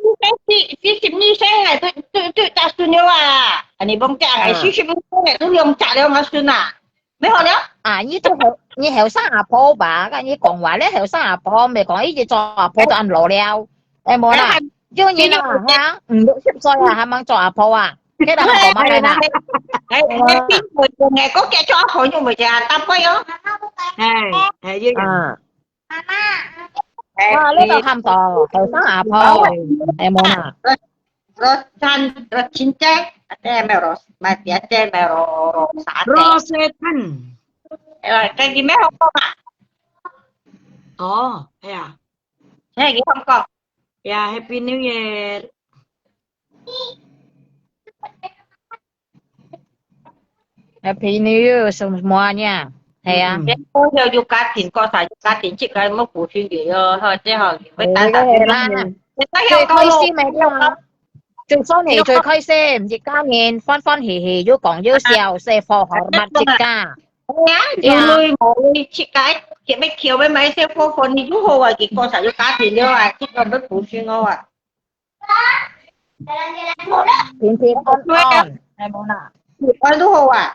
四十二歲，都都都大孫了啊，你講个，四十二歲都兩隻了，阿孫啊。 無好了。啊，你都後，你後生阿婆吧？該你講話咧，後生阿婆，毋係講一直做阿婆都恁老了，係無啦？有人啊，哈，五六十歲啊，還吂做阿婆啊？這個還講麼个呢？哎，哎，哎，邊個講个？我叫做阿婆，又毋係啊，大伯喲。哎，哎，一樣。啊。哎，啊，你都喊到後生阿婆，係無啦？ Rosan, Rosince, ate, may Ros-, may ate, may Ro-, Rosate. Rosetan. Eh, kay gimay Hong Kong ah. Oh, ya. Eh, gi Hong Kong. Ya, Happy New Year. Happy New Year semuanya. Hay啊。嗯。這個有家庭，過啥有家庭，這個無顧身个喲，吼，這吼，會打打。係啦，最開心个對啊。就算你最開心，一家人歡歡喜喜，有講有笑，細伙好捌一家。哎呀，有鐳無鐳，自家，自家要買細伙歡喜就好啊，佢過啥有家庭了啊，這個無顧身哦啊。 平平安安，係無啦？平安都好啊。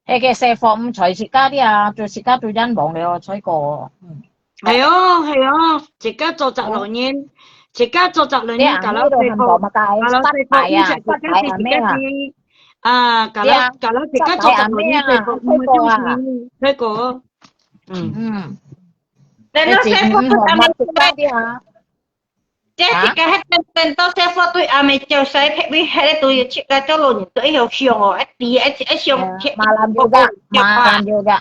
該個細伙毋在自家啲啊，就自家都冤枉了，衰過。嗯。係哦，係哦，自家做隻老人，自家做隻老人，搞到細伙，搞到細伙，毋識自家自家啲。 啊，搞到，搞到自家做隻老人，衰過，衰過啊。衰過。嗯。嗯。等到細伙對阿姆，這自家還等，等到細伙對阿姆照顧，別位還在對自家做老人都會想哦，一直，一直想，馬上有个，馬上有个。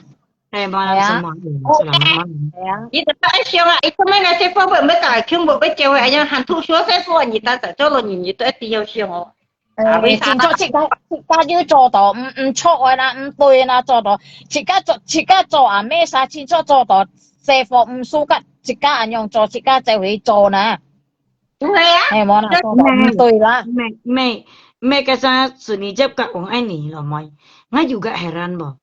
哎，無啦，係啊。什麼？嗯，哦，是啦，哎，無啦。係啊。你就愛想啊，佢做麼个細伙會，會打，全部會教會，哎呀，還讀書細伙，你當在做老人，你都一定要想哦。啊，為啥？清楚自家，自家有做到，毋，毋錯个啦，毋對啦，做到，自家做，自家做啊，無啥清楚做到，細伙毋輸个，自家恁樣做，自家就會做呢。對啊。係，無啦，做到毋對啦。毋，毋，毋，該啥，是你接个王愛你咯，妹，𠊎有个heran無？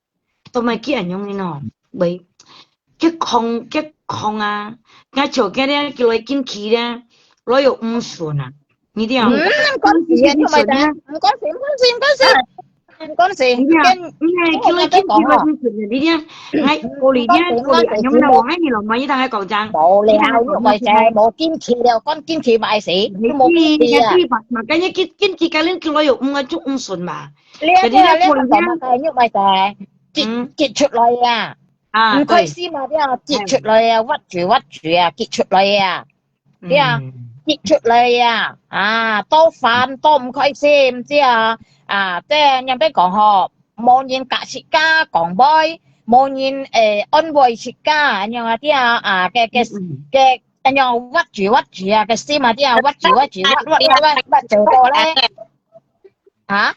都毋係佢恁樣个喏，喂，佢講，佢講啊，𠊎笑佢咧，佢來緊去咧，來又毋順啊，你知無？嗯，毋關事啊，你莫講，毋關事，毋關事，毋關事，毋關事。你知啊，佢來緊去來毋順啊，你知啊，𠊎過去咧，過去恁樣啦，我愛你咯，莫一定愛講真。無了，你莫講，無緊去了，講緊去嘛係死，無緊去啊。嘛，嘛，緊去，緊去，該人佢來又毋，就毋順嘛。 了，了，了，講到麼个，你莫講，擠，擠出來啊。啊，毋開心啊，對。了，擠出來啊，屈住，屈住啊，擠出來啊。了，擠出來啊。啊，多煩，多毋開心，這啊，啊，這，人家講吼，無人甲自家講話，無人，誒，安慰自家，恁樣啊，這啊，啊，个，个，个，恁樣屈住，屈住啊，个心啊，這啊，屈住，屈住，屈，屈，屈，屈，屈，屈到咧。 啊？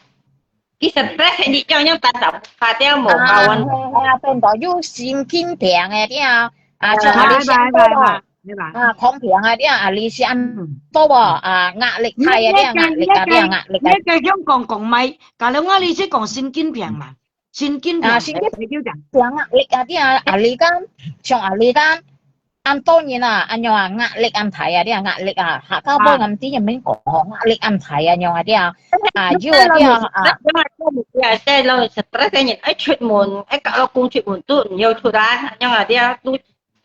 佢stress，你叫人打打發掉無？啊，係啊，變到有神經病个，對啊。啊，像阿里山多啊，啊，狂病啊，對啊，阿里山多啊，啊，壓力大啊，對啊，壓力啊，對啊，壓力啊。你个用講講咪，假如我你是講神經病嘛，神經病，啊，神經病，壓力啊，對啊，壓力啊，像壓力啊。 恁多人啊，恁樣啊，壓力恁大啊，這壓力啊，客家話恁知，毋免講吼，壓力恁大啊，恁樣啊，這啊，啊，有啊，這啊，啊。這種stress个人愛出門，愛甲老公出門都毋要出啊，恁樣啊，這都，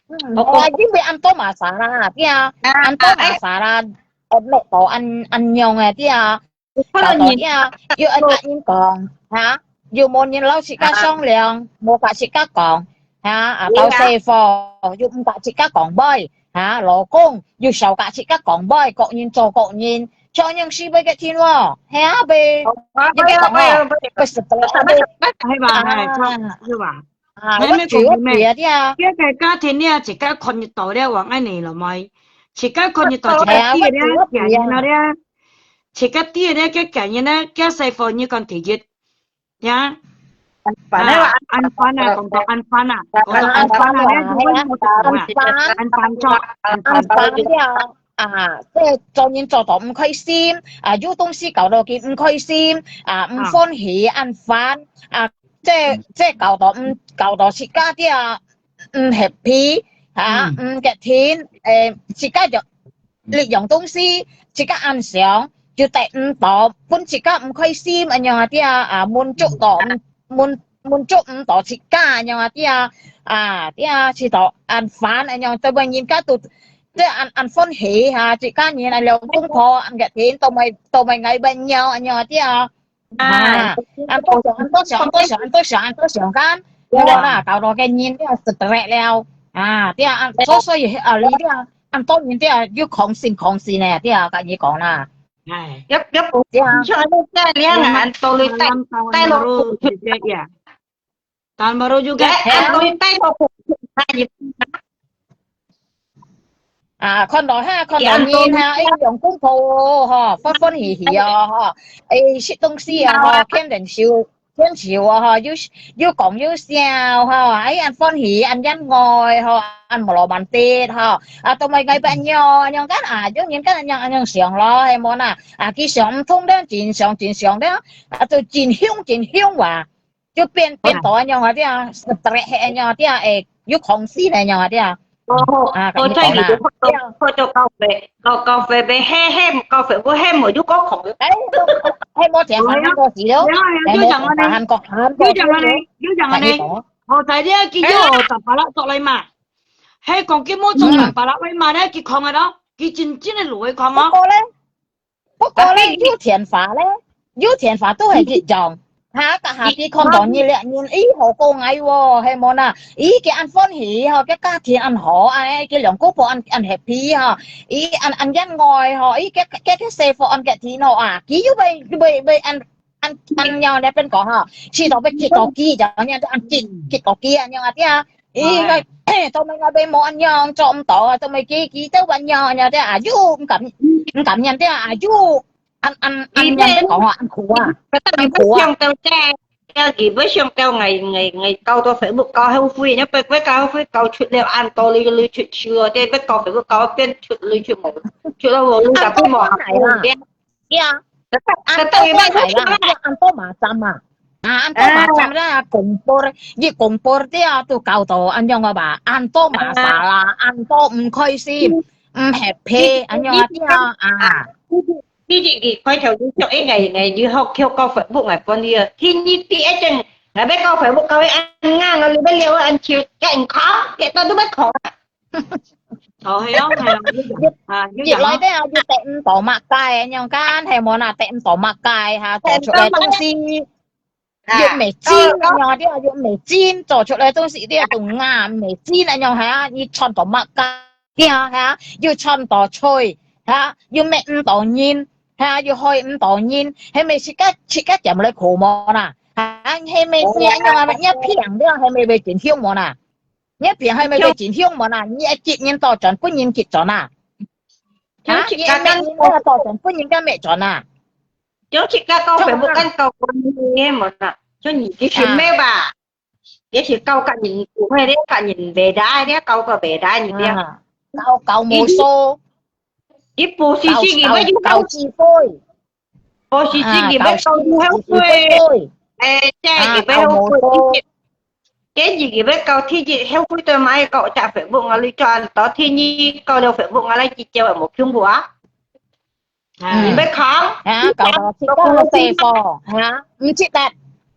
嗯，哦，因為恁多masalah，這啊，恁多masalah，呃，落到恁，恁樣啊，這啊， 有可能你，又愛甲人講，哈？又無人摎自家商量，無甲自家講，哈？啊，到細伙又毋甲自家講話，哈，老公又少甲自家講話，各人做各人，像樣是會个天哦，係啊，會，你个講哦，會失禮啊，會，係吧？係，係吧？啊，我主要係啊，這个家庭呢，自家看得到了，往安尼了咪，自家看得到，自家知了，家人了，自家知了，个家人呢，个細伙你講第一。 呀，安煩啊，安煩啊，講到安煩啊，講到安煩啊，你都會無得講啊，安煩咗，安煩了啊，這做人做到毋開心啊，有東西搞到佢毋開心啊，毋歡喜，安煩啊，這這搞到毋搞到自家啲啊，毋happy啊，毋決定，誒，自家就 這樣東西，自家恁想，就得毋到，分自家毋開心，恁樣啊，對啊，啊，滿足到，滿滿足毋到自家，恁樣啊，對啊，啊，對啊，係到恁煩，恁樣，對人家都，對恁恁歡喜哈，自家人啊，兩公婆恁个天，都未都未挨不了，恁樣啊，對啊。 啊，恁多想，恁多想，恁多想，恁多想，恁多想，kan，有啦，搞到个人都要stress了，啊，對啊，所所以啊，你對啊，恁多人都要有空心空心呢，對啊，跟你講啦，哎，要要不，对啊，你看那个这样啊，都会带带了，姐姐呀， Tan baru juga. Eh, ang tay ko po. 啊，看到哈，看到你哈，哎，用功課哦，哈，歡歡喜喜哦，哈，哎，食東西啊，哈，牽人手，牽手啊，哈，又又講又笑，哈，哎，恁歡喜，恁恩愛，哈，恁無羅曼蒂，哈，啊，都毋愛該般樣，樣間啊，有人間恁樣恁樣想咯，係無啦？啊，佢想毋通了，真想真想了，啊，就真凶真凶哇！ 就變變到恁樣啊，對啊，stress係恁樣啊，對啊，誒，有空心恁樣啊，對啊。哦，啊，我在裡頭看到看到教會，教教會被黑黑，教會不黑無有個空。誒，係無正常个事咯。有有有，有講啊你，有講啊你，有講啊你。好在你个有打巴拉做來嘛，係講佢無做打巴拉來嘛，你佢空个咯，佢真正个路會空哦。不過咧， 不過咧，有電話咧，有電話都係一樣。哈，該下佢看到你了，人，咦，好過𠊎喎，係無啦？咦，佢恁歡喜吼，佢家庭恁好，恁佢兩公婆恁恁happy吼，咦，恁恁恩愛吼，咦，佢佢佢細伙恁佢天好啊，佢又會會會恁恁恁樣那邊講吼，試到會試到佢，就恁樣就恁試試到佢恁樣啊，對啊。 咦，該做麼个會無恁樣做毋到啊？做麼个佢佢都恁樣恁樣的啊？又毋甘毋甘願的啊？又恁恁恁樣的講啊，恁苦啊，恁苦啊！要佢會想到𠊎𠊎𠊎教到Facebook教後悔，因為會教後悔教出了恁多你你出手哦，這會教Facebook教變出你出無，出到無路就不無好。 呀，恁多嘛係啦，恁多嘛慘啊！啊，恁多嘛慘啦，kompor，一kompor了都搞到恁樣个吧，恁多嘛慘啦，恁多毋開心，毋happy，恁樣啊，對啊，啊。你你你開頭你講，哎，𠊎𠊎你學學教Facebook𠊎分你啊，天你第一陣，𠊎要教Facebook教你恁硬啊，你要了恁潮，該毋講，該到都要講啊。 哦，係哦，係哦，啊，有一來咧，又得毋到麼个，恁樣間，係無啦，得毋到麼个哈，做出來東西，又毋係真，恁樣啲，又毋係真，做出來東西啲都硬，毋係真，恁樣哈，你賺到麼个，對啊哈，又賺到罪，哈，又搣毋到人，哈，又害毋到人，係咪自家自家點來苦無啦？哈，係咪你恁樣啊，你平了，係咪會真凶無啦？ 你平係毋係會真凶無啦？你愛激人倒轉，分人激轉啊？啊，你愛搣人倒轉，分人家搣轉啊？有自家到Facebook間教官你無啦？就你个行為吧，也是教甲人不會咧，教人袂大咧，教到袂大你咧。教教無數，你不是是你會教教智慧。 我是自己要教你後悔，誒，這个要後悔，今日个要教天日後悔對買个隻Facebook，我你轉到天日教了Facebook，我來去教無恐怖啊？你要講，啊，教到自家个細伙，啊，毋值得，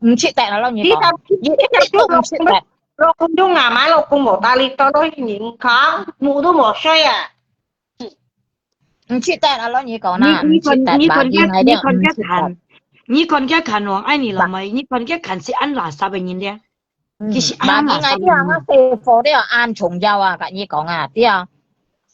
毋值得啊，老人講，一點都毋值得。老公用啊，買老公無打理到，老人講，目都無睡啊。 毋值得啊，老人講啦，毋值得吧？你你看你看佢看佢看，你看佢看王愛你了沒？你看佢看是恁垃圾个人咧，佢是恁垃圾个人。細伙了恁重要啊，甲你講啊，對啊。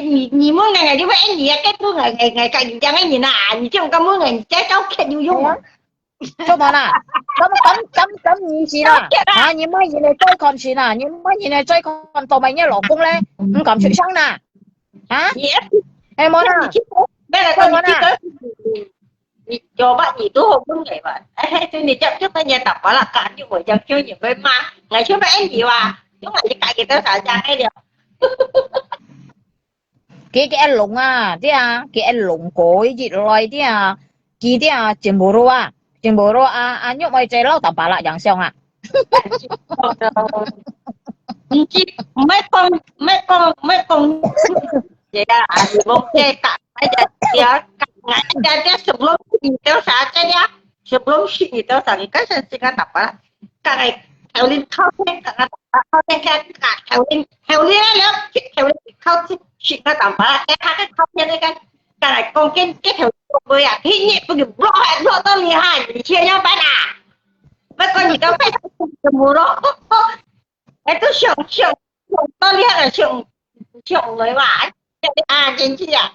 你你你問𠊎，𠊎就會應你啊，該都𠊎𠊎𠊎講你講个人啊，你這樣敢問𠊎，你再搞客有用無？做麼啦？敢敢敢敢你是啦？啊，你罵人个再看先啦，你罵人个再看，到尾你老公咧，毋敢出聲啦？啊？係無啦？你去，沒來講，你去，你有吧？你都好問个吧？哎，就你講，就跟人打巴拉，感覺我講，就你會罵，我就會應你哇，就我就感覺到啥樣个了。佢佢愛弄啊，對啊，佢愛弄過一來，對啊，佢對啊，cemburu啊，cemburu啊，啊，肉愛在老大巴拉影響啊。毋知，毋愛講，毋愛講，毋愛講，這啊，你莫再講，哎呀，這，這，這，這，sebelum你都啥，這呀，sebelum你都啥，你看，現在這個打巴拉，剛才頭先靠天，剛剛打巴拉，靠天，看，看，頭先，頭先了，頭先靠天，是個打巴拉，哎，他个靠天那個，剛才講跟，跟頭先講過呀，天也不給block，還block到你哈，你現在要辦啊？不過你都被他怎麼了？哎，都想，想，想到你還想，想來哇？啊，真是啊。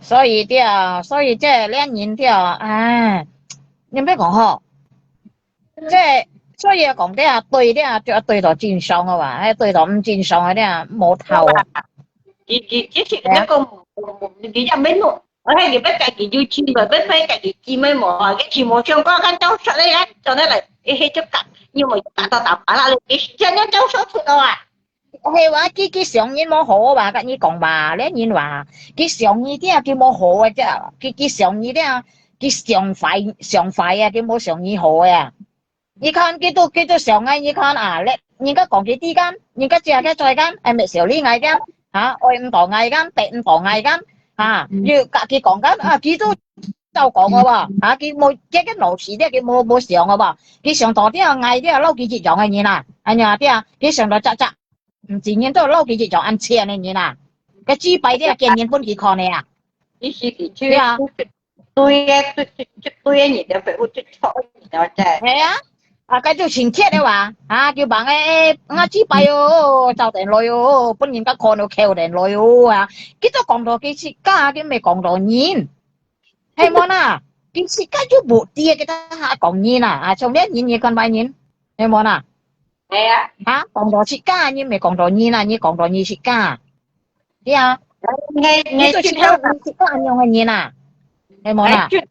所以對，所以這兩人對，唉，你毋好講吼，這所以講對啊，對對啊，就對到正常个話，還對到毋正常个對啊，無頭啊。佢佢佢係那個，佢也沒弄，而且佢不自己有錢，不不不自己姊妹無啊，佢全部上過跟教授咧，做得來，誒，就講，因為打到打把啦，你想要教授出來啊？ 係話，佢佢上人無好話，甲你講話，這人話，佢上人啲啊，佢無好啊，這佢佢上人啲啊，佢上壞上壞啊，佢無上人好啊。你看，佢都佢都上啊，你看啊，咧，人家講佢知間，人家知佢在間，愛滅小你𠊎間，哈，愛毋到𠊎間，白毋到𠊎間，哈，又甲佢講間啊，佢都照講个喎，哈，佢無這个老實的，佢無無上个喎，佢上到啲啊，𠊎啲啊，撈佢一樣个人啊，哎呀，啲啊，佢上到隻隻。 毋知人都撈佢一種恁淺个人啊，該祭拜个見人分佢看个啊。你是佢去對啊，對个，對對對个人就白不对错个人了，真。係啊，啊，該就親切个哇，啊，就帮个，啊，祭拜哦，早点来哦，分人家看到扣点来哦啊，佢都讲到佢自家，佢没讲到人，係无啦？佢自家就无知，佢他讲人啊，啊，像咩人，你看咩人，係无啦？ 係啊。哈，講到自家，你毋係講到人啊，你講到你自家。對啊，你你你你做自家，你自家恁樣个人啊，係無啦？出口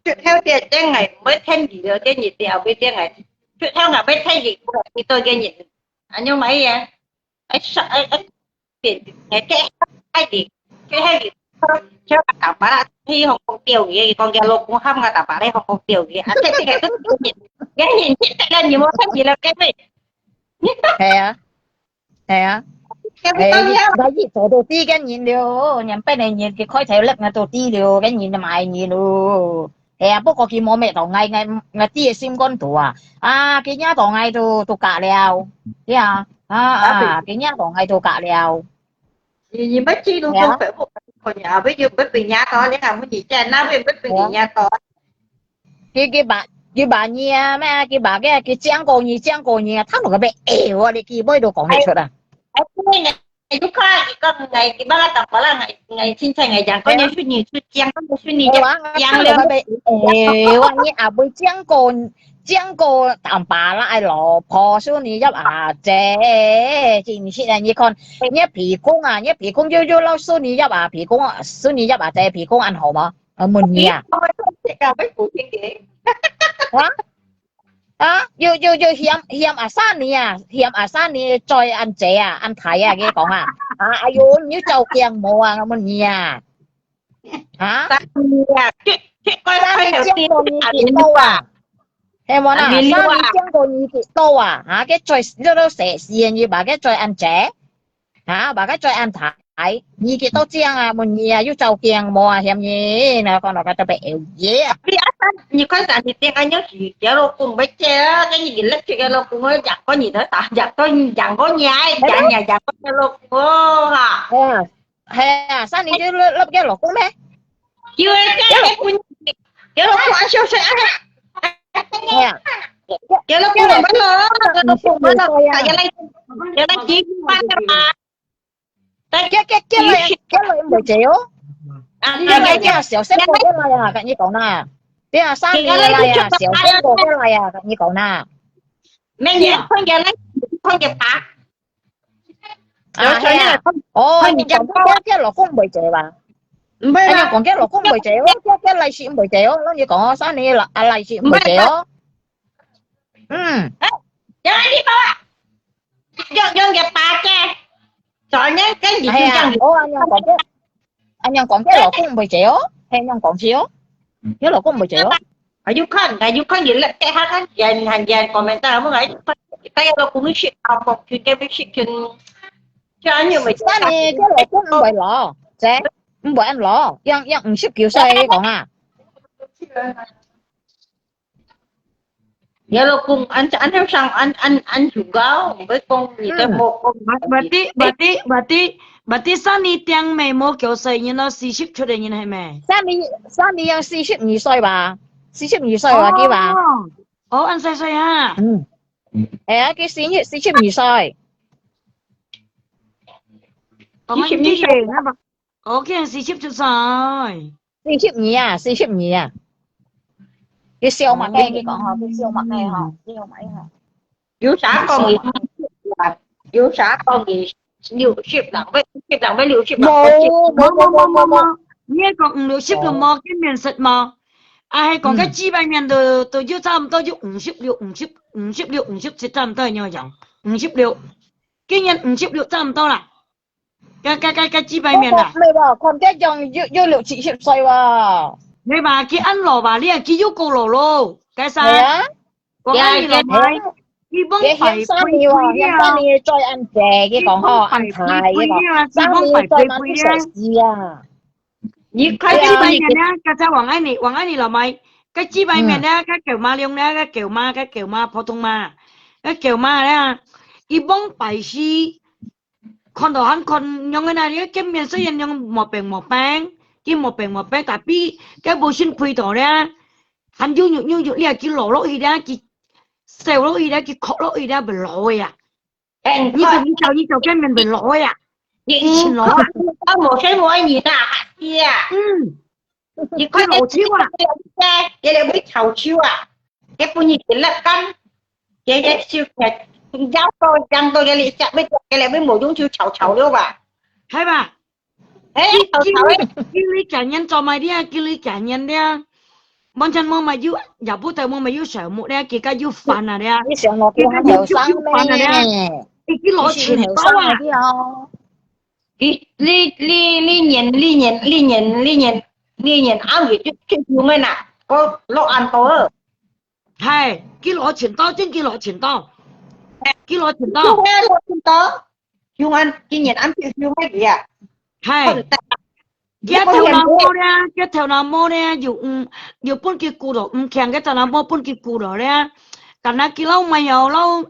出口个真係毋會聽你个，跟你掉个真係，出口啊會聽你，你對个人，恁樣咪啊，哎上哎哎。 變，誒，這，這係你，這係你，這个打把啦，去香港釣魚，講个老公喊个打把咧，香港釣魚，啊，這這个都係你，你你這个你無看見了，各位。係啊，係啊，這个都要，來一做到知个人了，人本來人佢開頭粒啊都知了，个人就買人咯。 係啊，不過佢無搣到𠊎，𠊎，𠊎知个心肝肚啊。啊，佢惹到𠊎都，都假了。呀，啊，啊，佢惹到𠊎都假了。你，你乜知道講白話，可能啊，不就不被惹到，你看不你在那邊不被你惹到。佢，佢把，佢把你啊，咩啊，佢把个，佢講過你，講過你啊，他那個被，哎，我的佢妹都講得出啊。哎，對呢。 你看，你講，哎，你把我打發了，哎，哎，青菜，哎，講，講你說你出江，講你說你哎，我江了，哎，我你阿妹講過，講過打把啦，哎，老婆說你要阿姐，真是的，你看，你皮公啊，你皮公又又老說你要啊，皮公啊，說你要啊，這皮公安好嗎？啊，問你啊。我們這个會不會給？啊？啊，又又又嫌嫌阿三你啊，嫌阿三你再恁姐啊，恁大啊，佢講啊，啊，哎喲，你又照鏡無啊，我問你啊，啊，三年啊，這這個三你講過你幾多啊？係無啦？三你講過你幾多啊？啊，佢再你都細事啊，你把佢再恁姐。 哈，把个嘴恁大，你幾多張啊？問你啊，又照鏡無啊？嫌你，那講那个特別有嘢啊。你啊，你看咱你點个樣是，叫老公要接啊，跟你来这个老公，我养过你的啥？养过你，养过你，哎，养养养过你老公哈。哎呀，哎呀，三年就落落个老公咩？有人家老公，有老公啊，就是啊，哎呀，有老公没了，有老公没了，要来要来结婚了啊。 叫叫叫來，叫來毋會借哦。啊，叫來叫小細个叫來啊，跟你講啦。對啊，三年來啊，小細个叫來啊，跟你講啦。明年看見來，看見爸。啊，係啊。哦，你講叫叫老公毋會借吧？毋會啦。哎呀，講叫老公毋會借哦，叫叫來時毋會借哦，那你講哦，三年來啊來時毋會借哦。嗯。有你爸啊，用用个爸个，昨天跟你就这样子。哦，恁樣講叫，恁樣講叫老公毋會借哦，係恁樣講笑哦，你老公毋會借哦。啊，有看，啊，有看你來，這下看人還人comment，我來看，大家都公司啊，各區个事情，就恁樣咪。但係叫老公毋會攞，姐，毋會恁攞，樣樣五十九歲講啊。 有老公，俺俺上俺俺俺主高，毋會講你个老公。 Berarti berarti berarti berarti 三年定未無九歲人咯，四十出个人係咪？三年三年樣四十二歲吧，四十二歲啊，佢話。哦，恁細歲啊！嗯，係啊，佢四十四十二歲。我們一歲，那麼 OK，四十出歲。四十二啊，四十二啊。佢笑麼个？嗯。佢講吼，佢笑麼个吼？嗯。佢笑麼个吼？有啥講佢？有啥講佢六十人，要六十人，要六十人？無，無，無，無，無，無。你係講五六十都無，哦。見面食無？啊，係講該，嗯。幾擺面都，都有差毋多有五十六、五十、五十六、五十七差毋多樣樣，五十六。今年五十六差毋多啦。 該，該，該，該幾擺面啊？毋係吧，看該樣又，又六七十歲哇。毋係吧，佢恁老吧，你啊，佢又過老咯，該啥？係啊。我愛你老妹，佢往擺飛了，佢往擺飛飛了，佢往擺飛飛啊。你看該幾擺面啊，該隻王愛你，王愛你老妹，該幾擺面啊，該狗媽娘啊，該狗媽，該狗媽，普通媽，該狗媽啊，佢往擺飛 看到還看樣个呢，你見面雖然樣無病無病，佢無病無病，tapi佢無身陪到咧，還有有有有，你啊，佢老落去咧，佢瘦落去咧，佢硞落去咧，會老个啊。哎，你看，你就你就見面會老个啊，你一群老啊。啊，無生無愛你啦，係啊。嗯，你看佢老笑啊。佢來會吵吵啊。 佢本來一粒柑，佢个手佢咬到，咬到佢哩，食乜，佢哩乜無用就吵吵了吧？係吧？哎，吵吵哎。佢，佢，佢哩今年做麼个啊？佢哩今年咧？完全無麼有，也不得無麼有小目咧，佢个又煩啊咧。你想我佢个又，又，又煩啊咧。佢，佢老錢包啊。佢，你，你，你年，你年，你年，你年，你年，阿偉就，就用个啦，我落恁多了。 係，佢老錢多，真佢老錢多，佢老錢多。用啊，老錢多，用啊，今年俺就用个啊。係，佢頭腦無咧，佢頭腦無咧，又，嗯，又分佢顧到，毋強，佢頭腦無分佢顧到咧。但係佢老妹又老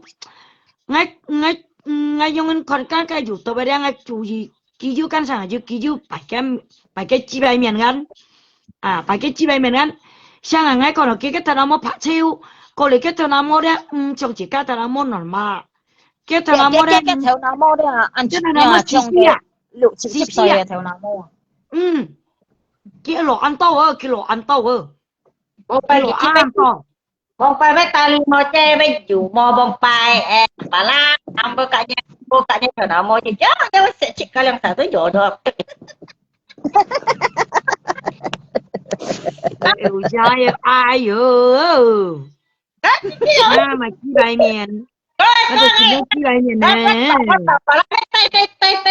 ，𠊎，𠊎，嗯，𠊎用人看家家有到位咧，𠊎注意，佢有幹啥，有，佢有擺个，擺个幾擺面眼。 啊，擺个幾擺面眼，像啊，𠊎講到佢个頭那毛白超，過來个頭那毛咧，毋像自家頭那毛normal。个頭那毛咧，个，个，个頭那毛咧，恁，這頭那毛啊，像个六七十歲个頭那毛啊。嗯，佢老恁多哦，佢老恁多哦，佢老恁多。 往擺乜打理無，這乜有無往擺，哎，巴拉，俺不敢呢，不敢呢，頭那毛就，呀，那我食七個兩三都有的。哎呦呀，哎呦。啊，買幾擺面。 啊，都真个幾百年呢。帶，帶，帶，帶，帶，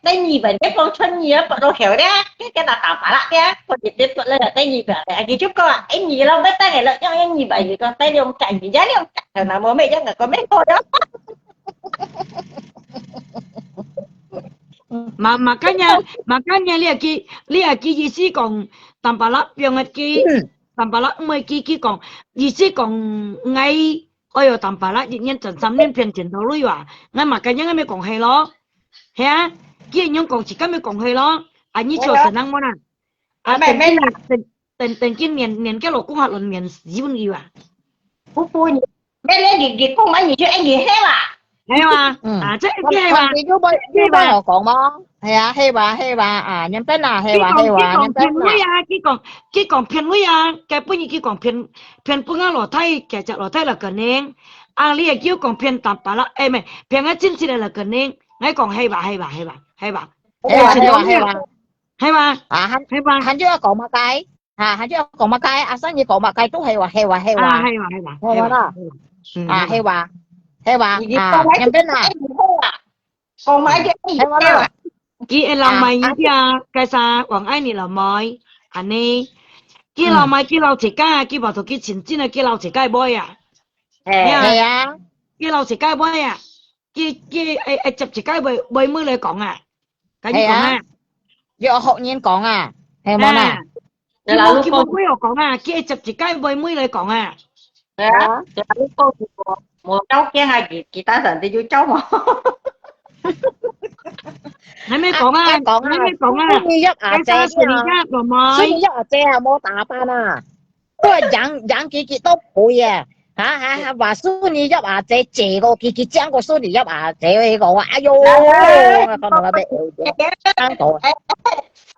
帶日本个風吹雨啊，發到曉了，該，該那打麻辣个，或者這做了，帶日本个，啊，佢就講啊，哎，你老妹帶來了，用，用日本語講，帶兩隻，人家兩隻，那我們用那個沒有的。嘛，嘛，今日，嘛，今日你也記，你也記意思講，打麻辣用个記，打麻辣毋會記，記講，意思講，𠊎 哎喲，打麻辣一年賺三年片錢頭鐳哇，𠊎嘛該樣个咪講係咯，係啊，佢樣講自家咪講係咯，啊，你做神人無啦？啊，等今年，等，等，等今年，年个老公還論年死分佢啊。不，不，你，你，你，你講嘛，你就，哎，你係哇？係哇？嗯。啊，這一定係哇？你又不，又不好講嗎？係啊，係哇，係哇，啊，你變啦，係哇，係哇，你變啦。佢講，佢講騙位啊，佢講，佢講騙位啊，該本意佢講騙 騙分啊老弟，姐姐老弟來跟你。啊，你也叫講騙打麻辣，哎，毋係，騙个親戚來跟你。𠊎講係吧，係吧，係吧，係吧。係吧，係吧，係吧。係吧，啊，還，係吧。還就要講麼个？啊，還就要講麼个？啊，生意講麼个都係話，係話，係話。啊，係吧，係吧，係吧，係吧。嗯，啊，係吧，係吧。你，你啊，講來，兩邊啊。哎，你好啊。 講麼个意思啊？佢个老妹，啊，啊，該啥，王愛你老妹，恁呢。佢老妹，嗯。佢老自家，佢無同佢親近啊，佢老自家妹啊。哎。係啊。佢老自家妹啊。佢，佢，哎，哎，接自家妹，妹妹來講啊。跟你講啊。係啊。有學人講啊，係無啦？啊。佢無，佢無會講啊，佢接自家妹妹來講啊。 係啊，就係你講無，無條件啊，其，其他人都有交嘛。還沒講啊，啊，講啊，還沒講啊。孫女約阿姐該啥，孫女約，老妹。孫女約阿姐啊，無打扮啊。都係養，養佢，佢都陪啊。哈，哈，哈，話孫女約阿姐，借過佢，佢將個孫女約阿姐，佢講話，哎喲，來，來，來。我講到那邊，哎喲，哎，哎，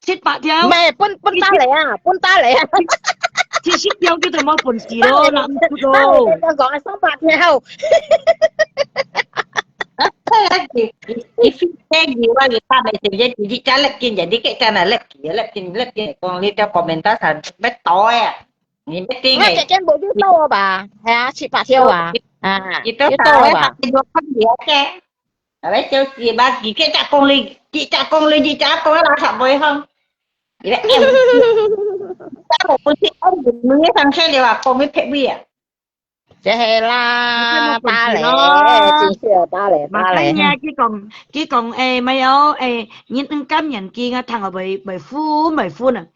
七百條。毋係，分，分打你啊，分打你啊。七十條佢都無本事咯，拿毋出咯。打你，你講啊，三百條。你，你，你，你打message，你，你，你，你，你，你，你講，你條comment上，要倒啊。 你一定个。我這間無就到了吧？係啊，七八條啊，啊，你都就到了吧？打了，你都看了个。啊，你就是吧，佢个只講你，佢只講你，佢只講垃圾話吼。你个M，打無本事，哦，你上車了啊，講你撇位啊。這係啦，你看無本事咯。打咧，真係打咧，打咧。Makanya佢講，佢講，誒，沒有，誒，你毋甘願佢，我聽了會，會分，會分啊。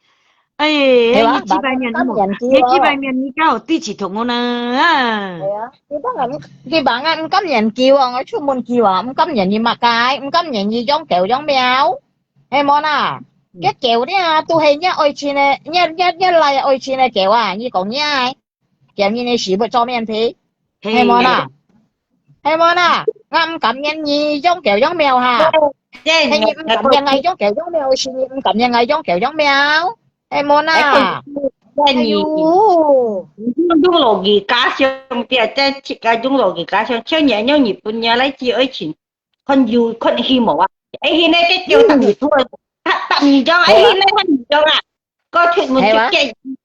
哎，係吧？你幾百年無，你幾百年你搞知識同我呢？啊。係啊，你當然，你把俺毋甘願佢哦，我出門佢哦，毋甘願佢麼个，毋甘願佢養狗養貓，係無啦？嗯。該狗呢，都係你愛情个，你，你，你來愛情个狗啊，你講你愛，狗你个屎會做面皮，係無啦？係無啦？我毋甘願你養狗養貓哈。 係你毋甘願𠊎養狗養貓，係你毋甘願𠊎養狗養貓，係無啦？哎，哎喲，用，用logika想，對啊，這自家用logika想，像你，像日本人來去愛情，看有，看戲無啊？哎，現在這叫打你出來，打，打你講，哎，現在打你講啊！ 過出門就，係啊。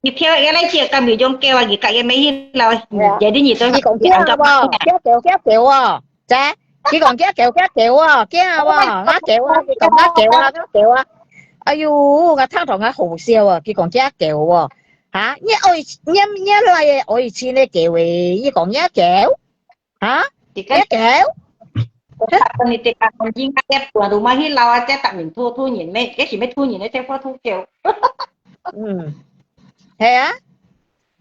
一條，一條來接，敢有種狗啊，佢家己買去了，係啊。一日二十，佢講驚無？驚狗，驚狗哦，姐，佢講驚狗，驚狗哦，驚哦，𠊎狗啊，佢講𠊎狗啊，𠊎狗啊。哎喲，𠊎聽到𠊎好笑啊，佢講驚狗哦。哈，你愛，你，你來个愛情个狗誒，你講你狗？ 哈？你个狗？你自家講應該一半都買去老啊，這逐年偷偷人咩？這是要偷人的，這貨偷狗。嗯，係啊。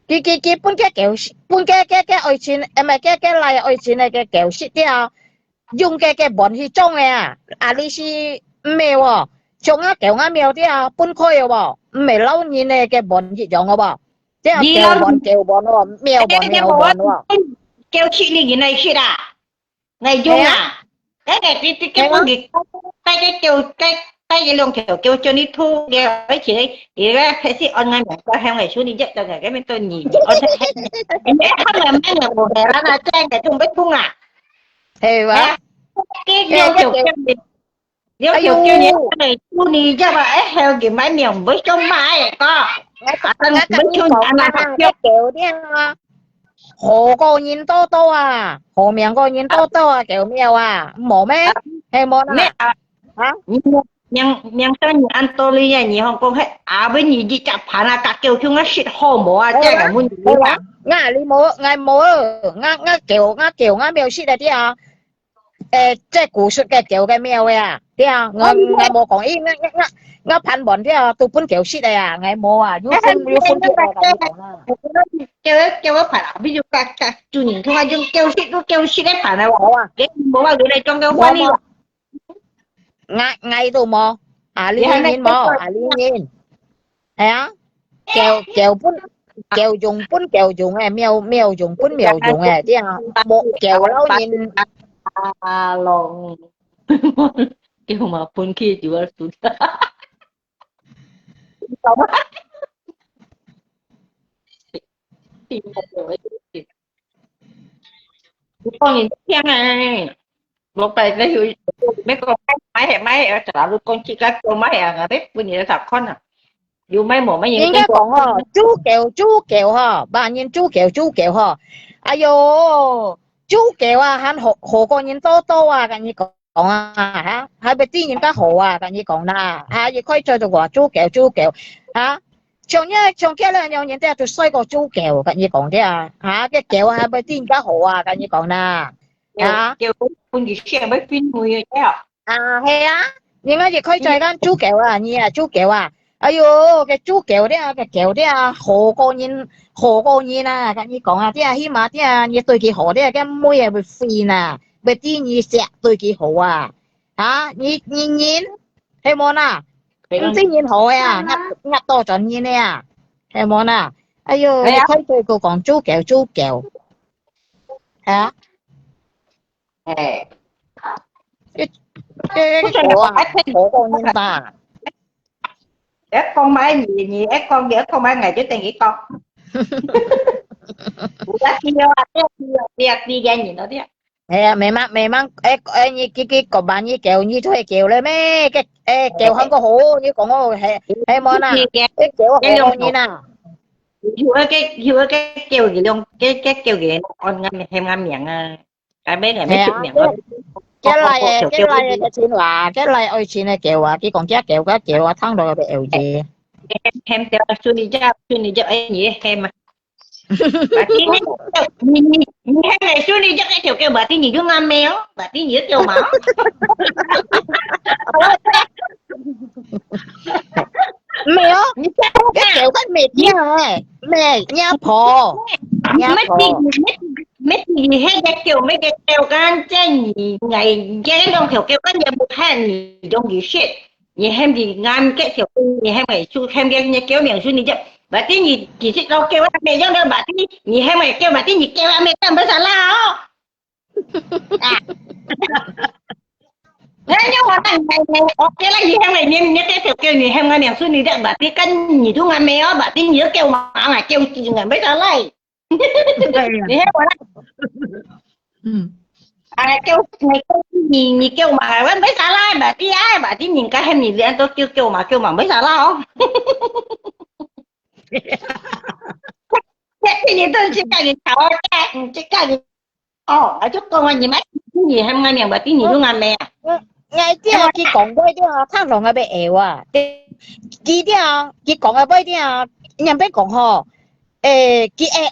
佢，佢，佢分个狗食，分个，个，个愛情，誒，毋係，个，个倈愛情个，个狗食掉，用个，个碗去裝个啊，啊，你是毋係哦？像𠊎狗𠊎貓掉，分開个哦，毋係摎人个，个碗一樣个哦。 這樣狗碗狗碗哦，貓碗貓碗哦。狗食你，你來食啊？來用啊？哎，你，你，你，你，帶个狗，帶，帶个兩條狗，叫你吐个，而且，你个，開始按𠊎名，我喊𠊎手，你接到𠊎，這邊都你，我，你喊𠊎名，無个啦，那這樣个，都不痛啊？係吧？哎，這狗，狗， 了，哎喲，叫你，叫你，叫你，這把，哎，還有人買麵，毋會想買个，哥。啊，等，𠊎等你講啊，該狗了啊，好過人多多啊，好命過人多多啊，狗貓啊，無咩？啊，係無啦？咩啊？啊？你命，命，命生你恁多哩呀，你好講，嘿，啊，尾你一隻盤啊，甲狗共啊食好無啊？這个問題啊。係啊，𠊎哩無，𠊎無，𠊎，𠊎狗，𠊎狗，𠊎貓食个啲啊。 誒，這古實个狗个貓个啊，對啊，𠊎，𠊎無講，咦，𠊎，𠊎，𠊎，𠊎盤碗个啊，都分狗食个啊，𠊎無啊，有分，有分別个，𠊎講啦。狗，狗个盤啊，比如講，講，主人講啊，用狗食，都狗食个盤啊，無啊，你無啊，你來裝个碗哩。無啊，𠊎，𠊎都無，啊，你人無，啊，你人。 係啊，狗，狗分，狗用分狗用誒，貓，貓用分貓用誒，這樣，無，狗摎人。啊，咯。狗嘛分佢就要輸。你講人聽誒。 無，該，該有，美國買，買，買，買，就老實講，自家做買啊，𠊎要分你來看啊。有買無買？應該講吼，豬狗，豬狗吼，別人豬狗，豬狗吼。哎喲，豬狗啊，還好，好過人多多啊，跟你講啊，哈，還比人家好啊，跟你講啦，哈，一開嘴就話豬狗，豬狗，哈，像你，像這兩樣人，這就衰過豬狗，跟你講的啊，哈，這狗還比人家好啊，跟你講啦。 啊。狗，狗分佢食，要分佢个。啊，係啊，人家一開嘴講豬狗啊，你啊，豬狗啊，哎喲，該豬狗了，該狗了，好過人，好過人啊，跟你講啊，這起碼這，你對佢好了，該妹仔會飛啊，會知你惜對佢好啊。啊，你，你人，係無啦？毋知人好个啊，壓，壓到轉人个啊，係無啦？哎喲，你開嘴就講豬狗，豬狗。 係啊。誒。一，一，一，好啊，好過人吧。一講埋你，你一講，你一講埋，𠊎就等於講。有啊，對啊，對啊，對啊，對啊，人咯，對啊。哎呀，memang，memang，哎，哎，你，佢，佢，講嘛，你叫，你就係叫了咩？該，哎，叫還過好，你講哦，係，係無啦？你叫，哎，叫好好你啦。有一個，有一個叫佢兩，該，該叫佢，安个，喊个名啊。 𠊎乜，𠊎乜出名，𠊎，該來个，該來个，該錢話，該來愛錢个狗啊，佢講佢狗，佢狗啊，聽到个會有嘢。喊，喊掉，孫女隻，孫女隻，哎，你喊啊。Berarti你，你，你，你喊个孫女隻个條狗，berarti你就啱咩哦，berarti你就叫嘛。毋係哦，你這樣，該狗該咩叫誒，咩，若婆，若婆。 乜係，乜係，乜係，你喊个狗，乜个狗，跟這你，𠊎，這兩條狗，跟這無喊你，容易食。你喊你，俺个條狗，你喊个，就喊个，你狗名，就你這，berarti你，其實老狗啊，沒用的，berarti你，你喊个狗，berarti你狗啊，沒用，不是啦哦。啊。那你我那，你，你，OK啦，你喊个，你，你這條狗，你喊个名，就你這，berarti跟你就俺沒有，berarti你就狗嘛，啊，狗精啊，不是啦。 你喊我啦。嗯。啊，叫，你叫你，你叫嘛，我毋使啦，berarti啊，berarti人家喊你，你都叫叫嘛，叫嘛，毋使啦哦。這，這你都自家人吵啊，自家人，哦，啊，就講啊，你們，你喊我名，berarti你就俺咩啊？嗯，𠊎知啊，佢講過對啊，聽落𠊎被笑啊。佢，佢對啊，佢講个對啊，人被講吼，誒，佢會，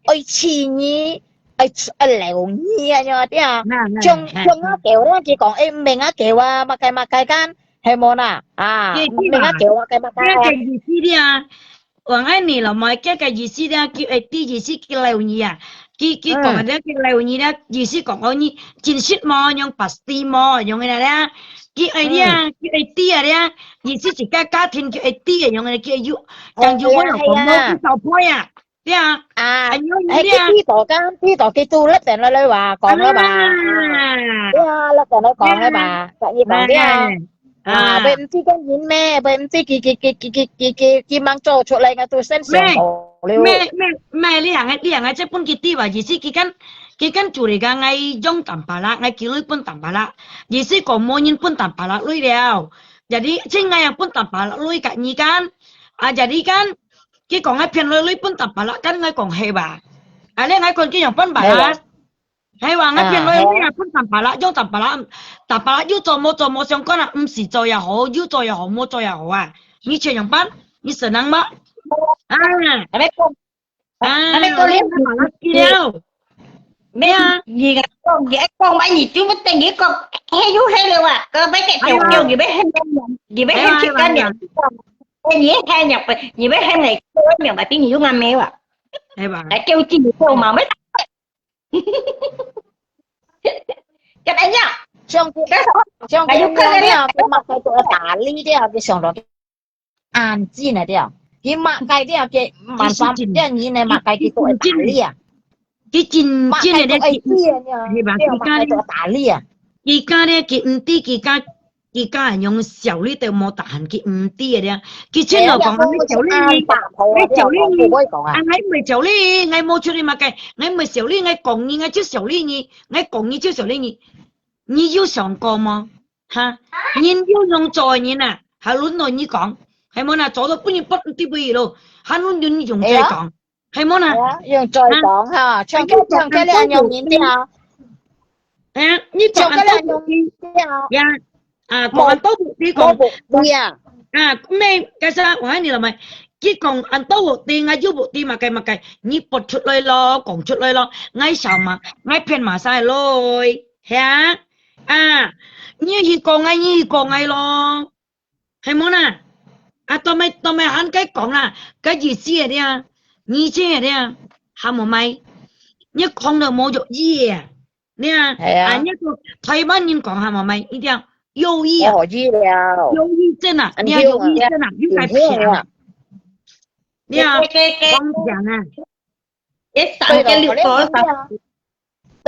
愛飼你，愛，愛留你啊，對啊。那，那，像，那，像啊狗啦，佢講，誒，命啊狗啊，麼个麼个kan，係無啦？啊，對，對嘛。命啊狗啊，該麼个啊。該个意思咧啊，往下你咯，莫該个意思咧，佢會知意思佢留你啊。佢，佢講个咧，佢留你咧，意思講哦，你真實無，用pasti無，用个咧，佢愛咧，佢愛知啊咧，意思自家家庭佢愛知啊，用个咧，佢有，像有我老公無，佢找配啊。 對啊，啊，還有你啊。哎，佢知道講，知道佢都甩等了了哇，講了吧？啊。對啊，甩等了講了吧？啊。跟你講對啊。啊。啊，會毋知个人咩？會毋知佢，佢，佢吂做出來个都先想好了。咩，咩，咩，你行个，你行个，這本佢知吧？意思佢跟，佢跟主理个，𠊎用Tampalak，𠊎寄鐳分Tampalak。意思講無人分Tampalak鐳了。Jadi，這𠊎也分Tampalak鐳，跟你講，啊，jadi kan， 佢講𠊎騙來來分Tampalak，跟𠊎講係吧？啊，你𠊎講佢樣分吧？係啊。係吧？𠊎騙來來啊，分Tampalak，用Tampalak，Tampalak有做無做無相干啊，毋使做也好，有做也好，無做也好啊，你想樣辦？你承認嗎？啊。還沒講，啊，還沒講，你Tampalak去了。 咩啊？你講，你愛講嘛，你就不等於講，嘿，又嘿了哇，哥，不要叫，哎呀。叫，你不要喊，你不要喊去跟人講，哎，你喊人不，你不要喊人，叫人名吧，等於又俺没哇。哎吧。哎，叫自己叫嘛，没。跟人家，像个，但是我，像个，哎，又看人家，你啊，佢嘛，佢个打理的啊，佢想到 安靜个了，佢麼个了，佢慢慢了，你呢，麼个佢都會打你啊。佢真正个了，佢，係吧？佢家，佢家，佢家了，佢毋知佢家，佢家用小力都無tahan，佢毋知个了。佢全部講，哎呀，你小力你，你小力你，啊，你毋會小力，你無出力麼个，你毋會小力，你講你，你就小力你，你講你就小力你，你有想過無？ 哈，人有用做个人啊，還輪到你講，係無啦？做到分人不知不義咯，還輪到你用嘴講，係無啦？哎呀，用嘴講哈，像个，像个恁樣人啊。哎呀，你講恁多話，呀，啊，講恁多話，你講，啊，咩，該啥，我喊你了沒？佢講恁多話，你啊，有話，你麼个麼个，你拔出來咯，講出來咯，𠊎笑嘛，𠊎騙嘛晒咯，係啊。 啊，你去講𠊎，你去講𠊎咯，係無啦？啊，當面，當面還該講啦，該意思个了，你這个了，還無賣，你講了無有意義啊，你啊，係啊。啊，你个台灣人講還無賣，一定要有意啊，有意了，有意真啊，你要有意真啊，有該騙啊，你啊，講講啊。 一三个六个三。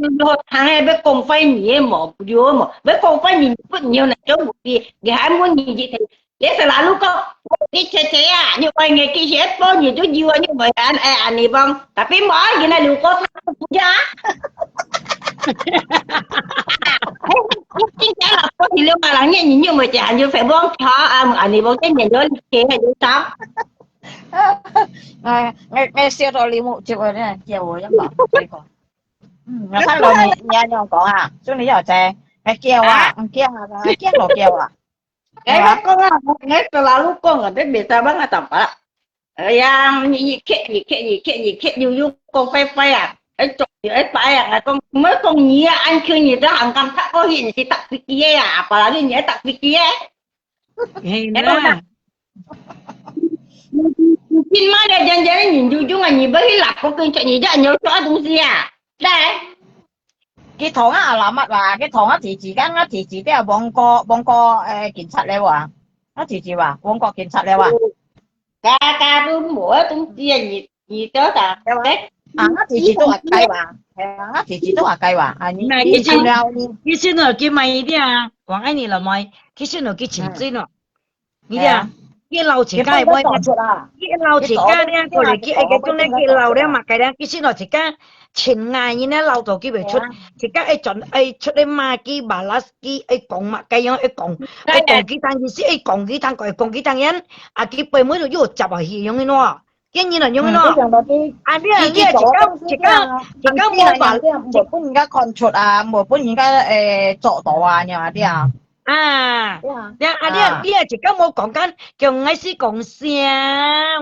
有有聽个，要講壞你个無，有無？要講壞你，你不你有哪種目的？你還問你一天，你是哪路講？你切切啊，你愛你其實一包你就有啊，你毋愛按哎按呢講，tapi無愛，你那路過他不呀？你今天老婆你六百人，你你有沒有講？你Facebook啊，按呢講，今年就你錢還有少？哎，我我笑到你目汁啊，你叫我要忙这个。嗯，我看到你你要这样讲啊，就你要在，还叫啊，你叫啊，叫我叫啊。哎，我讲啊，我个老公啊，你袂使帮我打吧。哎呀，你你客你客你客你客又又讲坏坏啊，哎，做哎白啊，我讲，莫讲你啊，安全你都行咁拍过去，你是搭飞机个啊，apalagi你係搭飞机个。哎，那你今嘛的人家的人就用啊，你不去拉过跟着你家牛抓东西啊，来。 佢同啊阿拉乜話，佢同啊自己間啊自己都有望過望過誒警察了啊，啊自己話望過警察了啊。家家都無東西啊，你你多少？哎，啊，我自己都話計話，係啊，我自己都話計話，啊，你你那以前了你以前哦，佢買一點啊，王愛你了沒？其實哦，佢請進哦，你係啊講，佢老自家會你放得講出啊，佢老自家咧，過來佢愛个種咧，佢老了嘛，該咧，其實哦，自家請啊，人咧老到佢會出，自家愛轉愛出來嘛，佢balas佢愛講嘛，該樣愛講，愛講佢聽，意思愛講佢聽，愛講佢聽人，啊，佢背尾就又接落去，樣个喏。 驚人啊，樣咯。你想到佢，啊，你啊，你啊，一家一家一家無辦無分人家看出啊，無分人家誒捉到啊，你啊，對啊，啊，對啊。你啊，你啊，你啊，一家無講緊，叫𠊎係講笑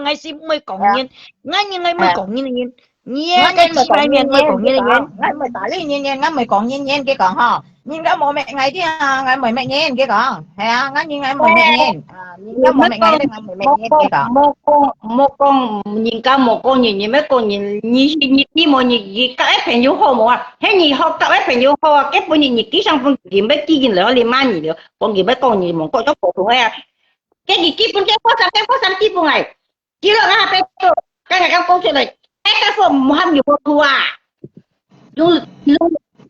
，𠊎係毋會講人，𠊎應該毋會講人个人，你啊，你幾百年毋會講人个人。𠊎毋會打理人人，𠊎毋會講人人，佢講吼，人家無搣𠊎啲啊，𠊎毋會搣人，佢講，係啊，𠊎人𠊎毋會搣人，啊，人家無搣𠊎，𠊎毋會搣人，佢講。莫講莫講，人家莫講你，你莫講你，你你你無你你交个朋友好無啊？係你好交个朋友好啊，該本你你幾想分佢，乜幾人來你罵你了，講佢乜講你，莫講做普通个啊。該你基本該發生該發生基本哎，幾多啊？該个，該个講出來，該个說毋喊你無錯啊。用用，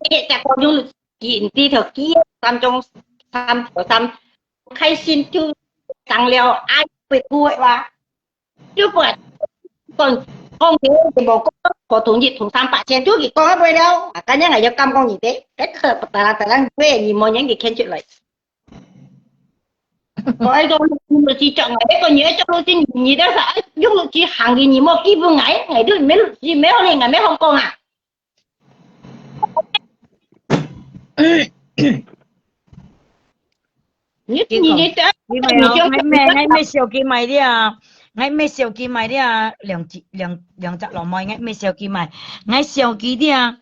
該个講用 佢毋知頭，佢三種三條三，開心就生了，愛會不會哇？就不管講講你無講，普通一通三百千，就佢講會了，啊，今日𠊎要敢講你的，該个不得了，得了，你你無人佢牽出來。我愛講你是講，該个你愛講你，你的啥，用你行的，你莫欺負𠊎，𠊎就沒沒有你，𠊎沒好講啊。 你你你你買哦，你買，你買小雞買了，你買小雞買了，兩隻兩兩隻老妹，你買小雞買，你小雞了，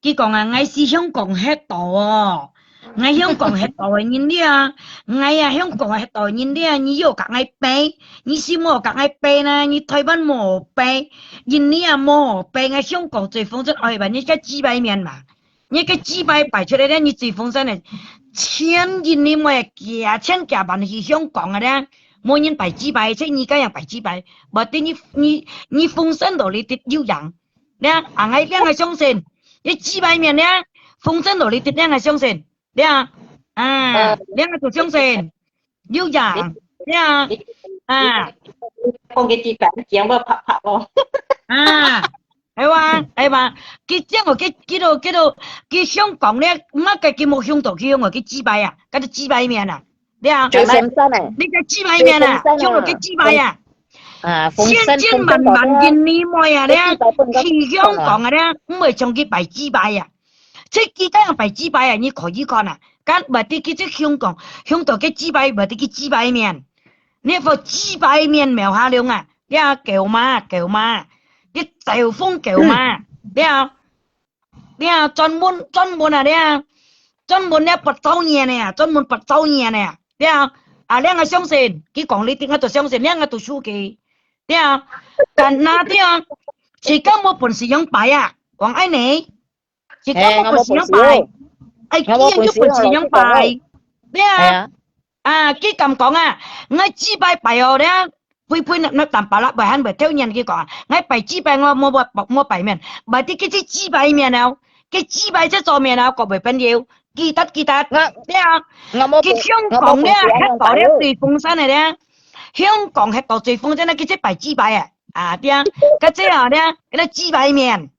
佢講啊，你係香港黑道哦，你香港黑道个人了，𠊎啊香港黑道个人了，你又講𠊎白，你係無講𠊎白呢？你台灣無白，印尼啊無白，𠊎香港最風箏愛吧，你个雞排面嘛。 你个雞排擺出來咧，你最風箏个，千人你莫幾千幾萬去香港个咧，無人擺雞排，只你个樣擺雞排，無得你你你風箏落去得有影，咧，啊，𠊎兩个相信，你雞排面咧，風箏落去得兩个相信，咧，啊，兩个都相信。 有影，呀，啊，講个幾百，講我拍拍哦。啊，係哇，係哇，佢將我佢佢都佢都佢想講咧，乜个佢無想到佢用我佢雞排啊，該个雞排面啊，對啊，最風箏誒，你个雞排面啊，用我个雞排啊，啊，千千萬萬人你妹啊咧，去香港啊咧，毋會像佢擺雞排啊。 這幾个人擺雞排啊，你可以看啊，敢毋知佢這香港，香港个雞排，毋知佢雞排面，你个雞排面描下龍啊，你啊狗嘛狗嘛，你走風狗嘛，你啊，你啊專門專門啊，你啊專門咧不造孽个啊，專門不造孽个啊，你啊，啊，兩个相信，佢講你聽，𠊎都相信，兩个都輸佢，你啊，但那你啊，自家無本事樣擺啊，講愛你。 自家無本事樣擺，哎，佢有本事樣擺，對啊，啊，佢敢講啊，𠊎雞排擺哦咧，配配那那淡薄啦，袂還袂透年佢講啊，𠊎擺雞排我無無無擺面，擺啲佢隻雞排面哦，个祭拜這做面啊，各位朋友，記得記得，我對啊，我無佢香港咧，我無食香港咧，最豐盛个咧，香港係到最豐盛个，佢這擺祭拜啊，啊，對啊，个這啊咧，个祭拜面。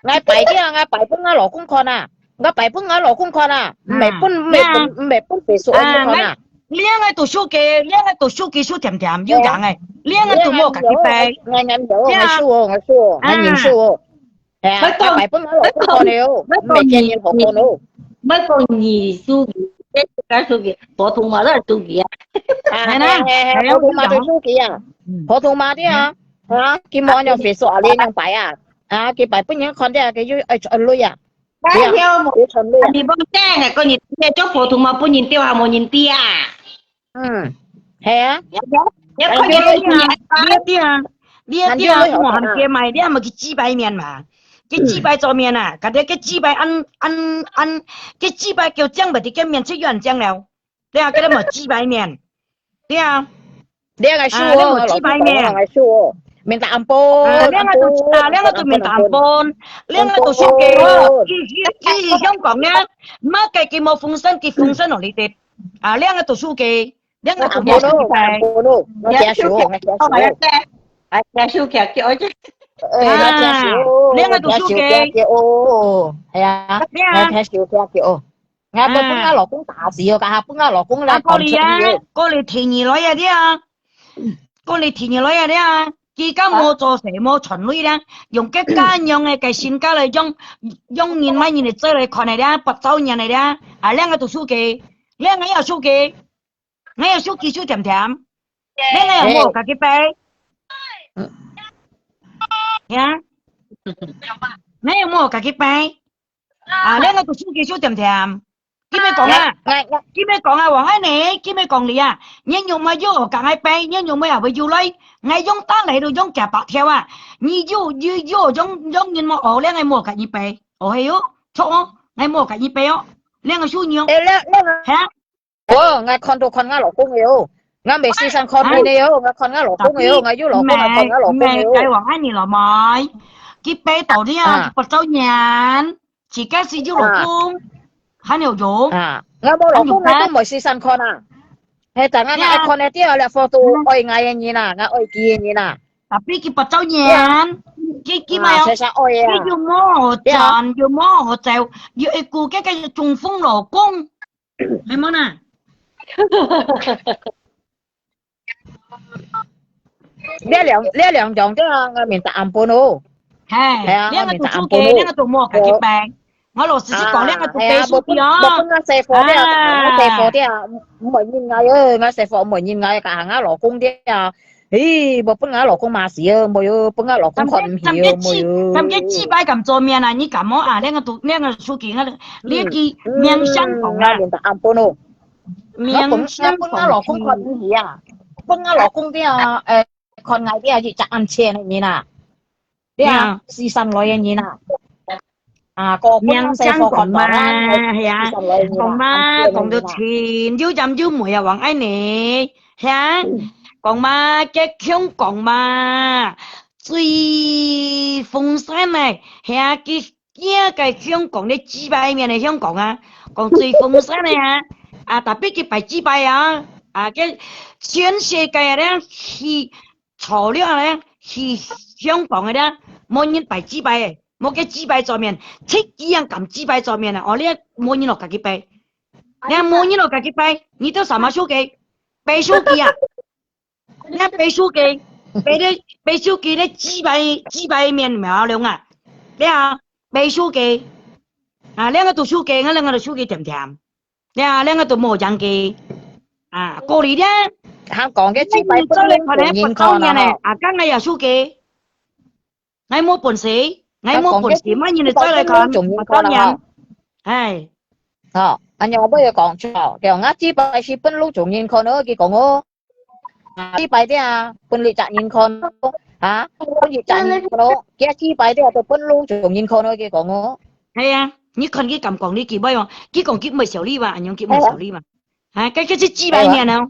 𠊎擺个啊，𠊎擺分𠊎老公看啊，𠊎擺分𠊎老公看啊，毋係分，毋係分，毋係分別所人看啊。你愛讀書記，你愛讀書記書甜甜，有樣誒，你愛讀莫家己擺。𠊎忍受哦，𠊎受哦，𠊎忍受哦。係啊，𠊎擺分𠊎老公看了哦，毋係見人好看哦。毋係講你書記，該書記，普通話都係書記啊。啊，係啦，係係係，普通話就書記啊，普通話的啊，啊，佢無按照別所啊，你樣擺啊。 啊，佢擺分人看的啊，佢又愛賺鐳啊。該條無，愛賺鐳啊。你無聽，係講你做普通話分人釣，還無人釣啊？嗯，係啊。你看你你啊，你啊，你啊，你無喊佢買，你還無去祭拜面嘛？佢祭拜做面啊，佢个佢祭拜安安安，佢祭拜叫靚，毋知佢面出樣靚了。 對啊，該個無祭拜面。對啊。你愛輸哦，啊，你無祭拜面。愛輸哦，面打暗波。啊，你愛讀，啊，你愛讀面打暗波，你愛讀書記哦。佢佢佢香港呢，麼个佢無風聲，佢風聲落你哋。啊，你愛讀書記，你愛讀莫家己擺。暗波咯，我聽輸哦，我聽輸哦。哎，聽輸佢叫我。哎，我聽輸哦，你愛讀書記。聽輸，聽輸哦，係啊，對啊。我聽輸，聽輸哦。 𠊎無分𠊎老公打死哦，該下分𠊎老公來看出去哦。啊，過來啊，過來第二來啊，對啊。過來第二來啊，對啊。佢家無做事，無賺鐳啦，用个家用个个身家來用，用人買人來做來看个啦，八周年个啦。啊，兩個都輸佢，兩個也輸佢，𠊎也輸佢輸甜甜，兩個也無家己擺。呀？𠊎也無家己擺。 啊，你个讀書技術甜甜。今日講啊，今日講啊，王愛你，今日講你啊，你有沒有講愛背？你有沒有會有來？𠊎用打來都用幾百條啊！你有有有用用人無？哦，你个無甲你背，哦係喲，錯哦，𠊎無甲你背哦，你个輸你哦。哎，你你个，哈？ 哦，𠊎看都看𠊎老公个哦，𠊎毋係時常看你个哦，𠊎看𠊎老公个哦，𠊎有老公，𠊎看𠊎老公个哦。該王愛你老妹，佢背到了，佢八周年，自家是有老公，還有用。啊，𠊎無老公，𠊎都毋會時常看啊。係，但𠊎愛看个，這了，佛都愛𠊎个人啊，𠊎愛佢个人啊。Tapi佢八周年，佢佢嘛，常常愛啊。佢又無好賺，又無好走，又一個个个中風老公。 係無啦？這兩這兩種對啊，𠊎明白暗分哦。係，係啊，兩個都做个，兩個都無家己擺。𠊎老實講，兩個都背書个哦。無分𠊎細貨个，𠊎細貨个，毋會認𠊎个，𠊎細貨毋會認𠊎，該下𠊎老公个啊。 咦，無分𠊎老公罵死哦，無喲，分𠊎老公看毋起哦，無喲。三個祭拜敢做面啊？你敢無啊？兩個都兩個書記，𠊎你个名相同啊。明白暗分哦。名相同。分𠊎老公看毋起啊，分𠊎老公个啊，誒，看𠊎个啊，一隻暗錢个人啊，對啊，四三來个人啊。 啊，講名相講嘛，係啊，講嘛，講到天，又尖又尾啊，王愛你，係啊，講嘛，結香講嘛，最豐盛个，係啊，佢佢个香港个祭拜面个香港啊，講最豐盛个啊，啊，tapi佢擺祭拜啊，啊，个全世界个去 潮流个，去香港个咧，無人擺祭拜个，無个祭拜做面，自己人敢祭拜做面啊！哦，你無人落家己拜，你無人落家己拜，你都什麼手機？背書機啊！你背書機，背个背書機咧祭拜祭拜面苗龍啊！你啊，背書機啊，兩個都書機，兩個都書機甜甜。 呀，兩個都無影个。啊，過來咧。還講个祭拜分人做人看啊，啊，講个耶穌个。𠊎無本事，𠊎無本事，麼人來做來看，當然。哎。好，恁樣我要講錯，叫𠊎祭拜係分路中人看哦，佢講哦。 啊，祭拜个啊，分你隻人看咯，啊，分你隻人看咯，佢祭拜个啊，都分路中人看咯，佢講哦。係啊，你看佢敢講你佢會哦，佢講佢毋會笑你嘛，恁樣佢毋會笑你嘛。啊，該該係祭拜面哦，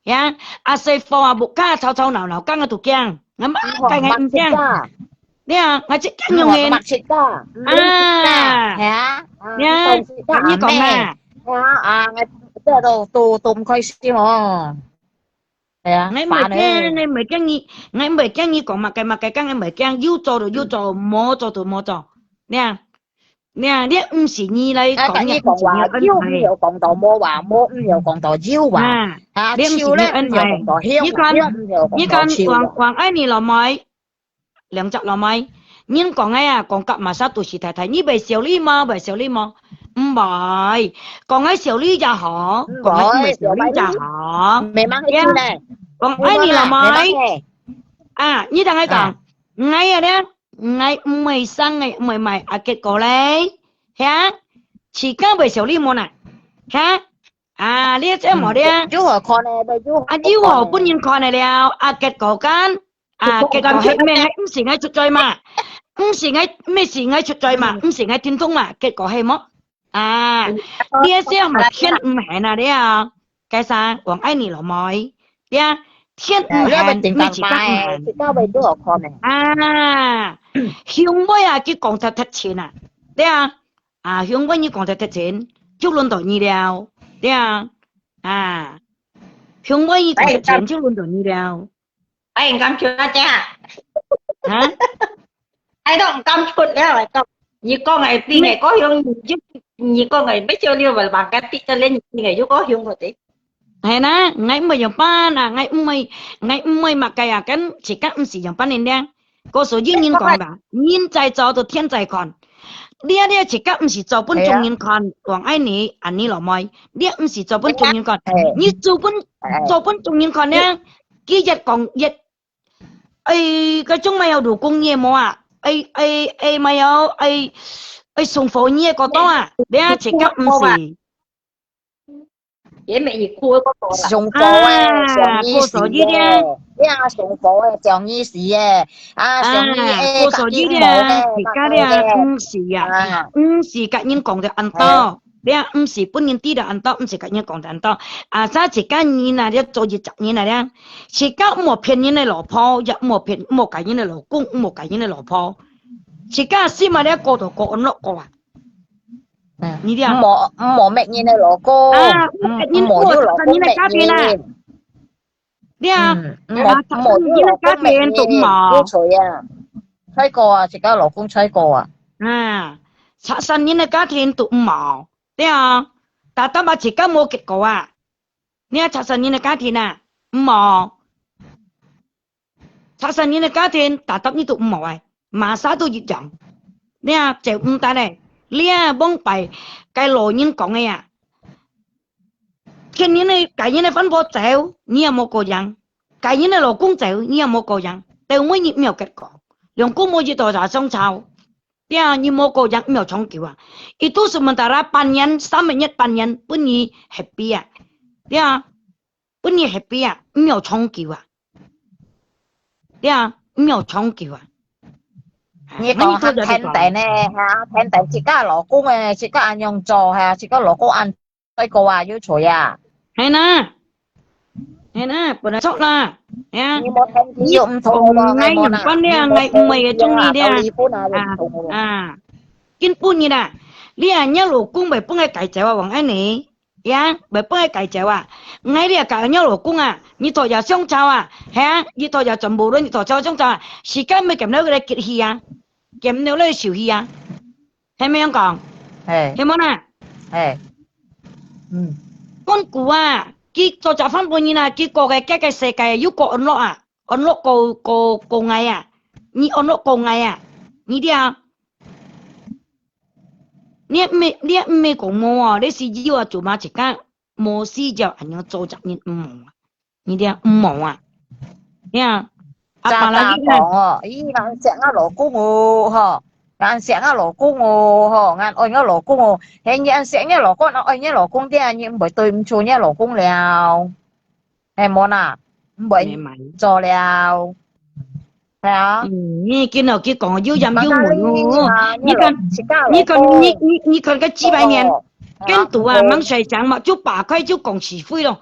呀，啊，所以屋下吵吵鬧鬧，講𠊎都驚，𠊎媽講𠊎毋驚。你啊，𠊎就驚樣个。啊，係啊，你講啊，啊，啊，𠊎都都都毋開心哦。係啊，𠊎毋會驚，𠊎毋會驚你，𠊎毋會驚你講麼个麼个，講𠊎毋會驚，有做就有做，無做就無做，你啊。 你啊，你毋係你來講，你講話，有毋有講到無啊？無毋有講到有啊？啊，你毋係你恩愛。你看，你看王，王愛你老妹，兩隻老妹，人講个啊，講甲麼儕都係太太，你會修理無？會修理無？毋會，講个修理也好，講个毋會修理也好。講愛你老妹，啊，你等佢講，𠊎啊咧。 𠊎毋會生个，毋會買，啊，結果咧，哈？自家會修理無啊？哈？啊，你這無咧？有好看个，有好看个。啊，有好分人看个了，啊，結果間，啊，結果係咩？毋係𠊎出罪嘛？毋係𠊎，毋係𠊎出罪嘛？毋係𠊎停動嘛？結果係無？啊，你這樣嘛騙毋還啊了？ 該啥，王愛你老妹，對啊，天毋寒，你自家毋寒。啊，兄妹啊，佢講得忒清啊，對啊，啊，兄妹你講得忒清，就輪到你了，對啊，啊，兄妹你講得清，就輪到你了。 哎，毋敢出啊，姐。哈？哎，都毋敢出了，來講。你講个，你个故鄉，你就，你講个，乜就了，人家知得了，你个有故鄉个的。係啦，𠊎毋會樣般啊，𠊎毋會，𠊎毋會麼个啊，跟自家毋係樣般人咧。故所以人講啦，人在做就天在看。你啊，你啊，自家毋係做分眾人看，王愛你，恁呢老妹，你啊，毋係做分眾人看，你做分，做分眾人看咧。 佢越講越，哎，該種麼个老公你無啊？哎，哎，哎，麼个，哎，哎，送貨你个過多啊？你啊，自家毋係。也沒你哭過多啦。送貨个，啊，送你死个。過手機咧。你啊，送貨个，送你死个。啊，送你，啊，哎，過手機咧，自家咧，毋係啊，毋係甲人講个恁多。 你啊，毋係分人知得恁多，毋係甲人講得恁多。啊，在自家人啊，你做一隻人啊，你啊，自家毋好騙人个老婆，也毋好騙，毋好嫁人个老公，毋好嫁人个老婆。自家心啊，你過到過安樂過啊。嗯，你啊，毋好，毋好搣人个老公，啊，毋好搣人，毋好有老公搣人。 你啊，嗯，啊，無，無，你个家庭都無。有錯啊，衰過啊，自家老公衰過啊。啊，拆散人个家庭都無，對啊，大大嘛自家無結果啊。你啊，拆散人个家庭啊，無。拆散人个家庭，大大你都無啊。 麼儕都一樣。你啊，走毋得咧，你啊，往擺該老人講个啊，騙人个，嫁人个番婆走，你也無過癮；嫁人个老公走，你也無過癮。到尾你毋曉結果，兩公婆一到就相吵，對啊，你無過癮，毋曉長久啊。Itu sementara半年、三個月、半年，分你happy啊，對啊。 分你happy啊，毋曉長久啊。對啊，毋曉長久啊。你講還天地呢，哈，天地自家老公誒，自家恁樣做，哈，自家老公恁衰過啊，有錯啊。係啦，係啦，本來錯啦，係啊。你無天地又毋錯咯，你講𠊎用慣了，𠊎毋會个中意了。啊，啊，根本个啦，你啊，你老公會分个改走啊，王愛你。 呀，會分佢改走啊！𠊎這个若老公啊，日頭也相吵啊，係啊，日頭也全部都日頭吵相吵啊，時間毋係減了佢來激氣啊，減了來受氣啊，係毋係樣講？係。係無啦？係。嗯。講古啊，佢做隻番婆人啊，佢過个這个世界又過安樂啊，安樂過過過𠊎啊，你安樂過𠊎啊，你知啊？ 你毋係，你毋係講無哦，你係有啊，做麼自家無需要恁樣做責任，毋好啊，你聽，毋好啊，你啊，阿爸啦，你講哦，咦，𠊎惜𠊎老公哦，吼，𠊎惜𠊎老公哦，吼，𠊎愛𠊎老公哦，係你恁惜你老公，愛你老公，這你毋會對毋住你老公了。 係無啦，毋會做了。係啊。嗯，你今日佢講有鹽有味哦。你看，你看，你你你看个幾百年，跟賭啊，吂衰強嘛，就八塊就講是非咯。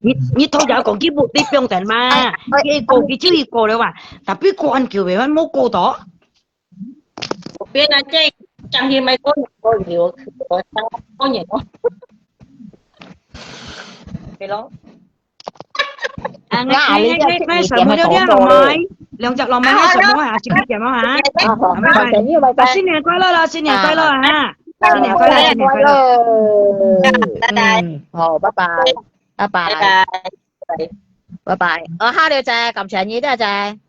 你，你頭先講佢目的放等嘛，哎，哎，佢過，佢就去過了嘛，tapi過很久未，還無過到。我邊來這講佢買過年過年，我我過年咯。對咯。啊，那你𠊎，𠊎，𠊎，這𠊎，上回了，你還落買，兩隻落買，還上回還係幾點啊？哈？啊，好，拜拜。好，等一下，拜拜。啊，新年快樂啦，新年快樂啊！哈，啊，新年快樂，新年快樂。樂。拜拜。嗯，好，拜拜，拜拜，拜拜。拜拜。哦，好，了解，感謝你，了解。